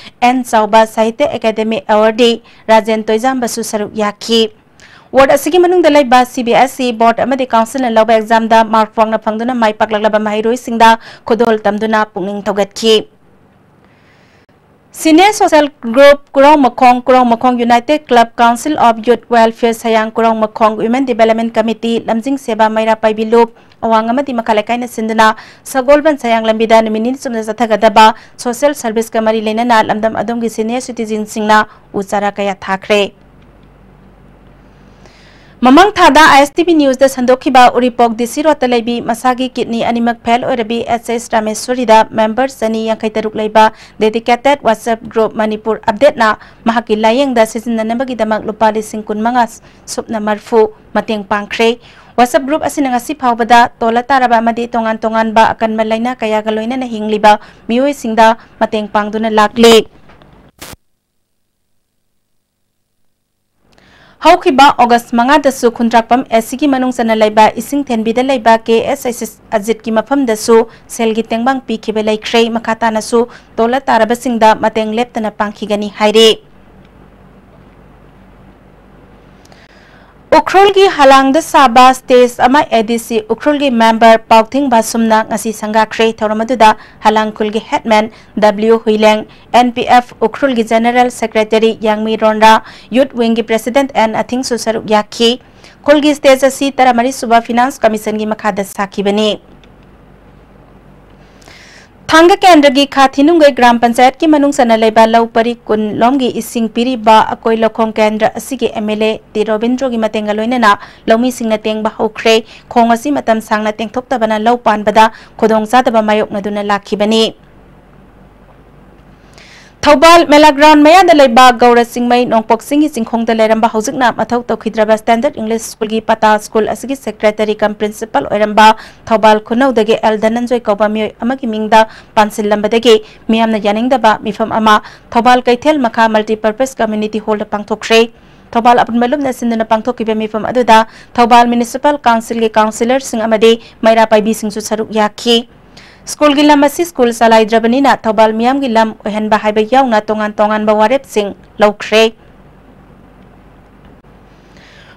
ꯑꯦꯟ ꯆꯥꯎꯕ, ꯁꯥꯍꯤꯇ꯭ꯌ ꯑꯦꯀꯥꯗꯦꯃꯤ ꯑꯦꯋꯥꯔꯗꯤ ꯔꯥꯖꯦꯟ ꯇꯣꯏꯖꯥꯝꯕꯁꯨ ꯁꯔꯨꯛ ꯌꯥꯈꯤ꯫ ꯋꯥꯔꯗ ꯑꯁꯤꯒꯤ ꯃꯅꯨꯡꯗ ꯂꯩꯕ ꯁꯤ ꯕꯤ ꯑꯦꯁ ꯏ ꯕꯣꯔꯗ ꯑꯃꯗꯤ ꯀꯥꯎꯟꯁꯤꯜꯅ ꯂꯧꯕ ꯑꯦꯛꯖꯥꯝꯗ ꯃꯥꯔꯛ ꯋꯥꯡꯅ ꯐꯪꯗꯨꯅ ꯃꯥꯏ ꯄꯥꯛꯂꯛꯂꯕ ꯃꯍꯩꯔꯣꯏꯁꯤꯡꯗ ꯈꯨꯗꯣꯜ ꯇꯝꯗꯨꯅ ꯄꯨꯛꯅꯤꯡ ꯊꯧꯒꯠꯈꯤ꯫ Senior social group Kurong Makhong, Kurong Makhong united club, council of youth welfare Sayang, Kurong Makhong women development committee, ꯂꯝꯖꯤꯡ ꯁꯦꯕꯥ ꯃꯩꯔꯥ ꯄꯥꯏꯕꯤ ꯂꯨꯞ, ꯑꯋꯥꯡ ꯑꯃꯗꯤ ꯃꯈꯥ ꯂꯩꯀꯥꯏꯅ ꯁꯤꯟꯗꯨꯅ ꯁꯒꯣꯜꯕꯟ ꯁꯌꯥꯡ ꯂꯝꯕꯤꯗ ꯅꯨꯃꯤꯠ ꯅꯤꯅꯤ ꯆꯨꯞꯅ ꯆꯠꯊꯒꯗꯕ ꯁꯣꯁꯦꯜ ꯁꯔꯚꯤꯁꯀ ꯃꯔꯤ ꯂꯩꯅꯅ ꯂꯝꯗꯝ ꯑꯗꯣꯝꯒꯤ ꯁꯤꯅꯤꯌꯔ ꯁꯤꯇꯤꯖꯦꯟꯁꯤꯡꯅ ꯎ ꯆꯥꯔꯥ ꯀꯌꯥ ꯊꯥꯈ꯭ꯔꯦ꯫ ꯃꯃꯥꯡ ꯊꯥꯗ ꯑꯥꯏ ꯑꯦꯁ ꯇꯤ ꯚꯤ ꯅ꯭ꯌꯨꯁꯇ ꯁꯟꯗꯣꯛꯈꯤꯕ ꯎꯔꯤꯄꯣꯛ ꯗꯤ ꯁꯤ ꯔꯣꯗꯇ ꯂꯩꯕꯤ ꯃꯁꯥꯒꯤ ꯀꯤꯗꯅꯤ ꯑꯅꯤꯃꯛ ꯐꯦꯜ ꯑꯣꯏꯔꯕꯤ ꯑꯦꯁ ꯑꯦꯁ ꯔꯥꯃꯦꯁꯣꯔꯤꯗ ꯃꯦꯝꯕꯔ ꯆꯅꯤ ꯌꯥꯡꯈꯩ ꯇꯔꯨꯛ ꯂꯩꯕ ꯗꯦꯗꯤꯀꯦꯇꯦꯗ ꯋꯥꯆꯞ ꯒ꯭ꯔꯨꯞ ꯃꯅꯤꯄꯨꯔ ꯑꯞꯗꯦꯠꯅ ꯃꯍꯥꯛꯀꯤ ꯂꯥꯌꯦꯡꯗ ꯁꯤꯖꯤꯟꯅꯅꯕꯒꯤꯗꯃꯛ ꯂꯨꯄꯥ ꯂꯤꯁꯤꯡ ꯀꯨꯟꯃꯉꯥ ꯁꯨꯞꯅ ꯃꯔꯤꯐꯨ ꯃꯇꯦꯡ ꯄꯥꯡꯈ꯭ꯔꯦ꯫ ꯋꯥꯆꯞ ꯒ꯭ꯔꯨꯞ ꯑꯁꯤꯅ ꯉꯁꯤ ꯐꯥꯎꯕꯗ ꯇꯣꯜꯂ ꯇꯥꯔꯕ ꯑꯃꯗꯤ ꯇꯣꯉꯥꯟ ꯇꯣꯉꯥꯟꯕ ꯑꯀꯟꯕ ꯂꯥꯏꯅꯥ ꯀꯌꯥꯒ ꯂꯣꯏꯅꯅ ꯍꯤꯡꯂꯤꯕ ꯃꯤꯑꯣꯏꯁꯤꯡꯗ ꯃꯇꯦꯡ ꯄꯥꯡꯗꯨꯅ ꯂꯥꯛꯂꯤ꯫ ꯍꯧꯈꯤꯕ ꯑꯣꯒꯁ ꯃꯉꯥꯗꯁꯨ ꯈꯨꯟꯗ꯭ꯔꯥꯛꯄꯝ ꯑꯦ ꯁꯤꯒꯤ ꯃꯅꯨꯡ ꯆꯟꯅ ꯂꯩꯕ ꯏꯁꯤꯡ ꯊꯦꯟꯕꯤꯗ ꯂꯩꯕ ꯀꯦ ꯑꯦꯁ ꯑꯥꯏ ꯁꯤ ꯑꯖꯤꯠꯀꯤ ꯃꯐꯝꯗꯁꯨ ꯁꯦꯜꯒꯤ ꯇꯦꯡꯕꯥꯡ ꯄꯤꯈꯤꯕ ꯂꯩꯈ꯭ꯔꯦ꯫ ꯃꯈꯥ ꯇꯥꯅꯁꯨ ꯇꯣꯜꯂ ꯇꯥꯔꯕꯁꯤꯡꯗ ꯃꯇꯦꯡ ꯂꯦꯞꯇꯅ ꯄꯥꯡꯈꯤꯒꯅꯤ ꯍꯥꯏꯔꯤ꯫ ꯎꯈ꯭ꯔꯨꯜꯒꯤ ꯍꯂꯥꯡꯗ ꯁꯥꯕ ꯁ꯭ꯇꯦꯖ ꯑꯃ ꯑꯦ ꯗꯤ ꯁꯤ ꯎꯈ꯭ꯔꯨꯜꯒꯤ ꯃꯦꯝꯕꯔ ꯄꯥꯎꯊꯤꯡ ꯕꯥꯁꯨꯝꯅ ꯉꯁꯤ ꯁꯪꯒꯥꯈ꯭ꯔꯦ꯫ ꯊꯧꯔꯝ ꯑꯗꯨꯗ ꯍꯂꯥꯡ ꯈꯨꯜꯒꯤ headman W Huileng, N P F ꯎꯈ꯭ꯔꯨꯜꯒꯤ ꯖꯦꯅꯔꯦꯜ ꯁꯦꯀ꯭ꯔꯦꯇꯔꯤ ꯌꯥꯡꯃꯤ ꯔꯣꯟꯔꯥ, ꯌꯨꯠ ꯋꯤꯡꯒꯤ ꯄ꯭ꯔꯦꯁꯤꯗꯦꯟꯠ ꯑꯦꯟ ꯑꯊꯤꯡꯁꯨ ꯁꯔꯨꯛ ꯌꯥꯈꯤ꯫ ꯈꯨꯜꯒꯤ ꯁ꯭ꯇꯦꯖ ꯑꯁꯤ ꯇꯔꯥꯃꯔꯤ ꯁꯨꯕ ꯐꯤꯅꯥꯟꯁ ꯀꯃꯤꯁꯟꯒꯤ ꯃꯈꯥꯗ ꯁꯥꯈꯤꯕꯅꯤ꯫ ꯊꯥꯡꯒ ꯀꯦꯟꯗ꯭ꯔꯒꯤ ꯈꯥ ꯊꯤꯅꯨꯡꯒꯩ ꯒ꯭ꯔꯥꯝ ꯄꯟꯆꯥꯌꯠꯀꯤ ꯃꯅꯨꯡ ꯆꯟꯅ ꯂꯩꯕ ꯂꯧ ꯄꯔꯤ ꯀꯨꯟ ꯂꯣꯝꯒꯤ ꯏꯁꯤꯡ ꯄꯤꯔꯤꯕ ꯑꯀꯣꯏ ꯂꯧꯈꯣꯡ ꯀꯦꯟꯗ꯭ꯔ ꯑꯁꯤꯒꯤ ꯑꯦꯝ ꯑꯦꯜ ꯑꯦ ꯇꯤ ꯔꯣꯕꯤꯟꯗ꯭ꯔꯣꯒꯤ ꯃꯇꯦꯡꯒ ꯂꯣꯏꯅꯅ ꯂꯧꯃꯤꯁꯤꯡꯅ ꯇꯦꯡꯕ ꯍꯧꯈ꯭ꯔꯦ꯫ ꯈꯣꯡ ꯑꯁꯤ ꯃꯇꯝ ꯁꯥꯡꯅ ꯇꯦꯡꯊꯣꯛꯇꯕꯅ ꯂꯧ ꯄꯥꯟꯕꯗ ꯈꯨꯗꯣꯡꯆꯥꯗꯕ ꯃꯥꯌꯣꯛꯅꯗꯨꯅ ꯂꯥꯛꯈꯤꯕꯅꯤ꯫ ꯊꯧꯕꯥꯜ ꯃꯦꯂꯥ ꯒ꯭ꯔꯥꯎꯟ ꯃꯌꯥꯗ ꯂꯩꯕ ꯒꯧꯔ ꯆꯤꯡꯃꯩ ꯅꯣꯡꯄꯣꯛ ꯆꯤꯡꯒꯤ ꯆꯤꯡꯈꯣꯡꯗ ꯂꯩꯔꯝꯕ ꯍꯧꯖꯤꯛꯅ ꯃꯊꯧ ꯇꯧꯈꯤꯗ꯭ꯔꯕ ꯁ꯭ꯇꯦꯟꯗꯔꯗ ꯏꯪꯂꯤꯁ ꯁ꯭ꯀꯨꯜꯒꯤ ꯄꯇꯥ ꯁ꯭ꯀꯨꯜ ꯑꯁꯤꯒꯤ ꯁꯦꯀ꯭ꯔꯦꯇꯔꯤ ꯀꯝ ꯄ꯭ꯔꯤꯟꯁꯤꯄꯜ ꯑꯣꯏꯔꯝꯕ ꯊꯧꯕꯥꯜ ꯈꯨꯅꯧꯗꯒꯤ ꯑꯦꯜ ꯙꯅꯟꯖꯣꯏ ꯀꯧꯕ ꯃꯤꯑꯣꯏ ꯑꯃꯒꯤ ꯃꯤꯡꯗ ꯄꯥꯟꯁꯤꯜꯂꯝꯕꯗꯒꯤ ꯃꯤꯌꯥꯝꯅ ꯌꯥꯅꯤꯡꯗꯕ ꯃꯤꯐꯝ ꯑꯃ ꯊꯧꯕꯥꯜ ꯀꯩꯊꯦꯜ ꯃꯈꯥ ꯃꯜꯇꯤꯄꯔꯄꯁ ꯀꯝꯃ꯭ꯌꯨꯅꯤꯇꯤ ꯍꯣꯜꯗ ꯄꯥꯡꯊꯣꯛꯈ꯭ꯔꯦ꯫ ꯊꯧꯕꯥꯜ ꯑꯄꯨꯟꯕ ꯂꯨꯞꯅ ꯁꯤꯟꯗꯨꯅ ꯄꯥꯡꯊꯣꯛꯈꯤꯕ ꯃꯤꯐꯝ ꯑꯗꯨꯗ ꯊꯧꯕꯥꯜ ꯃ꯭ꯌꯨꯅꯤꯁꯤꯄꯥꯜ ꯀꯥꯎꯟꯁꯤꯜꯒꯤ ꯀꯥꯎꯟꯁꯤꯂꯔꯁꯤꯡ ꯑꯃꯗꯤ ꯃꯩꯔꯥ ꯄꯥꯏꯕꯤꯁꯤꯡꯁꯨ ꯁꯔꯨꯛ ꯌꯥꯈꯤ꯫ ꯁ꯭ꯀꯨꯜꯒꯤ ꯂꯝ ꯑꯁꯤ ꯁ꯭ꯀꯨꯜ ꯆꯂꯥꯏꯗ꯭ꯔꯕꯅꯤꯅ ꯊꯧꯕꯥꯜ ꯃꯤꯌꯥꯝꯒꯤ ꯂꯝ ꯑꯣꯏꯍꯟꯕ ꯍꯥꯏꯕ ꯌꯥꯎꯅ ꯇꯣꯉꯥꯟ ꯇꯣꯉꯥꯟꯕ ꯋꯥꯔꯦꯞꯁꯤꯡ ꯂꯧꯈ꯭ꯔꯦ꯫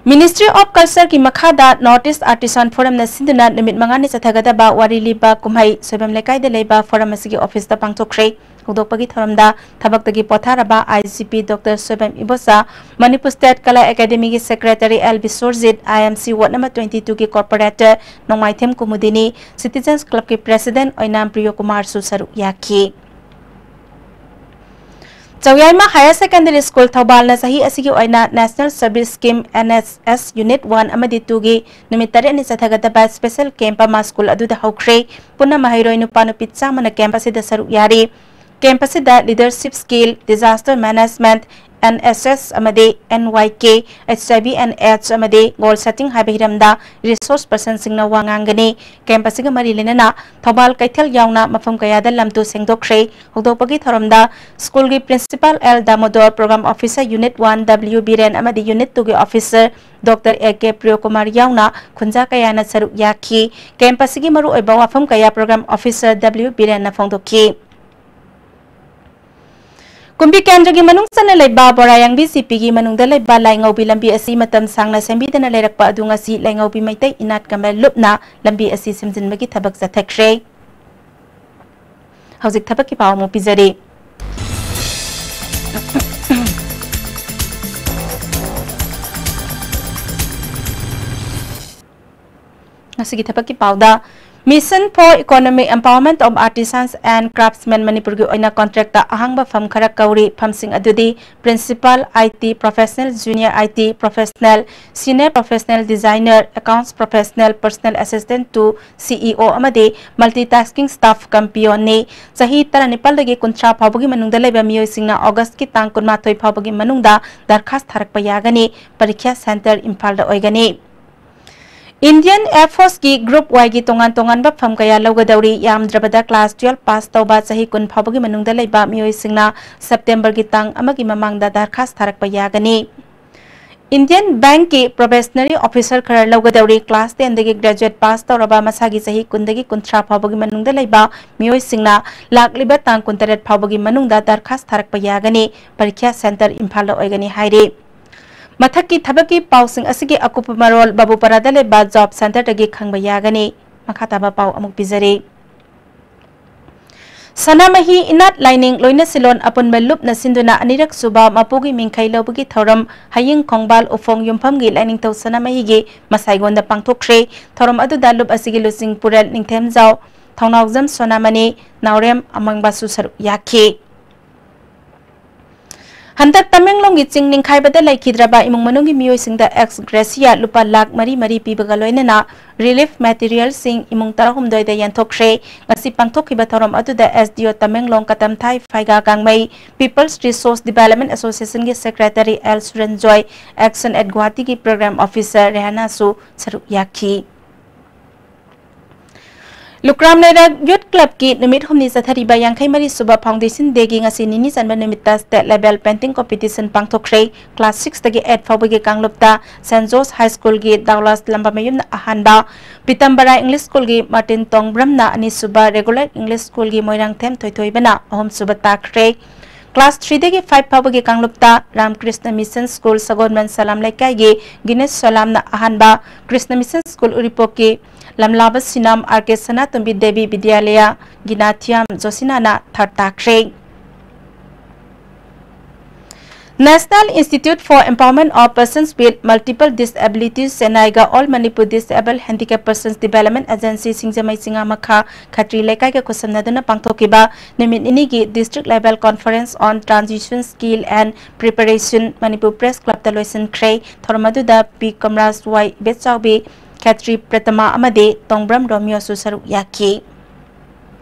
Ministry of Culture ꯒꯤ ꯃꯈꯥꯗ North East Artisan Forum ꯅ ꯁꯤꯟꯗꯨꯅ ꯅꯨꯃꯤꯠ ꯃꯉꯥꯅꯤ ꯆꯠꯊꯒꯗꯕ ꯋꯥꯔꯤ ꯂꯤꯕ ꯀꯨꯝꯍꯩ ꯁꯣꯏꯕꯝ ꯂꯩꯀꯥꯏꯗ ꯂꯩꯕ ꯐꯣꯔꯝ ꯑꯁꯤꯒꯤ ꯑꯣꯐꯤꯁꯇ ꯄꯥꯡꯊꯣꯛꯈ꯭ꯔꯦ꯫ ꯍꯧꯗꯣꯛꯄꯒꯤ ꯊꯧꯔꯝꯗ ꯊꯕꯛꯇꯒꯤ ꯄꯣꯊꯥꯔꯕ I G P Doctor Soibam Ibocha, Manipur state Kala ꯑꯦꯀꯥꯗꯦꯃꯤꯒꯤ secretary L Biswarjit, I M C ward number twenty two ꯒꯤ ꯀꯣꯔꯄꯣꯔꯦꯇꯔ ꯅꯣꯡꯃꯥꯏꯊꯦꯝ ꯀꯨꯃꯨꯗꯤꯅꯤ, ꯁꯤꯇꯤꯖꯟꯁ ꯀ꯭ꯂꯕꯀꯤ ꯄ꯭ꯔꯦꯁꯤꯗꯦꯟꯠ ꯑꯣꯏꯅꯥꯝ ꯄ꯭ꯔꯤꯌꯣꯀꯨꯃꯥꯔꯁꯨ ꯁꯔꯨꯛ ꯌꯥꯈꯤ꯫ ꯆꯧꯌꯥꯏꯃ ꯍꯥꯌꯔ ꯁꯦꯀꯦꯟꯗꯔꯤ ꯁ꯭ꯀꯨꯜ ꯊꯧꯕꯥꯜꯅ ꯆꯍꯤ ꯑꯁꯤꯒꯤ ꯑꯣꯏꯅ National Service Scheme N S S Unit one ꯑꯃꯗꯤ two ꯒꯤ ꯅꯨꯃꯤꯠ ꯇꯔꯦꯠꯅꯤ ꯆꯠꯊꯒꯗꯕ ꯁ꯭ꯄꯦꯁꯦꯜ ꯀꯦꯝꯞ ꯑꯃ ꯁ꯭ꯀꯨꯜ ꯑꯗꯨꯗ ꯍꯧꯈ꯭ꯔꯦ꯫ ꯄꯨꯟꯅ ꯃꯍꯩꯔꯣꯏ ꯅꯨꯄꯥ ꯅꯨꯄꯤ ꯆꯥꯝꯃꯅ ꯀꯦꯝꯞ ꯑꯁꯤꯗ ꯁꯔꯨꯛ ꯌꯥꯔꯤ꯫ ꯀꯦꯝꯞ ꯑꯁꯤꯗ leadership skill, disaster management, N S S ꯑꯃꯗꯤ N Y K, H I V and AIDS ꯑꯃꯗꯤ goal setting ꯍꯥꯏꯕ ꯍꯤꯔꯝꯗ resource personꯁꯤꯡꯅ ꯋꯥ ꯉꯥꯡꯒꯅꯤ꯫ ꯀꯦꯝꯞ ꯑꯁꯤꯒ ꯃꯔꯤ ꯂꯩꯅꯅ ꯊꯧꯕꯥꯜ ꯀꯩꯊꯦꯜ ꯌꯥꯎꯅ ꯃꯐꯝ ꯀꯌꯥꯗ ꯂꯝ ꯇꯨ ꯁꯦꯡꯗꯣꯛꯈ꯭ꯔꯦ꯫ ꯍꯧꯗꯣꯛꯄꯒꯤ ꯊꯧꯔꯝꯗ ꯁ꯭ꯀꯨꯜꯒꯤ principal L Damodar, programme officer unit one W Biren ꯑꯃꯗꯤ ꯌꯨꯅꯤꯠ two ꯒꯤ officer doctor A K Priyokumar ꯌꯥꯎꯅ ꯈꯨꯟꯖꯥ ꯀꯌꯥꯅ ꯁꯔꯨꯛ ꯌꯥꯈꯤ꯫ ꯀꯦꯝꯞ ꯑꯁꯤꯒꯤ ꯃꯔꯨꯑꯣꯏꯕ ꯋꯥꯐꯝ ꯀꯌꯥ ꯄ꯭ꯔꯣꯒ꯭ꯔꯥꯝ ꯑꯣꯐꯤꯁꯔ W ꯕꯤꯔꯦꯟꯅ ꯐꯣꯡꯗꯣꯛꯈꯤ꯫ ꯀꯨꯝꯕꯤ ꯀꯦꯟꯗ꯭ꯔꯒꯤ ꯃꯅꯨꯡ ꯆꯟꯅ ꯂꯩꯕ ꯕꯣꯔꯥꯌꯥꯡꯕꯤ ꯖꯤꯄꯤꯒꯤ ꯃꯅꯨꯡꯗ ꯂꯩꯕ ꯂꯥꯏꯉꯧꯕꯤ ꯂꯝꯕꯤ ꯑꯁꯤ ꯃꯇꯝ ꯁꯥꯡꯅ ꯁꯦꯝꯕꯤꯗꯅ ꯂꯩꯔꯛꯄ ꯑꯗꯨ ꯉꯁꯤ ꯂꯥꯏꯉꯧꯕꯤ ꯃꯩꯇꯩ ꯏꯅꯥꯠ ꯀꯃꯦꯜ ꯂꯨꯞꯅ ꯂꯝꯕꯤ ꯑꯁꯤ ꯁꯦꯝꯖꯤꯟꯕꯒꯤ ꯊꯕꯛ ꯆꯠꯊꯈ꯭ꯔꯦ꯫ ꯍꯧꯖꯤꯛ ꯊꯕꯛꯀꯤ ꯄꯥꯎ ꯑꯃꯨꯛ ꯄꯤꯖꯔꯤ꯫ ꯉꯁꯤꯒꯤ ꯊꯕꯛꯀꯤ ꯄꯥꯎꯗ Mission for Economic Empowerment of Artisans and Craftsmen ꯃꯅꯤꯄꯨꯔꯒꯤ ꯑꯣꯏꯅ ꯀꯣꯟꯇ꯭ꯔꯦꯛꯇ ꯑꯍꯥꯡꯕ ꯐꯝ ꯈꯔ ꯀꯧꯔꯤ꯫ ꯐꯝꯁꯤꯡ ꯑꯗꯨꯗꯤ Principal I T Professional, Junior I T Professional, Senior Professional Designer, Accounts Professional, Personal Assistant to C E O ꯑꯃꯗꯤ Multitasking Staff cum Peon ꯅꯤ꯫ ꯆꯍꯤ ꯇꯔꯥꯅꯤꯄꯥꯜꯗꯒꯤ ꯀꯨꯟꯊ꯭ꯔꯥ ꯐꯥꯎꯕꯒꯤ ꯃꯅꯨꯡꯗ ꯂꯩꯕ ꯃꯤꯑꯣꯏꯁꯤꯡꯅ ꯑꯣꯒꯁꯀꯤ ꯇꯥꯡ ꯀꯨꯟꯃꯥꯊꯣꯏ ꯐꯥꯎꯕꯒꯤ ꯃꯅꯨꯡꯗ ꯗꯔꯈꯥꯁ ꯊꯥꯔꯛꯄ ꯌꯥꯒꯅꯤ꯫ ꯄꯔꯤꯈ꯭ꯌꯥ ꯁꯦꯟꯇꯔ ꯏꯝꯐꯥꯜꯗ ꯑꯣꯏꯒꯅꯤ꯫ Indian Air Force ꯀꯤ Group Y ꯒꯤ ꯇꯣꯉꯥꯟ ꯇꯣꯉꯥꯟꯕ ꯐꯝ ꯀꯌꯥ ꯂꯧꯒꯗꯧꯔꯤ꯫ ꯌꯥꯝꯗ꯭ꯔꯕꯗ class twelve pass ꯇꯧꯕ ꯆꯍꯤ ꯀꯨꯟ ꯐꯥꯎꯕꯒꯤ ꯃꯅꯨꯡꯗ ꯂꯩꯕ ꯃꯤꯑꯣꯏꯁꯤꯡꯅ ꯁꯦꯞꯇꯦꯝꯕꯔꯒꯤ ꯇꯥꯡ ꯑꯃꯒꯤ ꯃꯃꯥꯡꯗ ꯗꯔꯈꯥꯁ ꯊꯥꯔꯛꯄ ꯌꯥꯒꯅꯤ꯫ Indian Bank ꯀꯤ probationary officer ꯈꯔ ꯂꯧꯒꯗꯧꯔꯤ꯫ Class ten ꯗꯒꯤ graduate pass ꯇꯧꯔꯕ ꯃꯁꯥꯒꯤ ꯆꯍꯤ ꯀꯨꯟꯗꯒꯤ ꯀꯨꯟꯊ꯭ꯔꯥ ꯐꯥꯎꯕꯒꯤ ꯃꯅꯨꯡꯗ ꯂꯩꯕ ꯃꯤꯑꯣꯏꯁꯤꯡꯅ ꯂꯥꯛꯂꯤꯕ ꯇꯥꯡ ꯀꯨꯟꯇꯔꯦꯠ ꯐꯥꯎꯕꯒꯤ ꯃꯅꯨꯡꯗ ꯗꯔꯈꯥꯁ ꯊꯥꯔꯛꯄ ꯌꯥꯒꯅꯤ꯫ ꯄꯔꯤꯈ꯭ꯌꯥ ꯁꯦꯟꯇꯔ ꯏꯝꯐꯥꯜꯗ ꯑꯣꯏꯒꯅꯤ ꯍꯥꯏꯔꯤ꯫ ꯃꯊꯛꯀꯤ ꯊꯕꯛꯀꯤ ꯄꯥꯎꯁꯤꯡ ꯑꯁꯤꯒꯤ ꯑꯀꯨꯞꯄ ꯃꯔꯣꯜ ꯕꯥꯕꯨꯄꯥꯔꯥꯗ ꯂꯩꯕ job centre ꯗꯒꯤ ꯈꯪꯕ ꯌꯥꯒꯅꯤ꯫ ꯃꯈꯥ ꯇꯥꯕ ꯄꯥꯎ ꯑꯃꯨꯛ ꯄꯤꯖꯔꯤ꯫ ꯁꯅꯥꯃꯍꯤ ꯏꯅꯥꯠ ꯂꯥꯏꯅꯤꯡ ꯂꯣꯏꯅ ꯁꯤꯂꯣꯟ ꯑꯄꯨꯟꯕ ꯂꯨꯞꯅ ꯁꯤꯟꯗꯨꯅ ꯑꯅꯤꯔꯛ ꯁꯨꯕ ꯃꯄꯨꯒꯤ ꯃꯤꯡꯈꯩ ꯂꯧꯕꯒꯤ ꯊꯧꯔꯝ ꯍꯌꯤꯡ ꯈꯣꯡꯕꯥꯜ ꯎꯐꯣꯡ ꯌꯨꯝꯐꯝꯒꯤ ꯂꯥꯏꯅꯤꯡꯊꯧ ꯁꯅꯥꯃꯍꯤꯒꯤ ꯃꯁꯥꯏꯒꯣꯟꯗ ꯄꯥꯡꯊꯣꯛꯈ꯭ꯔꯦ꯫ ꯊꯧꯔꯝ ꯑꯗꯨꯗ ꯂꯨꯞ ꯑꯁꯤꯒꯤ ꯂꯨꯆꯤꯡ ꯄꯨꯔꯦꯜ ꯅꯤꯡꯊꯦꯝꯖꯥꯎ, ꯊꯧꯅꯥꯎꯖꯝ ꯁꯣꯅꯥꯃꯅꯤ, ꯅꯥꯎꯔꯦꯝ ꯑꯃꯪꯕꯁꯨ ꯁꯔꯨꯛ ꯌꯥꯈꯤ꯫ ꯍꯟꯗꯛ ꯇꯃꯦꯡꯂꯣꯡꯒꯤ ꯆꯤꯡ ꯅꯤꯡꯈꯥꯏꯕꯗ ꯂꯩꯈꯤꯗ꯭ꯔꯕ ꯏꯃꯨꯡ ꯃꯅꯨꯡꯒꯤ ꯃꯤꯑꯣꯏꯁꯤꯡꯗ ex gratia ꯂꯨꯄꯥ ꯂꯥꯈ ꯃꯔꯤ ꯃꯔꯤ ꯄꯤꯕꯒ ꯂꯣꯏꯅꯅ relief material ꯁꯤꯡ ꯏꯃꯨꯡ ꯇꯔꯥꯍꯨꯝꯗꯣꯏꯗ ꯌꯦꯟꯊꯣꯛꯈ꯭ꯔꯦ꯫ ꯉꯁꯤ ꯄꯥꯡꯊꯣꯛꯈꯤꯕ ꯊꯧꯔꯝ ꯑꯗꯨꯗ S D O Tamenglong ꯀꯇꯝꯊꯥꯏ ꯐꯥꯏꯒꯥ ꯒꯥꯡꯃꯩ, People's Resource Development Association ꯒꯤ secretary L ꯁꯨꯔꯟꯖꯣꯏ, Action Aid ꯒꯨꯋꯥꯍꯥꯇꯤꯒꯤ program officer ꯔꯦꯍꯥꯅꯥꯁꯨ ꯁꯔꯨꯛ ꯌꯥꯈꯤ꯫ ꯂꯨꯀ꯭ꯔꯥꯝ ꯂꯩꯔꯛ Youth Club ꯀꯤ ꯅꯨꯃꯤꯠ ꯍꯨꯝꯅꯤ ꯆꯠꯊꯔꯤꯕ ꯌꯥꯡꯈꯩ ꯃꯔꯤ ꯁꯨꯕ Foundation Day ꯒꯤ ꯉꯁꯤ ꯅꯤꯅꯤ ꯆꯟꯕ ꯅꯨꯃꯤꯠꯇ state level painting competition ꯄꯥꯡꯊꯣꯛꯈ꯭ꯔꯦ꯫ Class six ꯇꯒꯤ eight ꯐꯥꯎꯕꯒꯤ ꯀꯥꯡꯂꯨꯞꯇ Saint George High School ꯒꯤ ꯗꯥꯎꯂꯥꯁ ꯂꯝꯕꯥꯃꯌꯨꯝꯅ ꯑꯍꯥꯟꯕ, ꯄꯤꯇꯝꯕꯔꯥ English School ꯒꯤ ꯃꯥꯔꯇꯤꯟ ꯇꯣꯡꯕ꯭ꯔꯝꯅ ꯑꯅꯤꯁꯨꯕ, regular English School ꯒꯤ ꯃꯣꯏꯔꯥꯡꯊꯦꯝ ꯊꯣꯏꯊꯣꯏꯕꯅ ꯑꯍꯨꯝꯁꯨꯕ ꯇꯥꯈ꯭ꯔꯦ꯫ Class three ꯗꯒꯤ five ꯐꯥꯎꯕꯒꯤ ꯀꯥꯡꯂꯨꯞꯇ ꯔꯥꯝꯀ꯭ꯔꯤꯁꯅ Mission School ꯁꯒꯣꯜꯕꯟ ꯁꯂꯥꯝ ꯂꯩꯀꯥꯏꯒꯤ ꯒꯤꯅꯦꯁ ꯁꯣꯂꯥꯝꯅ ꯑꯍꯥꯟꯕ, Krishna Mission School ꯎꯔꯤꯄꯣꯛꯀꯤ ꯂꯝꯂꯥꯕ ꯁꯤꯅꯥꯝ R K ꯁꯅꯥꯇꯣꯝꯕꯤ ꯗꯦꯕꯤ ꯕꯤꯗ꯭ꯌꯥꯂꯌ ꯒꯤꯅꯥꯊꯤꯌꯥꯝ ꯖꯣꯁꯤꯅꯥꯅ third ꯇꯥꯈ꯭ꯔꯦ꯫ National Institute for Empowerment of Persons with Multiple Disabilities, ꯆꯦꯟꯅꯥꯏꯒ All Manipur Disabled Handicap Persons Development Agency, ꯁꯤꯡꯖꯃꯩ ꯆꯤꯉꯥꯃꯈꯥ ꯈꯇ꯭ꯔꯤ ꯂꯩꯀꯥꯏꯒ ꯈꯨꯠꯁꯝꯅꯗꯨꯅ ꯄꯥꯡꯊꯣꯛꯈꯤꯕ ꯅꯨꯃꯤꯠ ꯅꯤꯅꯤꯒꯤ District Level Conference on Transition Skill and Preparation Manipur Press Clubꯇ ꯂꯣꯏꯁꯤꯟꯈ꯭ꯔꯦ꯫ ꯊꯧꯔꯝ ꯑꯗꯨꯗ ꯄꯤ ꯀꯃꯔꯥꯖ, ꯋꯥꯏ ꯏꯕꯦꯆꯥꯎꯕꯤ, ꯈꯦꯇ꯭ꯔꯤ ꯄ꯭ꯔꯇꯃꯥ ꯑꯃꯗꯤ ꯇꯣꯡꯕ꯭ꯔꯝ ꯔꯣꯃꯤꯌꯣꯁꯨ ꯁꯔꯨꯛ ꯌꯥꯈꯤ꯫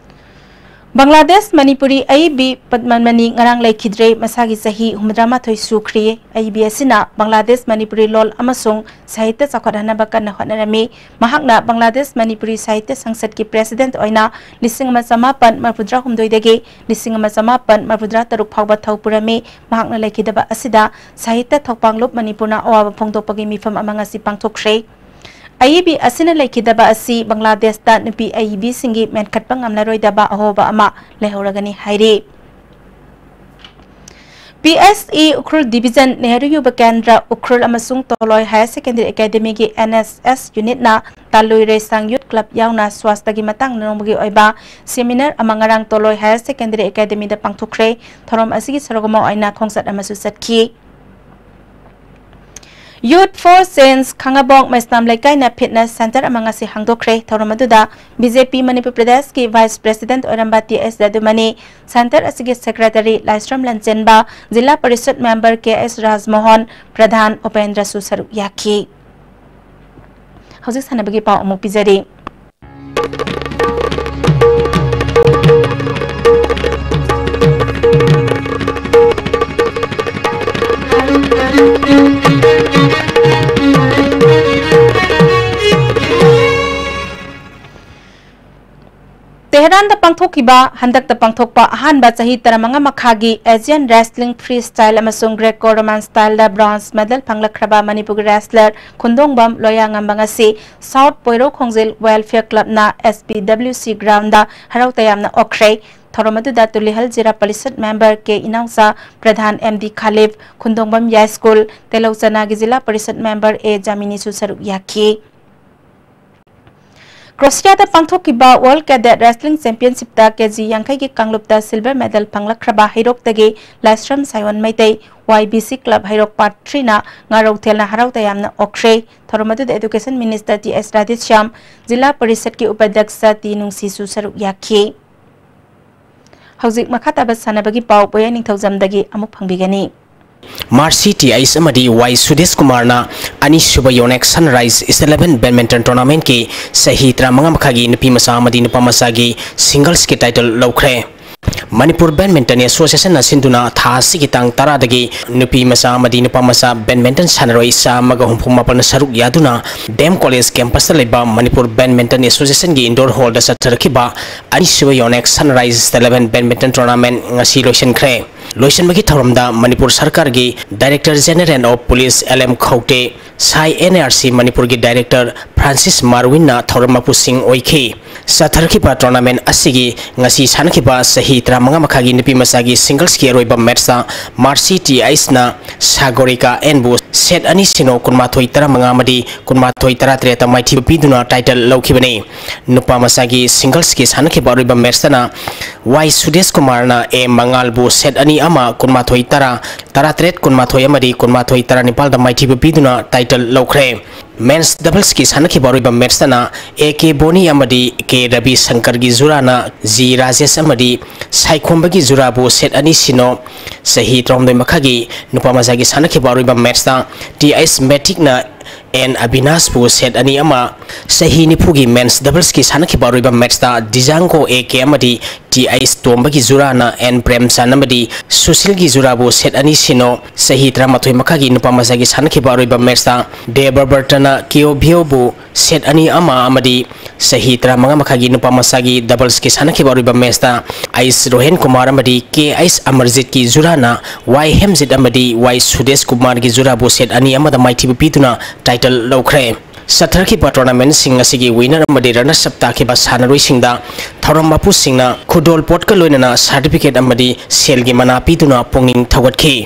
ꯕꯪꯒ꯭ꯂꯥꯗꯦꯁ ꯃꯅꯤꯄꯨꯔꯤ ꯑꯏꯕꯤ ꯄꯗꯃꯟꯃꯅꯤ ꯉꯔꯥꯡ ꯂꯩꯈꯤꯗ꯭ꯔꯦ꯫ ꯃꯁꯥꯒꯤ ꯆꯍꯤ ꯍꯨꯝꯐꯨꯇꯔꯥꯃꯥꯊꯣꯏ ꯁꯨꯈ꯭ꯔꯦ꯫ ꯑꯏꯕꯤ ꯑꯁꯤꯅ ꯕꯪꯒ꯭ꯂꯥꯗꯦꯁ ꯃꯅꯤꯄꯨꯔꯤ ꯂꯣꯜ ꯑꯃꯁꯨꯡ ꯁꯥꯍꯤꯇ꯭ꯌ ꯆꯥꯎꯈꯠꯍꯟꯅꯕ ꯀꯟꯅ ꯍꯣꯠꯅꯔꯝꯃꯤ꯫ ꯃꯍꯥꯛꯅ ꯕꯪꯒ꯭ꯂꯥꯗꯦꯁ ꯃꯅꯤꯄꯨꯔꯤ ꯁꯥꯍꯤꯇ꯭ꯌ ꯁꯪꯁꯠꯀꯤ president ꯑꯣꯏꯅ ꯂꯤꯁꯤꯡ ꯑꯃ ꯆꯃꯥꯄꯟ ꯃꯔꯤꯐꯨꯇꯔꯥꯍꯨꯝꯗꯣꯏꯗꯒꯤ ꯂꯤꯁꯤꯡ ꯑꯃ ꯆꯃꯥꯄꯟ ꯃꯔꯤꯐꯨꯇꯔꯥ ꯇꯔꯨꯛ ꯐꯥꯎꯕ ꯊꯧ ꯄꯨꯔꯝꯃꯤ꯫ ꯃꯍꯥꯛꯅ ꯂꯩꯈꯤꯗꯕ ꯑꯁꯤꯗ ꯁꯥꯍꯤꯇ꯭ꯌ ꯊꯧꯄꯥꯡꯂꯨꯞ ꯃꯅꯤꯄꯨꯔꯅ ꯑꯋꯥꯕ ꯐꯣꯡꯗꯣꯛꯄꯒꯤ ꯃꯤꯐꯝ ꯑꯃ ꯉꯁꯤ ꯄꯥꯡꯊꯣꯛꯈ꯭ꯔꯦ꯫ ꯑꯏꯕꯤ ꯑꯁꯤꯅ ꯂꯩꯈꯤꯗꯕ ꯑꯁꯤ ꯕꯪꯒ꯭ꯂꯥꯗꯦꯁꯇ ꯅꯨꯄꯤ ꯑꯏꯕꯤꯁꯤꯡꯒꯤ ꯃꯦꯟꯈꯠꯄ ꯉꯝꯂꯔꯣꯏꯗꯕ ꯑꯍꯣꯕ ꯑꯃ ꯂꯩꯍꯧꯔꯒꯅꯤ ꯍꯥꯏꯔꯤ꯫ P S E Ukhrul division, Nehru Yuva Kendra Ukhrul ꯑꯃꯁꯨꯡ ꯇꯣꯂꯣꯏ higher secondary academyꯒꯤ N S S unitꯅ ꯇꯥꯂꯨꯏ ꯔꯦꯁꯥꯡ youth club ꯌꯥꯎꯅ ꯁ꯭ꯋꯥꯁꯊꯒꯤ ꯃꯇꯥꯡꯗ ꯅꯣꯡꯃꯒꯤ ꯑꯣꯏꯕ seminar ꯑꯃ ꯉꯔꯥꯡ ꯇꯣꯂꯣꯏ higher secondary academyꯗ ꯄꯥꯡꯊꯣꯛꯈ꯭ꯔꯦ꯫ ꯊꯧꯔꯝ ꯑꯁꯤꯒꯤ ꯁꯔꯨꯛ ꯑꯃ ꯑꯣꯏꯅ ꯈꯣꯡꯆꯠ ꯑꯃꯁꯨ ꯆꯠꯈꯤ꯫ Youth for Change Khangabok Meisnam ꯂꯩꯀꯥꯏꯅ fitness centre ꯑꯃ ꯉꯁꯤ ꯍꯥꯡꯗꯣꯛꯈ꯭ꯔꯦ꯫ ꯊꯧꯔꯝ ꯑꯗꯨꯗ B J P ꯃꯅꯤꯄꯨꯔ ꯄ꯭ꯔꯗꯦꯁꯀꯤ vice president ꯑꯣꯏꯔꯝꯕ ꯇꯤ ꯑꯦꯁ ꯖꯗꯨꯃꯅꯤ, centre ꯑꯁꯤꯒꯤ secretary ꯂꯥꯏꯁ꯭ꯔꯝ ꯂꯟꯆꯦꯟꯕ, ꯖꯤꯂꯥ ꯄꯔꯤꯁꯗ member ꯀꯦ ꯑꯦꯁ ꯔꯥꯖꯃꯣꯍꯟ, ꯄ꯭ꯔꯙꯥꯟ ꯎꯄꯦꯟꯗ꯭ꯔꯁꯨ ꯁꯔꯨꯛ ꯌꯥꯈꯤ꯫ ꯍꯧꯖꯤꯛ ꯁꯥꯟꯅꯕꯒꯤ ꯄꯥꯎ ꯑꯃꯨꯛ ꯄꯤꯖꯔꯤ꯫ ꯇꯦꯍꯔꯥꯟꯗ ꯄꯥꯡꯊꯣꯛꯈꯤꯕ, ꯍꯟꯗꯛꯇ ꯄꯥꯡꯊꯣꯛꯄ ꯑꯍꯥꯟꯕ ꯆꯍꯤ ꯇꯔꯥꯃꯉꯥ ꯃꯈꯥꯒꯤ Asian Wrestling Freestyle ꯑꯃꯁꯨꯡ Greco-Roman styleꯗ bronze medal ꯐꯪꯂꯛꯈ꯭ꯔꯕ ꯃꯅꯤꯄꯨꯔꯒꯤ wrestler ꯈꯨꯟꯗꯣꯡꯕꯝ ꯂꯣꯌꯥꯉꯝꯕ ꯉꯁꯤ South ꯄꯣꯏꯔꯧ ꯈꯣꯡꯖꯤꯜ Welfare Clubꯅ S P W C groundꯗ ꯍꯔꯥꯎ ꯇꯌꯥꯝꯅ ꯑꯣꯛꯈ꯭ꯔꯦ꯫ ꯊꯧꯔꯝ ꯑꯗꯨꯗ ꯇꯨꯂꯤꯍꯜ ꯖꯤꯂꯥ ꯄꯔꯤꯁꯗ member ꯀꯦ ꯏꯅꯥꯎꯆꯥ, ꯄ꯭ꯔꯙꯥꯟ ꯑꯦꯝ ꯗꯤ ꯈꯥꯂꯤꯐ, ꯈꯨꯟꯗꯣꯡꯕꯝ ꯌꯥꯏꯁ꯭ꯀꯨꯜ, ꯇꯦꯂꯧꯆꯅꯥꯒꯤ ꯖꯤꯂꯥ ꯄꯔꯤꯁꯗ member ꯑꯦ ꯖꯥꯃꯤꯅꯤꯁꯨ ꯁꯔꯨꯛ ꯌꯥꯈꯤ꯫ ꯀ꯭ꯔꯣꯁꯤꯌꯥꯗ ꯄꯥꯡꯊꯣꯛꯈꯤꯕ World Cadet Wrestling Championshipꯇ ꯀꯦ ꯖꯤ ꯌꯥꯡꯈꯩꯒꯤ ꯀꯥꯡꯂꯨꯞꯇ silver medal ꯐꯪꯂꯛꯈ꯭ꯔꯕ ꯍꯩꯔꯣꯛꯇꯒꯤ Laishram Saion Meitei, Y B C club ꯍꯩꯔꯣꯛ Part Threeꯅ ꯉꯥꯔꯧꯊꯦꯜꯅ ꯍꯔꯥꯎ ꯇꯌꯥꯝꯅ ꯑꯣꯛꯈ꯭ꯔꯦ꯫ ꯊꯧꯔꯝ ꯑꯗꯨꯗ Education Minister T S Radheshyam, ꯖꯤꯂꯥ ꯄꯔꯤꯁꯗꯀꯤ ꯎꯄꯥꯙ꯭ꯌꯛꯁ ꯇꯤ ꯅꯨꯡꯁꯤꯁꯨ ꯁꯔꯨꯛ ꯌꯥꯈꯤ꯫ ꯍꯧꯖꯤꯛ ꯃꯈꯥ ꯇꯥꯕ ꯁꯥꯟꯅꯕꯒꯤ ꯄꯥꯎ ꯄꯣꯌꯥꯏ ꯅꯤꯡꯊꯧꯖꯝꯗꯒꯤ ꯑꯃꯨꯛ ꯐꯪꯕꯤꯒꯅꯤ꯫ ꯃꯥꯔꯁꯤ ꯇꯤ ꯑꯩꯁ ꯑꯃꯗꯤ ꯋꯥꯏ ꯁꯨꯗꯦꯁ ꯀꯨꯃꯥꯔꯅ ꯑꯅꯤꯁꯨꯕ ꯌꯣꯅꯦꯛꯁ Sunrise Eleven Badminton Tournamentꯀꯤ ꯆꯍꯤ ꯇꯔꯥꯃꯉꯥ ꯃꯈꯥꯒꯤ ꯅꯨꯄꯤ ꯃꯆꯥ ꯑꯃꯗꯤ ꯅꯨꯄꯥ ꯃꯆꯥꯒꯤ singlesꯀꯤ title ꯂꯧꯈ꯭ꯔꯦ꯫ ꯃꯅꯤꯄꯨꯔ Badminton Associationꯅ ꯁꯤꯟꯗꯨꯅ ꯊꯥ ꯑꯁꯤꯒꯤ ꯇꯥꯡ ꯇꯔꯥꯗꯒꯤ ꯅꯨꯄꯤ ꯃꯆꯥ ꯑꯃꯗꯤ ꯅꯨꯄꯥ ꯃꯆꯥ badminton ꯁꯥꯟꯅꯔꯣꯏ ꯆꯥꯝꯃꯒ ꯍꯨꯝꯐꯨ ꯃꯥꯄꯟ ꯁꯔꯨꯛ ꯌꯥꯗꯨꯅ ꯗꯤ ꯑꯦꯝ ꯀꯣꯂꯦꯖ campusꯇ ꯂꯩꯕ ꯃꯅꯤꯄꯨꯔ Badminton Associationꯒꯤ indoor hallꯗ ꯆꯠꯊꯔꯛꯈꯤꯕ ꯑꯅꯤꯁꯨꯕ ꯌꯣꯅꯦꯛꯁ Sunrise Eleven Badminton Tournament ꯉꯁꯤ ꯂꯣꯏꯁꯤꯟꯈ꯭ꯔꯦ꯫ ꯂꯣꯏꯁꯤꯟꯕꯒꯤ ꯊꯧꯔꯝꯗ ꯃꯅꯤꯄꯨꯔ ꯁꯔꯀꯥꯔꯒꯤ Director General of Police L M Khaute, ꯁꯥꯏ ꯑꯦꯟ ꯑꯥꯔ ꯁꯤ ꯃꯅꯤꯄꯨꯔꯒꯤ Director ꯐ꯭ꯔꯥꯟꯁꯤꯁ ꯃꯥꯔꯋꯤꯟꯅ ꯊꯧꯔꯝ ꯃꯄꯨꯁꯤꯡ ꯑꯣꯏꯈꯤ꯫ ꯆꯠꯊꯔꯛꯈꯤꯕ tournament ꯑꯁꯤꯒꯤ ꯉꯁꯤ ꯁꯥꯟꯅꯈꯤꯕ ꯆꯍꯤ ꯇꯔꯥꯃꯉꯥ ꯃꯈꯥꯒꯤ ꯅꯨꯄꯤ ꯃꯆꯥꯒꯤ singlesꯀꯤ ꯑꯔꯣꯏꯕ matchꯇ ꯃꯥꯔꯁꯤ ꯇꯤ ꯑꯩꯁꯅ ꯁꯥꯒꯣꯔꯤꯀꯥ ꯑꯦꯟꯕꯨ set ꯑꯅꯤ ꯁꯤꯅꯣ, ꯀꯨꯟꯃꯥꯊꯣꯏ ꯇꯔꯥꯃꯉꯥ ꯑꯃꯗꯤ ꯀꯨꯟꯃꯥꯊꯣꯏ ꯇꯔꯥꯇꯔꯦꯠꯇ ꯃꯥꯏꯊꯤꯕ ꯄꯤꯗꯨꯅ title ꯂꯧꯈꯤꯕꯅꯤ꯫ ꯅꯨꯄꯥ ꯃꯆꯥꯒꯤ singlesꯀꯤ ꯁꯥꯟꯅꯈꯤꯕ ꯑꯔꯣꯏꯕ matchꯇꯅ ꯋꯥꯏ ꯁꯨꯗꯦꯁ ꯀꯨꯃꯥꯔꯅ ꯑꯦ ꯃꯉꯥꯜꯕꯨ set ꯑꯅꯤ ꯑꯃ, ꯀꯨꯟꯃꯥꯊꯣꯏ ꯇꯔꯥ, ꯇꯔꯥꯇꯔꯦꯠ ꯀꯨꯟꯃꯥꯊꯣꯏ ꯑꯃꯗꯤ ꯀꯨꯟꯃꯥꯊꯣꯏ ꯇꯔꯥꯅꯤꯄꯥꯜꯗ ꯃꯥꯏꯊꯤꯕ ꯄꯤꯗꯨꯅ title ꯂꯧꯈ꯭ꯔꯦ꯫ Men's doublesꯀꯤ ꯁꯥꯟꯅꯈꯤꯕ ꯑꯔꯣꯏꯕ matchꯇꯅ ꯑꯦ ꯀꯦ ꯕꯣꯅꯤ ꯑꯃꯗꯤ ꯀꯦ ꯔꯕꯤ ꯁꯪꯀꯔꯒꯤ ꯖꯨꯔꯥꯅ ꯖꯤ ꯔꯥꯖꯦꯁ ꯑꯃꯗꯤ ꯁꯥꯏꯈꯣꯝꯕꯒꯤ ꯖꯨꯔꯥꯕꯨ set ꯑꯅꯤ ꯁꯤꯅꯣ, ꯆꯍꯤ ꯇꯔꯥꯍꯨꯝꯗꯣꯏ ꯃꯈꯥꯒꯤ ꯅꯨꯄꯥ ꯃꯆꯥꯒꯤ ꯁꯥꯟꯅꯈꯤꯕ ꯑꯔꯣꯏꯕ matchꯇ ꯇꯤ ꯑꯩꯁ ꯃꯦꯇꯤꯛꯅ ꯑꯦꯟ ꯑꯕꯤꯅꯥꯁꯄꯨ set ꯑꯅꯤ ꯑꯃ, ꯆꯍꯤ ꯅꯤꯐꯨꯒꯤ men's doublesꯀꯤ ꯁꯥꯟꯅꯈꯤꯕ ꯑꯔꯣꯏꯕ matchꯇ ꯗꯤꯖꯥꯡꯒꯣ ꯑꯦ ꯀꯦ ꯑꯃꯗꯤ ꯇꯤ ꯑꯩꯁ ꯇꯣꯝꯕꯒꯤ ꯖꯨꯔꯥꯅ ꯑꯦꯟ ꯄ꯭ꯔꯦꯝꯆꯥꯟ ꯑꯃꯗꯤ ꯁꯨꯁꯤꯜꯒꯤ ꯖꯨꯔꯥꯕꯨ set ꯑꯅꯤ ꯁꯤꯅꯣ, ꯆꯍꯤ ꯇꯔꯥꯃꯥꯊꯣꯏ ꯃꯈꯥꯒꯤ ꯅꯨꯄꯥ ꯃꯆꯥꯒꯤ ꯁꯥꯟꯅꯈꯤꯕ ꯑꯔꯣꯏꯕ matchꯇ ꯗꯦꯕꯕꯔꯇꯅ ꯀꯤꯑꯣ ꯚꯤꯑꯣꯕꯨ set ꯑꯅꯤ ꯑꯃ ꯑꯃꯗꯤ ꯆꯍꯤ ꯇꯔꯥꯃꯉꯥ ꯃꯈꯥꯒꯤ ꯅꯨꯄꯥ ꯃꯆꯥꯒꯤ doublesꯀꯤ ꯁꯥꯟꯅꯈꯤꯕ ꯑꯔꯣꯏꯕ matchꯇ ꯑꯩꯁ ꯔꯣꯍꯦꯟ ꯀꯨꯃꯥꯔ ꯑꯃꯗꯤ ꯀꯦ ꯑꯩꯁ ꯑꯃꯔꯖꯤꯠꯀꯤ ꯖꯨꯔꯥꯅ ꯋꯥꯏ ꯍꯦꯝꯖꯤꯠ ꯑꯃꯗꯤ ꯋꯥꯏ ꯁꯨꯗꯦꯁ ꯀꯨꯃꯥꯔꯒꯤ ꯖꯨꯔꯥꯕꯨ set ꯑꯅꯤ ꯑꯃꯗ ꯃꯥꯏꯊꯤꯕ ꯄꯤꯗꯨꯅ title ꯂꯧꯈ꯭ꯔꯦ꯫ ꯆꯠꯊꯔꯛꯈꯤꯕ tournamentꯁꯤꯡ ꯑꯁꯤꯒꯤ winner ꯑꯃꯗꯤ runners up ꯇꯥꯈꯤꯕ ꯁꯥꯟꯅꯔꯣꯏꯁꯤꯡꯗ ꯊꯧꯔꯝ ꯃꯄꯨꯁꯤꯡꯅ ꯈꯨꯗꯣꯜꯄꯣꯠꯀ ꯂꯣꯏꯅꯅ certificate ꯑꯃꯗꯤ ꯁꯦꯜꯒꯤ ꯃꯅꯥ ꯄꯤꯗꯨꯅ ꯄꯨꯛꯅꯤꯡ ꯊꯧꯒꯠꯈꯤ꯫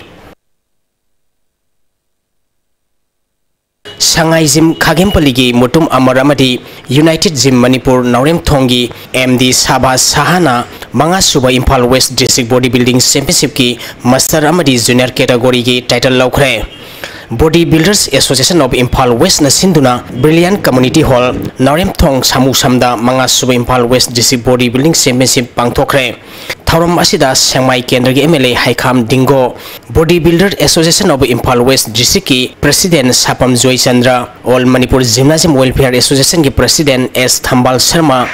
ꯁꯉꯥꯏ ꯖꯤꯝ ꯈꯥꯒꯦꯝꯄꯜꯂꯤꯒꯤ ꯃꯨꯇꯨꯝ ꯑꯃꯔ ꯑꯃꯗꯤ ꯌꯨꯅꯥꯏꯇꯦꯗ ꯖꯤꯝ ꯃꯅꯤꯄꯨꯔ ꯅꯥꯎꯔꯦꯝꯊꯣꯡꯒꯤ ꯑꯦꯝ ꯗꯤ ꯁꯥꯕꯥꯁ ꯁꯍꯥꯅ ꯃꯉꯥꯁꯨꯕ Imphal west district body building ꯆꯦꯝꯄꯤꯌꯟꯁꯤꯞꯀꯤ ꯃꯁꯇꯔ ꯑꯃꯗꯤ ꯖꯨꯅꯤꯌꯔ ꯀꯦꯇꯥꯒꯣꯔꯤꯒꯤ ꯇꯥꯏꯇꯜ ꯂꯧꯈ꯭ꯔꯦ꯫ Body Builders Association of Imphal West ꯅ ꯁꯤꯟꯗꯨꯅ Brilliant Community Hall, ꯅꯥꯎꯔꯦꯝꯊꯣꯡ ꯁꯥꯃꯨ ꯁꯝꯗ ꯃꯉꯥꯁꯨꯕ Imphal west district body building championship ꯄꯥꯡꯊꯣꯛꯈ꯭ꯔꯦ꯫ ꯊꯧꯔꯝ ꯑꯁꯤꯗ ꯁꯦꯡꯃꯥꯏ ꯀꯦꯟꯗ꯭ꯔꯒꯤ M L A Heikham Dingo, Body Builder Association of Imphal West District ꯀꯤ president Sapam Joychandra, All Manipur Gymnasium Welfare Association ꯒꯤ ꯄ꯭ꯔꯦꯁꯤꯗꯦꯟꯠ ꯑꯦꯁ ꯊꯝꯕꯥꯜ ꯁꯔꯃ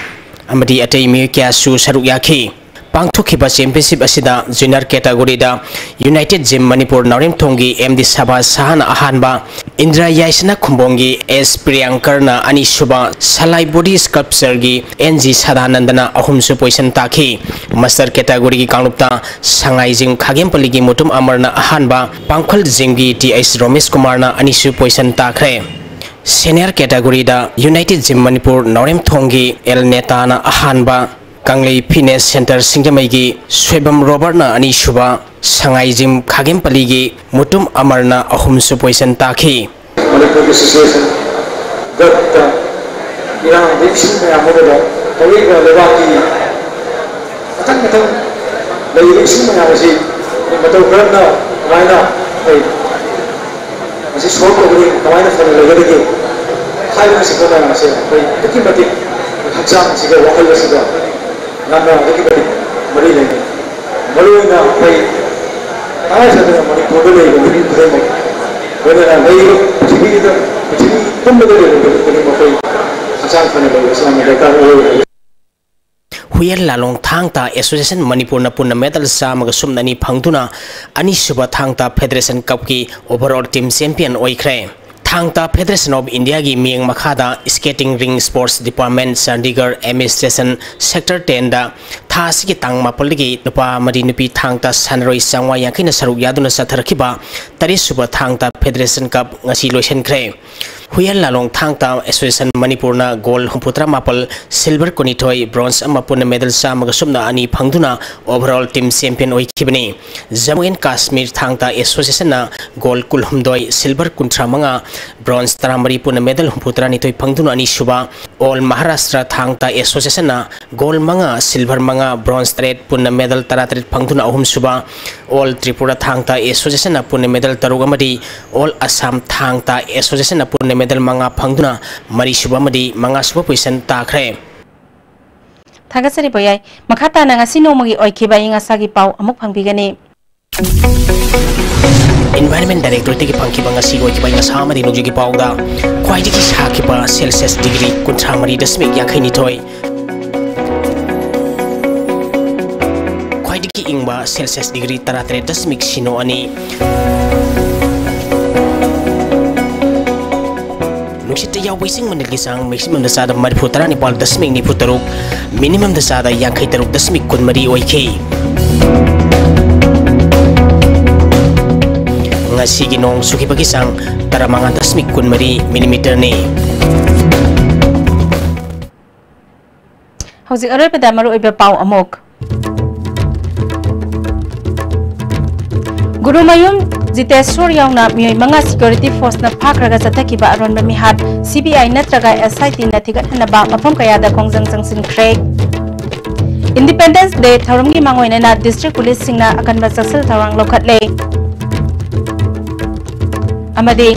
ꯑꯃꯗꯤ ꯑꯇꯩ ꯃꯤꯑꯣꯏ ꯀꯌꯥꯁꯨ ꯁꯔꯨꯛ ꯌꯥꯈꯤ꯫ ꯄꯥꯡꯊꯣꯛꯈꯤꯕ ꯆꯦꯝꯄꯤꯌꯟꯁꯤꯞ ꯑꯁꯤꯗ ꯖꯨꯅꯤꯌꯔ ꯀꯦꯇꯥꯒꯣꯔꯤꯗ ꯌꯨꯅꯥꯏꯇꯦꯗ ꯖꯤꯝ ꯃꯅꯤꯄꯨꯔ ꯅꯥꯎꯔꯦꯝꯊꯣꯡꯒꯤ ꯑꯦꯝ ꯗꯤ ꯁꯕꯥꯁ ꯁꯍꯥꯅ ꯑꯍꯥꯟꯕ, ꯏꯟꯗ꯭ꯔꯥ ꯌꯥꯏꯁꯅꯥ ꯈꯨꯝꯕꯣꯡꯒꯤ ꯑꯦꯁ ꯄ꯭ꯔꯤꯌꯥꯡꯀꯔꯅ ꯑꯅꯤꯁꯨꯕ, ꯁꯂꯥꯏ ꯕꯣꯗꯤ ꯁ꯭ꯀꯜꯞꯆꯔꯒꯤ ꯑꯦꯟ ꯖꯤ ꯁꯗꯥꯅꯟꯗꯅ ꯑꯍꯨꯝꯁꯨ ꯄꯣꯖꯤꯁꯟ ꯇꯥꯈꯤ꯫ ꯃꯁꯇꯔ ꯀꯦꯇꯥꯒꯣꯔꯤꯒꯤ ꯀꯥꯡꯂꯨꯞꯇ ꯁꯉꯥꯏ ꯖꯤꯝ ꯈꯥꯒꯦꯝꯄꯜꯂꯤꯒꯤ ꯃꯨꯇꯨꯝ ꯑꯃꯔꯅ ꯑꯍꯥꯟꯕ, ꯄꯥꯡꯈꯜ ꯖꯤꯝꯒꯤ ꯇꯤ ꯑꯩꯆ ꯔꯣꯃꯦꯁ ꯀꯨꯃꯥꯔꯅ ꯑꯅꯤꯁꯨ ꯄꯣꯖꯤꯁꯟ ꯇꯥꯈ꯭ꯔꯦ꯫ ꯁꯦꯅꯤꯌꯔ ꯀꯦꯇꯥꯒꯣꯔꯤꯗ ꯌꯨꯅꯥꯏꯇꯦꯗ ꯖꯤꯝ ꯃꯅꯤꯄꯨꯔ ꯅꯥꯎꯔꯦꯝꯊꯣꯡꯒꯤ ꯑꯦꯜ ꯅꯦꯇꯥꯅ ꯑꯍꯥꯟꯕ, ꯀꯪꯂꯩ ꯐꯤꯠꯅꯦꯁ ꯁꯦꯟꯇꯔ ꯁꯤꯡꯖꯃꯩꯒꯤ ꯁꯣꯏꯕꯝ ꯔꯣꯕꯔꯠꯅ ꯑꯅꯤꯁꯨꯕ, ꯁꯉꯥꯏ ꯖꯤꯝ ꯈꯥꯒꯦꯝꯄꯜꯂꯤꯒꯤ ꯃꯨꯇꯨꯝ ꯑꯃꯔꯅ ꯑꯍꯨꯝꯁꯨ ꯄꯣꯖꯤꯁꯟ ꯇꯥꯈꯤ꯫ ꯃꯅꯤꯄꯨꯔꯒꯤ ꯁꯤꯆꯨꯋꯦꯁꯟ, ꯒꯠꯇ ꯏꯔꯥꯡꯗ ꯏꯁꯨ ꯃꯌꯥꯝ ꯑꯃꯗ ꯍꯧꯔꯛꯏꯕ ꯂꯩꯕꯥꯛꯀꯤ ꯃꯊꯪ ꯃꯊꯪ ꯂꯩꯔꯤꯕ ꯏꯁꯨ ꯃꯌꯥꯝ ꯑꯁꯤ ꯃꯇꯧ ꯀꯔꯝꯅ, ꯀꯃꯥꯏꯅ ꯑꯩꯈꯣꯏ ꯃꯁꯤ ꯁꯣꯜꯕ ꯇꯧꯒꯅꯤ, ꯀꯃꯥꯏꯅ ꯐꯅ ꯂꯩꯒꯗꯒꯦ ꯍꯥꯏꯕꯅꯆꯤꯡꯕ ꯃꯌꯥꯝ ꯑꯁꯦ ꯑꯩꯈꯣꯏ ꯑꯗꯨꯛꯀꯤ ꯃꯇꯤꯛ ꯍꯛꯆꯥꯡ ꯑꯁꯤꯒ ꯋꯥꯈꯜ ꯑꯁꯤꯒ ꯌꯥꯝꯅ ꯑꯗꯨꯛꯀꯤ ꯃꯇꯤꯛ ꯃꯔꯤ ꯂꯩꯅꯩ꯫ ꯃꯔꯨꯑꯣꯏꯅ ꯑꯩꯈꯣꯏ ꯇꯉꯥꯏ ꯐꯗꯅ ꯃꯅꯤꯄꯨꯔꯗ ꯂꯩꯔꯤꯕ ꯃꯤꯄꯨꯝ ꯈꯨꯗꯤꯡꯃꯛ, ꯂꯣꯏꯅꯅ ꯂꯩꯔꯤꯕ ꯄ꯭ꯔꯤꯊꯤꯕꯤꯗ, ꯄ꯭ꯔꯤꯊꯤꯕꯤ ꯄꯨꯝꯕꯗ ꯂꯩꯔꯤꯕ ꯃꯤꯄꯨꯝ ꯈꯨꯗꯤꯡꯃꯛ ꯑꯩꯈꯣꯏ ꯍꯛꯆꯥꯡ ꯐꯅ ꯂꯩꯕꯁꯤ ꯌꯥꯝꯅ ꯗꯔꯀꯥꯔ ꯑꯣꯏ꯫ ꯍꯨꯌꯦꯟ ꯂꯥꯂꯣꯡ ꯊꯥꯡ ꯇꯥ ꯑꯦꯁꯣꯁꯤꯌꯦꯁꯟ ꯃꯅꯤꯄꯨꯔꯅ ꯄꯨꯟꯅ ꯃꯦꯗꯜ ꯆꯥꯝꯃꯒ ꯁꯨꯞꯅ ꯑꯅꯤ ꯐꯪꯗꯨꯅ ꯑꯅꯤꯁꯨꯕ ꯊꯥꯡ ꯇꯥ ꯐꯦꯗꯔꯦꯁꯟ ꯀꯞꯀꯤ ꯑꯣꯚꯔꯑꯣꯜ ꯇꯤꯝ ꯆꯦꯝꯄꯤꯌꯟ ꯑꯣꯏꯈ꯭ꯔꯦ꯫ ꯊꯥꯡ ꯇꯥ ꯐꯦꯗꯔꯦꯁꯟ ꯑꯣꯐ ꯏꯟꯗꯤꯌꯥꯒꯤ ꯃꯤꯠꯌꯦꯡ ꯃꯈꯥꯗ skating rink sports department, Chandigarh administration, sector ꯇꯦꯟꯗ ꯊꯥ ꯑꯁꯤꯒꯤ ꯇꯥꯡ ꯃꯥꯄꯜꯗꯒꯤ ꯅꯨꯄꯥ ꯑꯃꯗꯤ ꯅꯨꯄꯤ ꯊꯥꯡ ꯇꯥ ꯁꯥꯟꯅꯔꯣꯏ ꯆꯥꯝꯃꯉꯥ ꯌꯥꯡꯈꯩꯅ ꯁꯔꯨꯛ ꯌꯥꯗꯨꯅ ꯆꯠꯊꯔꯛꯈꯤꯕ ꯇꯔꯦꯠ ꯁꯨꯕ ꯊꯥꯡ ꯇꯥ Federation Cup ꯉꯁꯤ ꯂꯣꯏꯁꯤꯟꯈ꯭ꯔꯦ꯫ ꯍꯨꯏꯌꯥꯟ ꯂꯥꯂꯣꯡ ꯊꯥꯡ ꯇꯥ Association ꯃꯅꯤꯄꯨꯔꯅ gold ꯍꯨꯝꯐꯨꯇꯔꯥ ꯃꯥꯄꯜ, silver ꯀꯨꯟꯅꯤꯊꯣꯏ, bronze ꯑꯃ, ꯄꯨꯟꯅ medal ꯆꯥꯝꯃꯒ ꯁꯨꯞꯅ ꯑꯅꯤ ꯐꯪꯗꯨꯅ overall team champion ꯑꯣꯏꯈꯤꯕꯅꯤ꯫ Jammu and Kashmir ꯊꯥꯡ ꯇꯥ Associationꯅ gold ꯀꯨꯟꯍꯨꯝꯗꯣꯏ, silver ꯀꯨꯟꯊ꯭ꯔꯥ ꯃꯉꯥ, bronze ꯇꯔꯥꯃꯔꯤ, ꯄꯨꯟꯅ medal ꯍꯨꯝꯐꯨꯇꯔꯥꯅꯤꯊꯣꯏ ꯐꯪꯗꯨꯅ ꯑꯅꯤꯁꯨꯕ, All Maharashtra ꯊꯥꯡ ꯇꯥ Associationꯅ gold ꯃꯉꯥ, silver ꯃꯉꯥ, bronze ꯇꯔꯦꯠ, ꯄꯨꯟꯅ medal ꯇꯔꯥꯇꯔꯦꯠ ꯐꯪꯗꯨꯅ ꯑꯍꯨꯝꯁꯨꯕ, All Tripura ꯊꯥꯡ ꯇꯥ Associationꯅ ꯄꯨꯟꯅ medal ꯇꯔꯨꯛ ꯑꯃꯗꯤ All Assam ꯊꯥꯡ ꯇꯥ Associationꯅ ꯄꯨꯟꯅ medal ꯃꯉꯥ ꯐꯪꯗꯨꯅ ꯃꯔꯤꯁꯨꯕ ꯑꯃꯗꯤ ꯃꯉꯥꯁꯨꯕ position ꯇꯥꯈ꯭ꯔꯦ꯫ ꯊꯥꯒꯠꯆꯔꯤ ꯕꯣꯌꯥꯏ꯫ ꯃꯈꯥ ꯇꯥꯅ ꯉꯁꯤ ꯅꯣꯡꯃꯒꯤ ꯑꯣꯏꯈꯤꯕ ꯑꯏꯪ ꯑꯁꯥꯒꯤ ꯄꯥꯎ ꯑꯃꯨꯛ ꯐꯪꯕꯤꯒꯅꯤ꯫ Environment Directorateꯇꯒꯤ ꯐꯪꯈꯤꯕ ꯉꯁꯤ ꯑꯣꯏꯈꯤꯕ ꯑꯏꯪ ꯑꯁꯥ ꯑꯃꯗꯤ ꯅꯣꯡꯖꯨꯒꯤ ꯄꯥꯎꯗ, ꯈ꯭ꯋꯥꯏꯗꯒꯤ ꯁꯥꯈꯤꯕ Celsius degree ꯀꯨꯟꯊ꯭ꯔꯥ ꯃꯔꯤ ꯗꯁꯃꯤꯛ ꯌꯥꯡꯈꯩ ꯅꯤꯊꯣꯏ, ꯈ꯭ꯋꯥꯏꯗꯒꯤ ꯏꯪꯕ Celsius degree ꯇꯔꯥꯇꯔꯦꯠ ꯗꯁꯃꯤꯛ ꯁꯤꯅꯣ ꯑꯅꯤ꯫ ꯅꯨꯡꯁꯤꯠꯇ ꯌꯥꯎꯕ ꯏꯁꯤꯡ ꯃꯅꯤꯜꯒꯤ ꯆꯥꯡ maximumꯗ ꯆꯥꯗ ꯃꯔꯤꯐꯨ ꯇꯔꯥ ꯅꯤꯄꯥꯜ ꯗꯁꯃꯤꯛ ꯅꯤꯐꯨ ꯇꯔꯨꯛ, minimumꯗ ꯆꯥꯗ ꯌꯥꯡꯈꯩ ꯇꯔꯨꯛ ꯗꯁꯃꯤꯛ ꯀꯨꯟ ꯃꯔꯤ ꯑꯣꯏꯈꯤ꯫ ꯉꯁꯤꯒꯤ ꯅꯣꯡ ꯆꯨꯈꯤꯕꯒꯤ ꯆꯥꯡ ꯇꯔꯥꯃꯉꯥ ꯗꯁꯃꯤꯛ ꯀꯨꯟ ꯃꯔꯤ millimeterꯅꯤ꯫ ꯍꯧꯖꯤꯛ ꯑꯔꯣꯏꯕꯗ ꯃꯔꯨꯑꯣꯏꯕ ꯄꯥꯎ ꯑꯃꯨꯛ꯫ ꯒꯨꯔꯨꯃꯌꯨꯝ ꯖꯤꯇꯦꯁꯣꯔ ꯌꯥꯎꯅ ꯃꯤꯑꯣꯏ ꯃꯉꯥ security forceꯅ ꯐꯥꯈ꯭ꯔꯒ ꯆꯠꯊꯈꯤꯕ ꯑꯔꯣꯟꯕ ꯃꯤꯍꯥꯠ, CBI ꯅꯠꯇ꯭ꯔꯒ SITꯅ ꯊꯤꯒꯠꯍꯟꯅꯕ ꯃꯐꯝ ꯀꯌꯥꯗ ꯈꯣꯡꯖꯪ ꯆꯪꯁꯤꯟꯈ꯭ꯔꯦ꯫ Independence Day ꯊꯧꯔꯝꯒꯤ ꯃꯥꯡꯑꯣꯏꯅꯅ district policeꯁꯤꯡꯅ ꯑꯀꯟꯕ ꯆꯦꯛꯁꯤꯜ ꯊꯧꯔꯥꯡ ꯂꯧꯈꯠꯂꯦ꯫ ꯑꯃꯗꯤ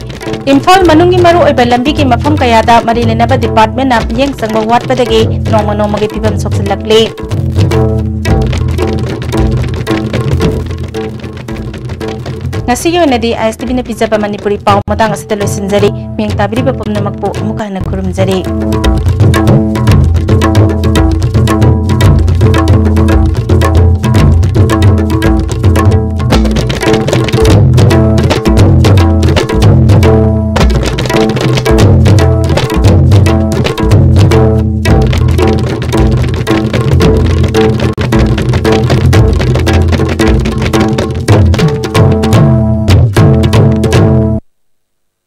ꯏꯝꯐꯥꯜ ꯃꯅꯨꯡꯒꯤ ꯃꯔꯨꯑꯣꯏꯕ ꯂꯝꯕꯤꯒꯤ ꯃꯐꯝ ꯀꯌꯥꯗ ꯃꯔꯤ ꯂꯩꯅꯕ departmentꯅ ꯃꯤꯠꯌꯦꯡ ꯆꯪꯕ ꯋꯥꯠꯄꯗꯒꯤ ꯅꯣꯡꯃ ꯅꯣꯡꯃꯒꯤ ꯐꯤꯕꯝ ꯁꯣꯛꯆꯤꯜꯂꯛꯂꯤ꯫ ꯉꯁꯤꯒꯤ ꯑꯣꯏꯅꯗꯤ ISTVꯅ ꯄꯤꯖꯕ ꯃꯅꯤꯄꯨꯔꯤ ꯄꯥꯎ ꯃꯇꯥꯡ ꯑꯁꯤꯗ ꯂꯣꯏꯁꯤꯟꯖꯔꯤ꯫ ꯃꯤꯠꯌꯦꯡ ꯇꯥꯕꯤꯔꯤꯕ ꯄꯨꯝꯅꯃꯛꯄꯨ ꯑꯃꯨꯛꯀ ꯍꯟꯅ ꯈꯨꯔꯨꯝꯖꯔꯤ꯫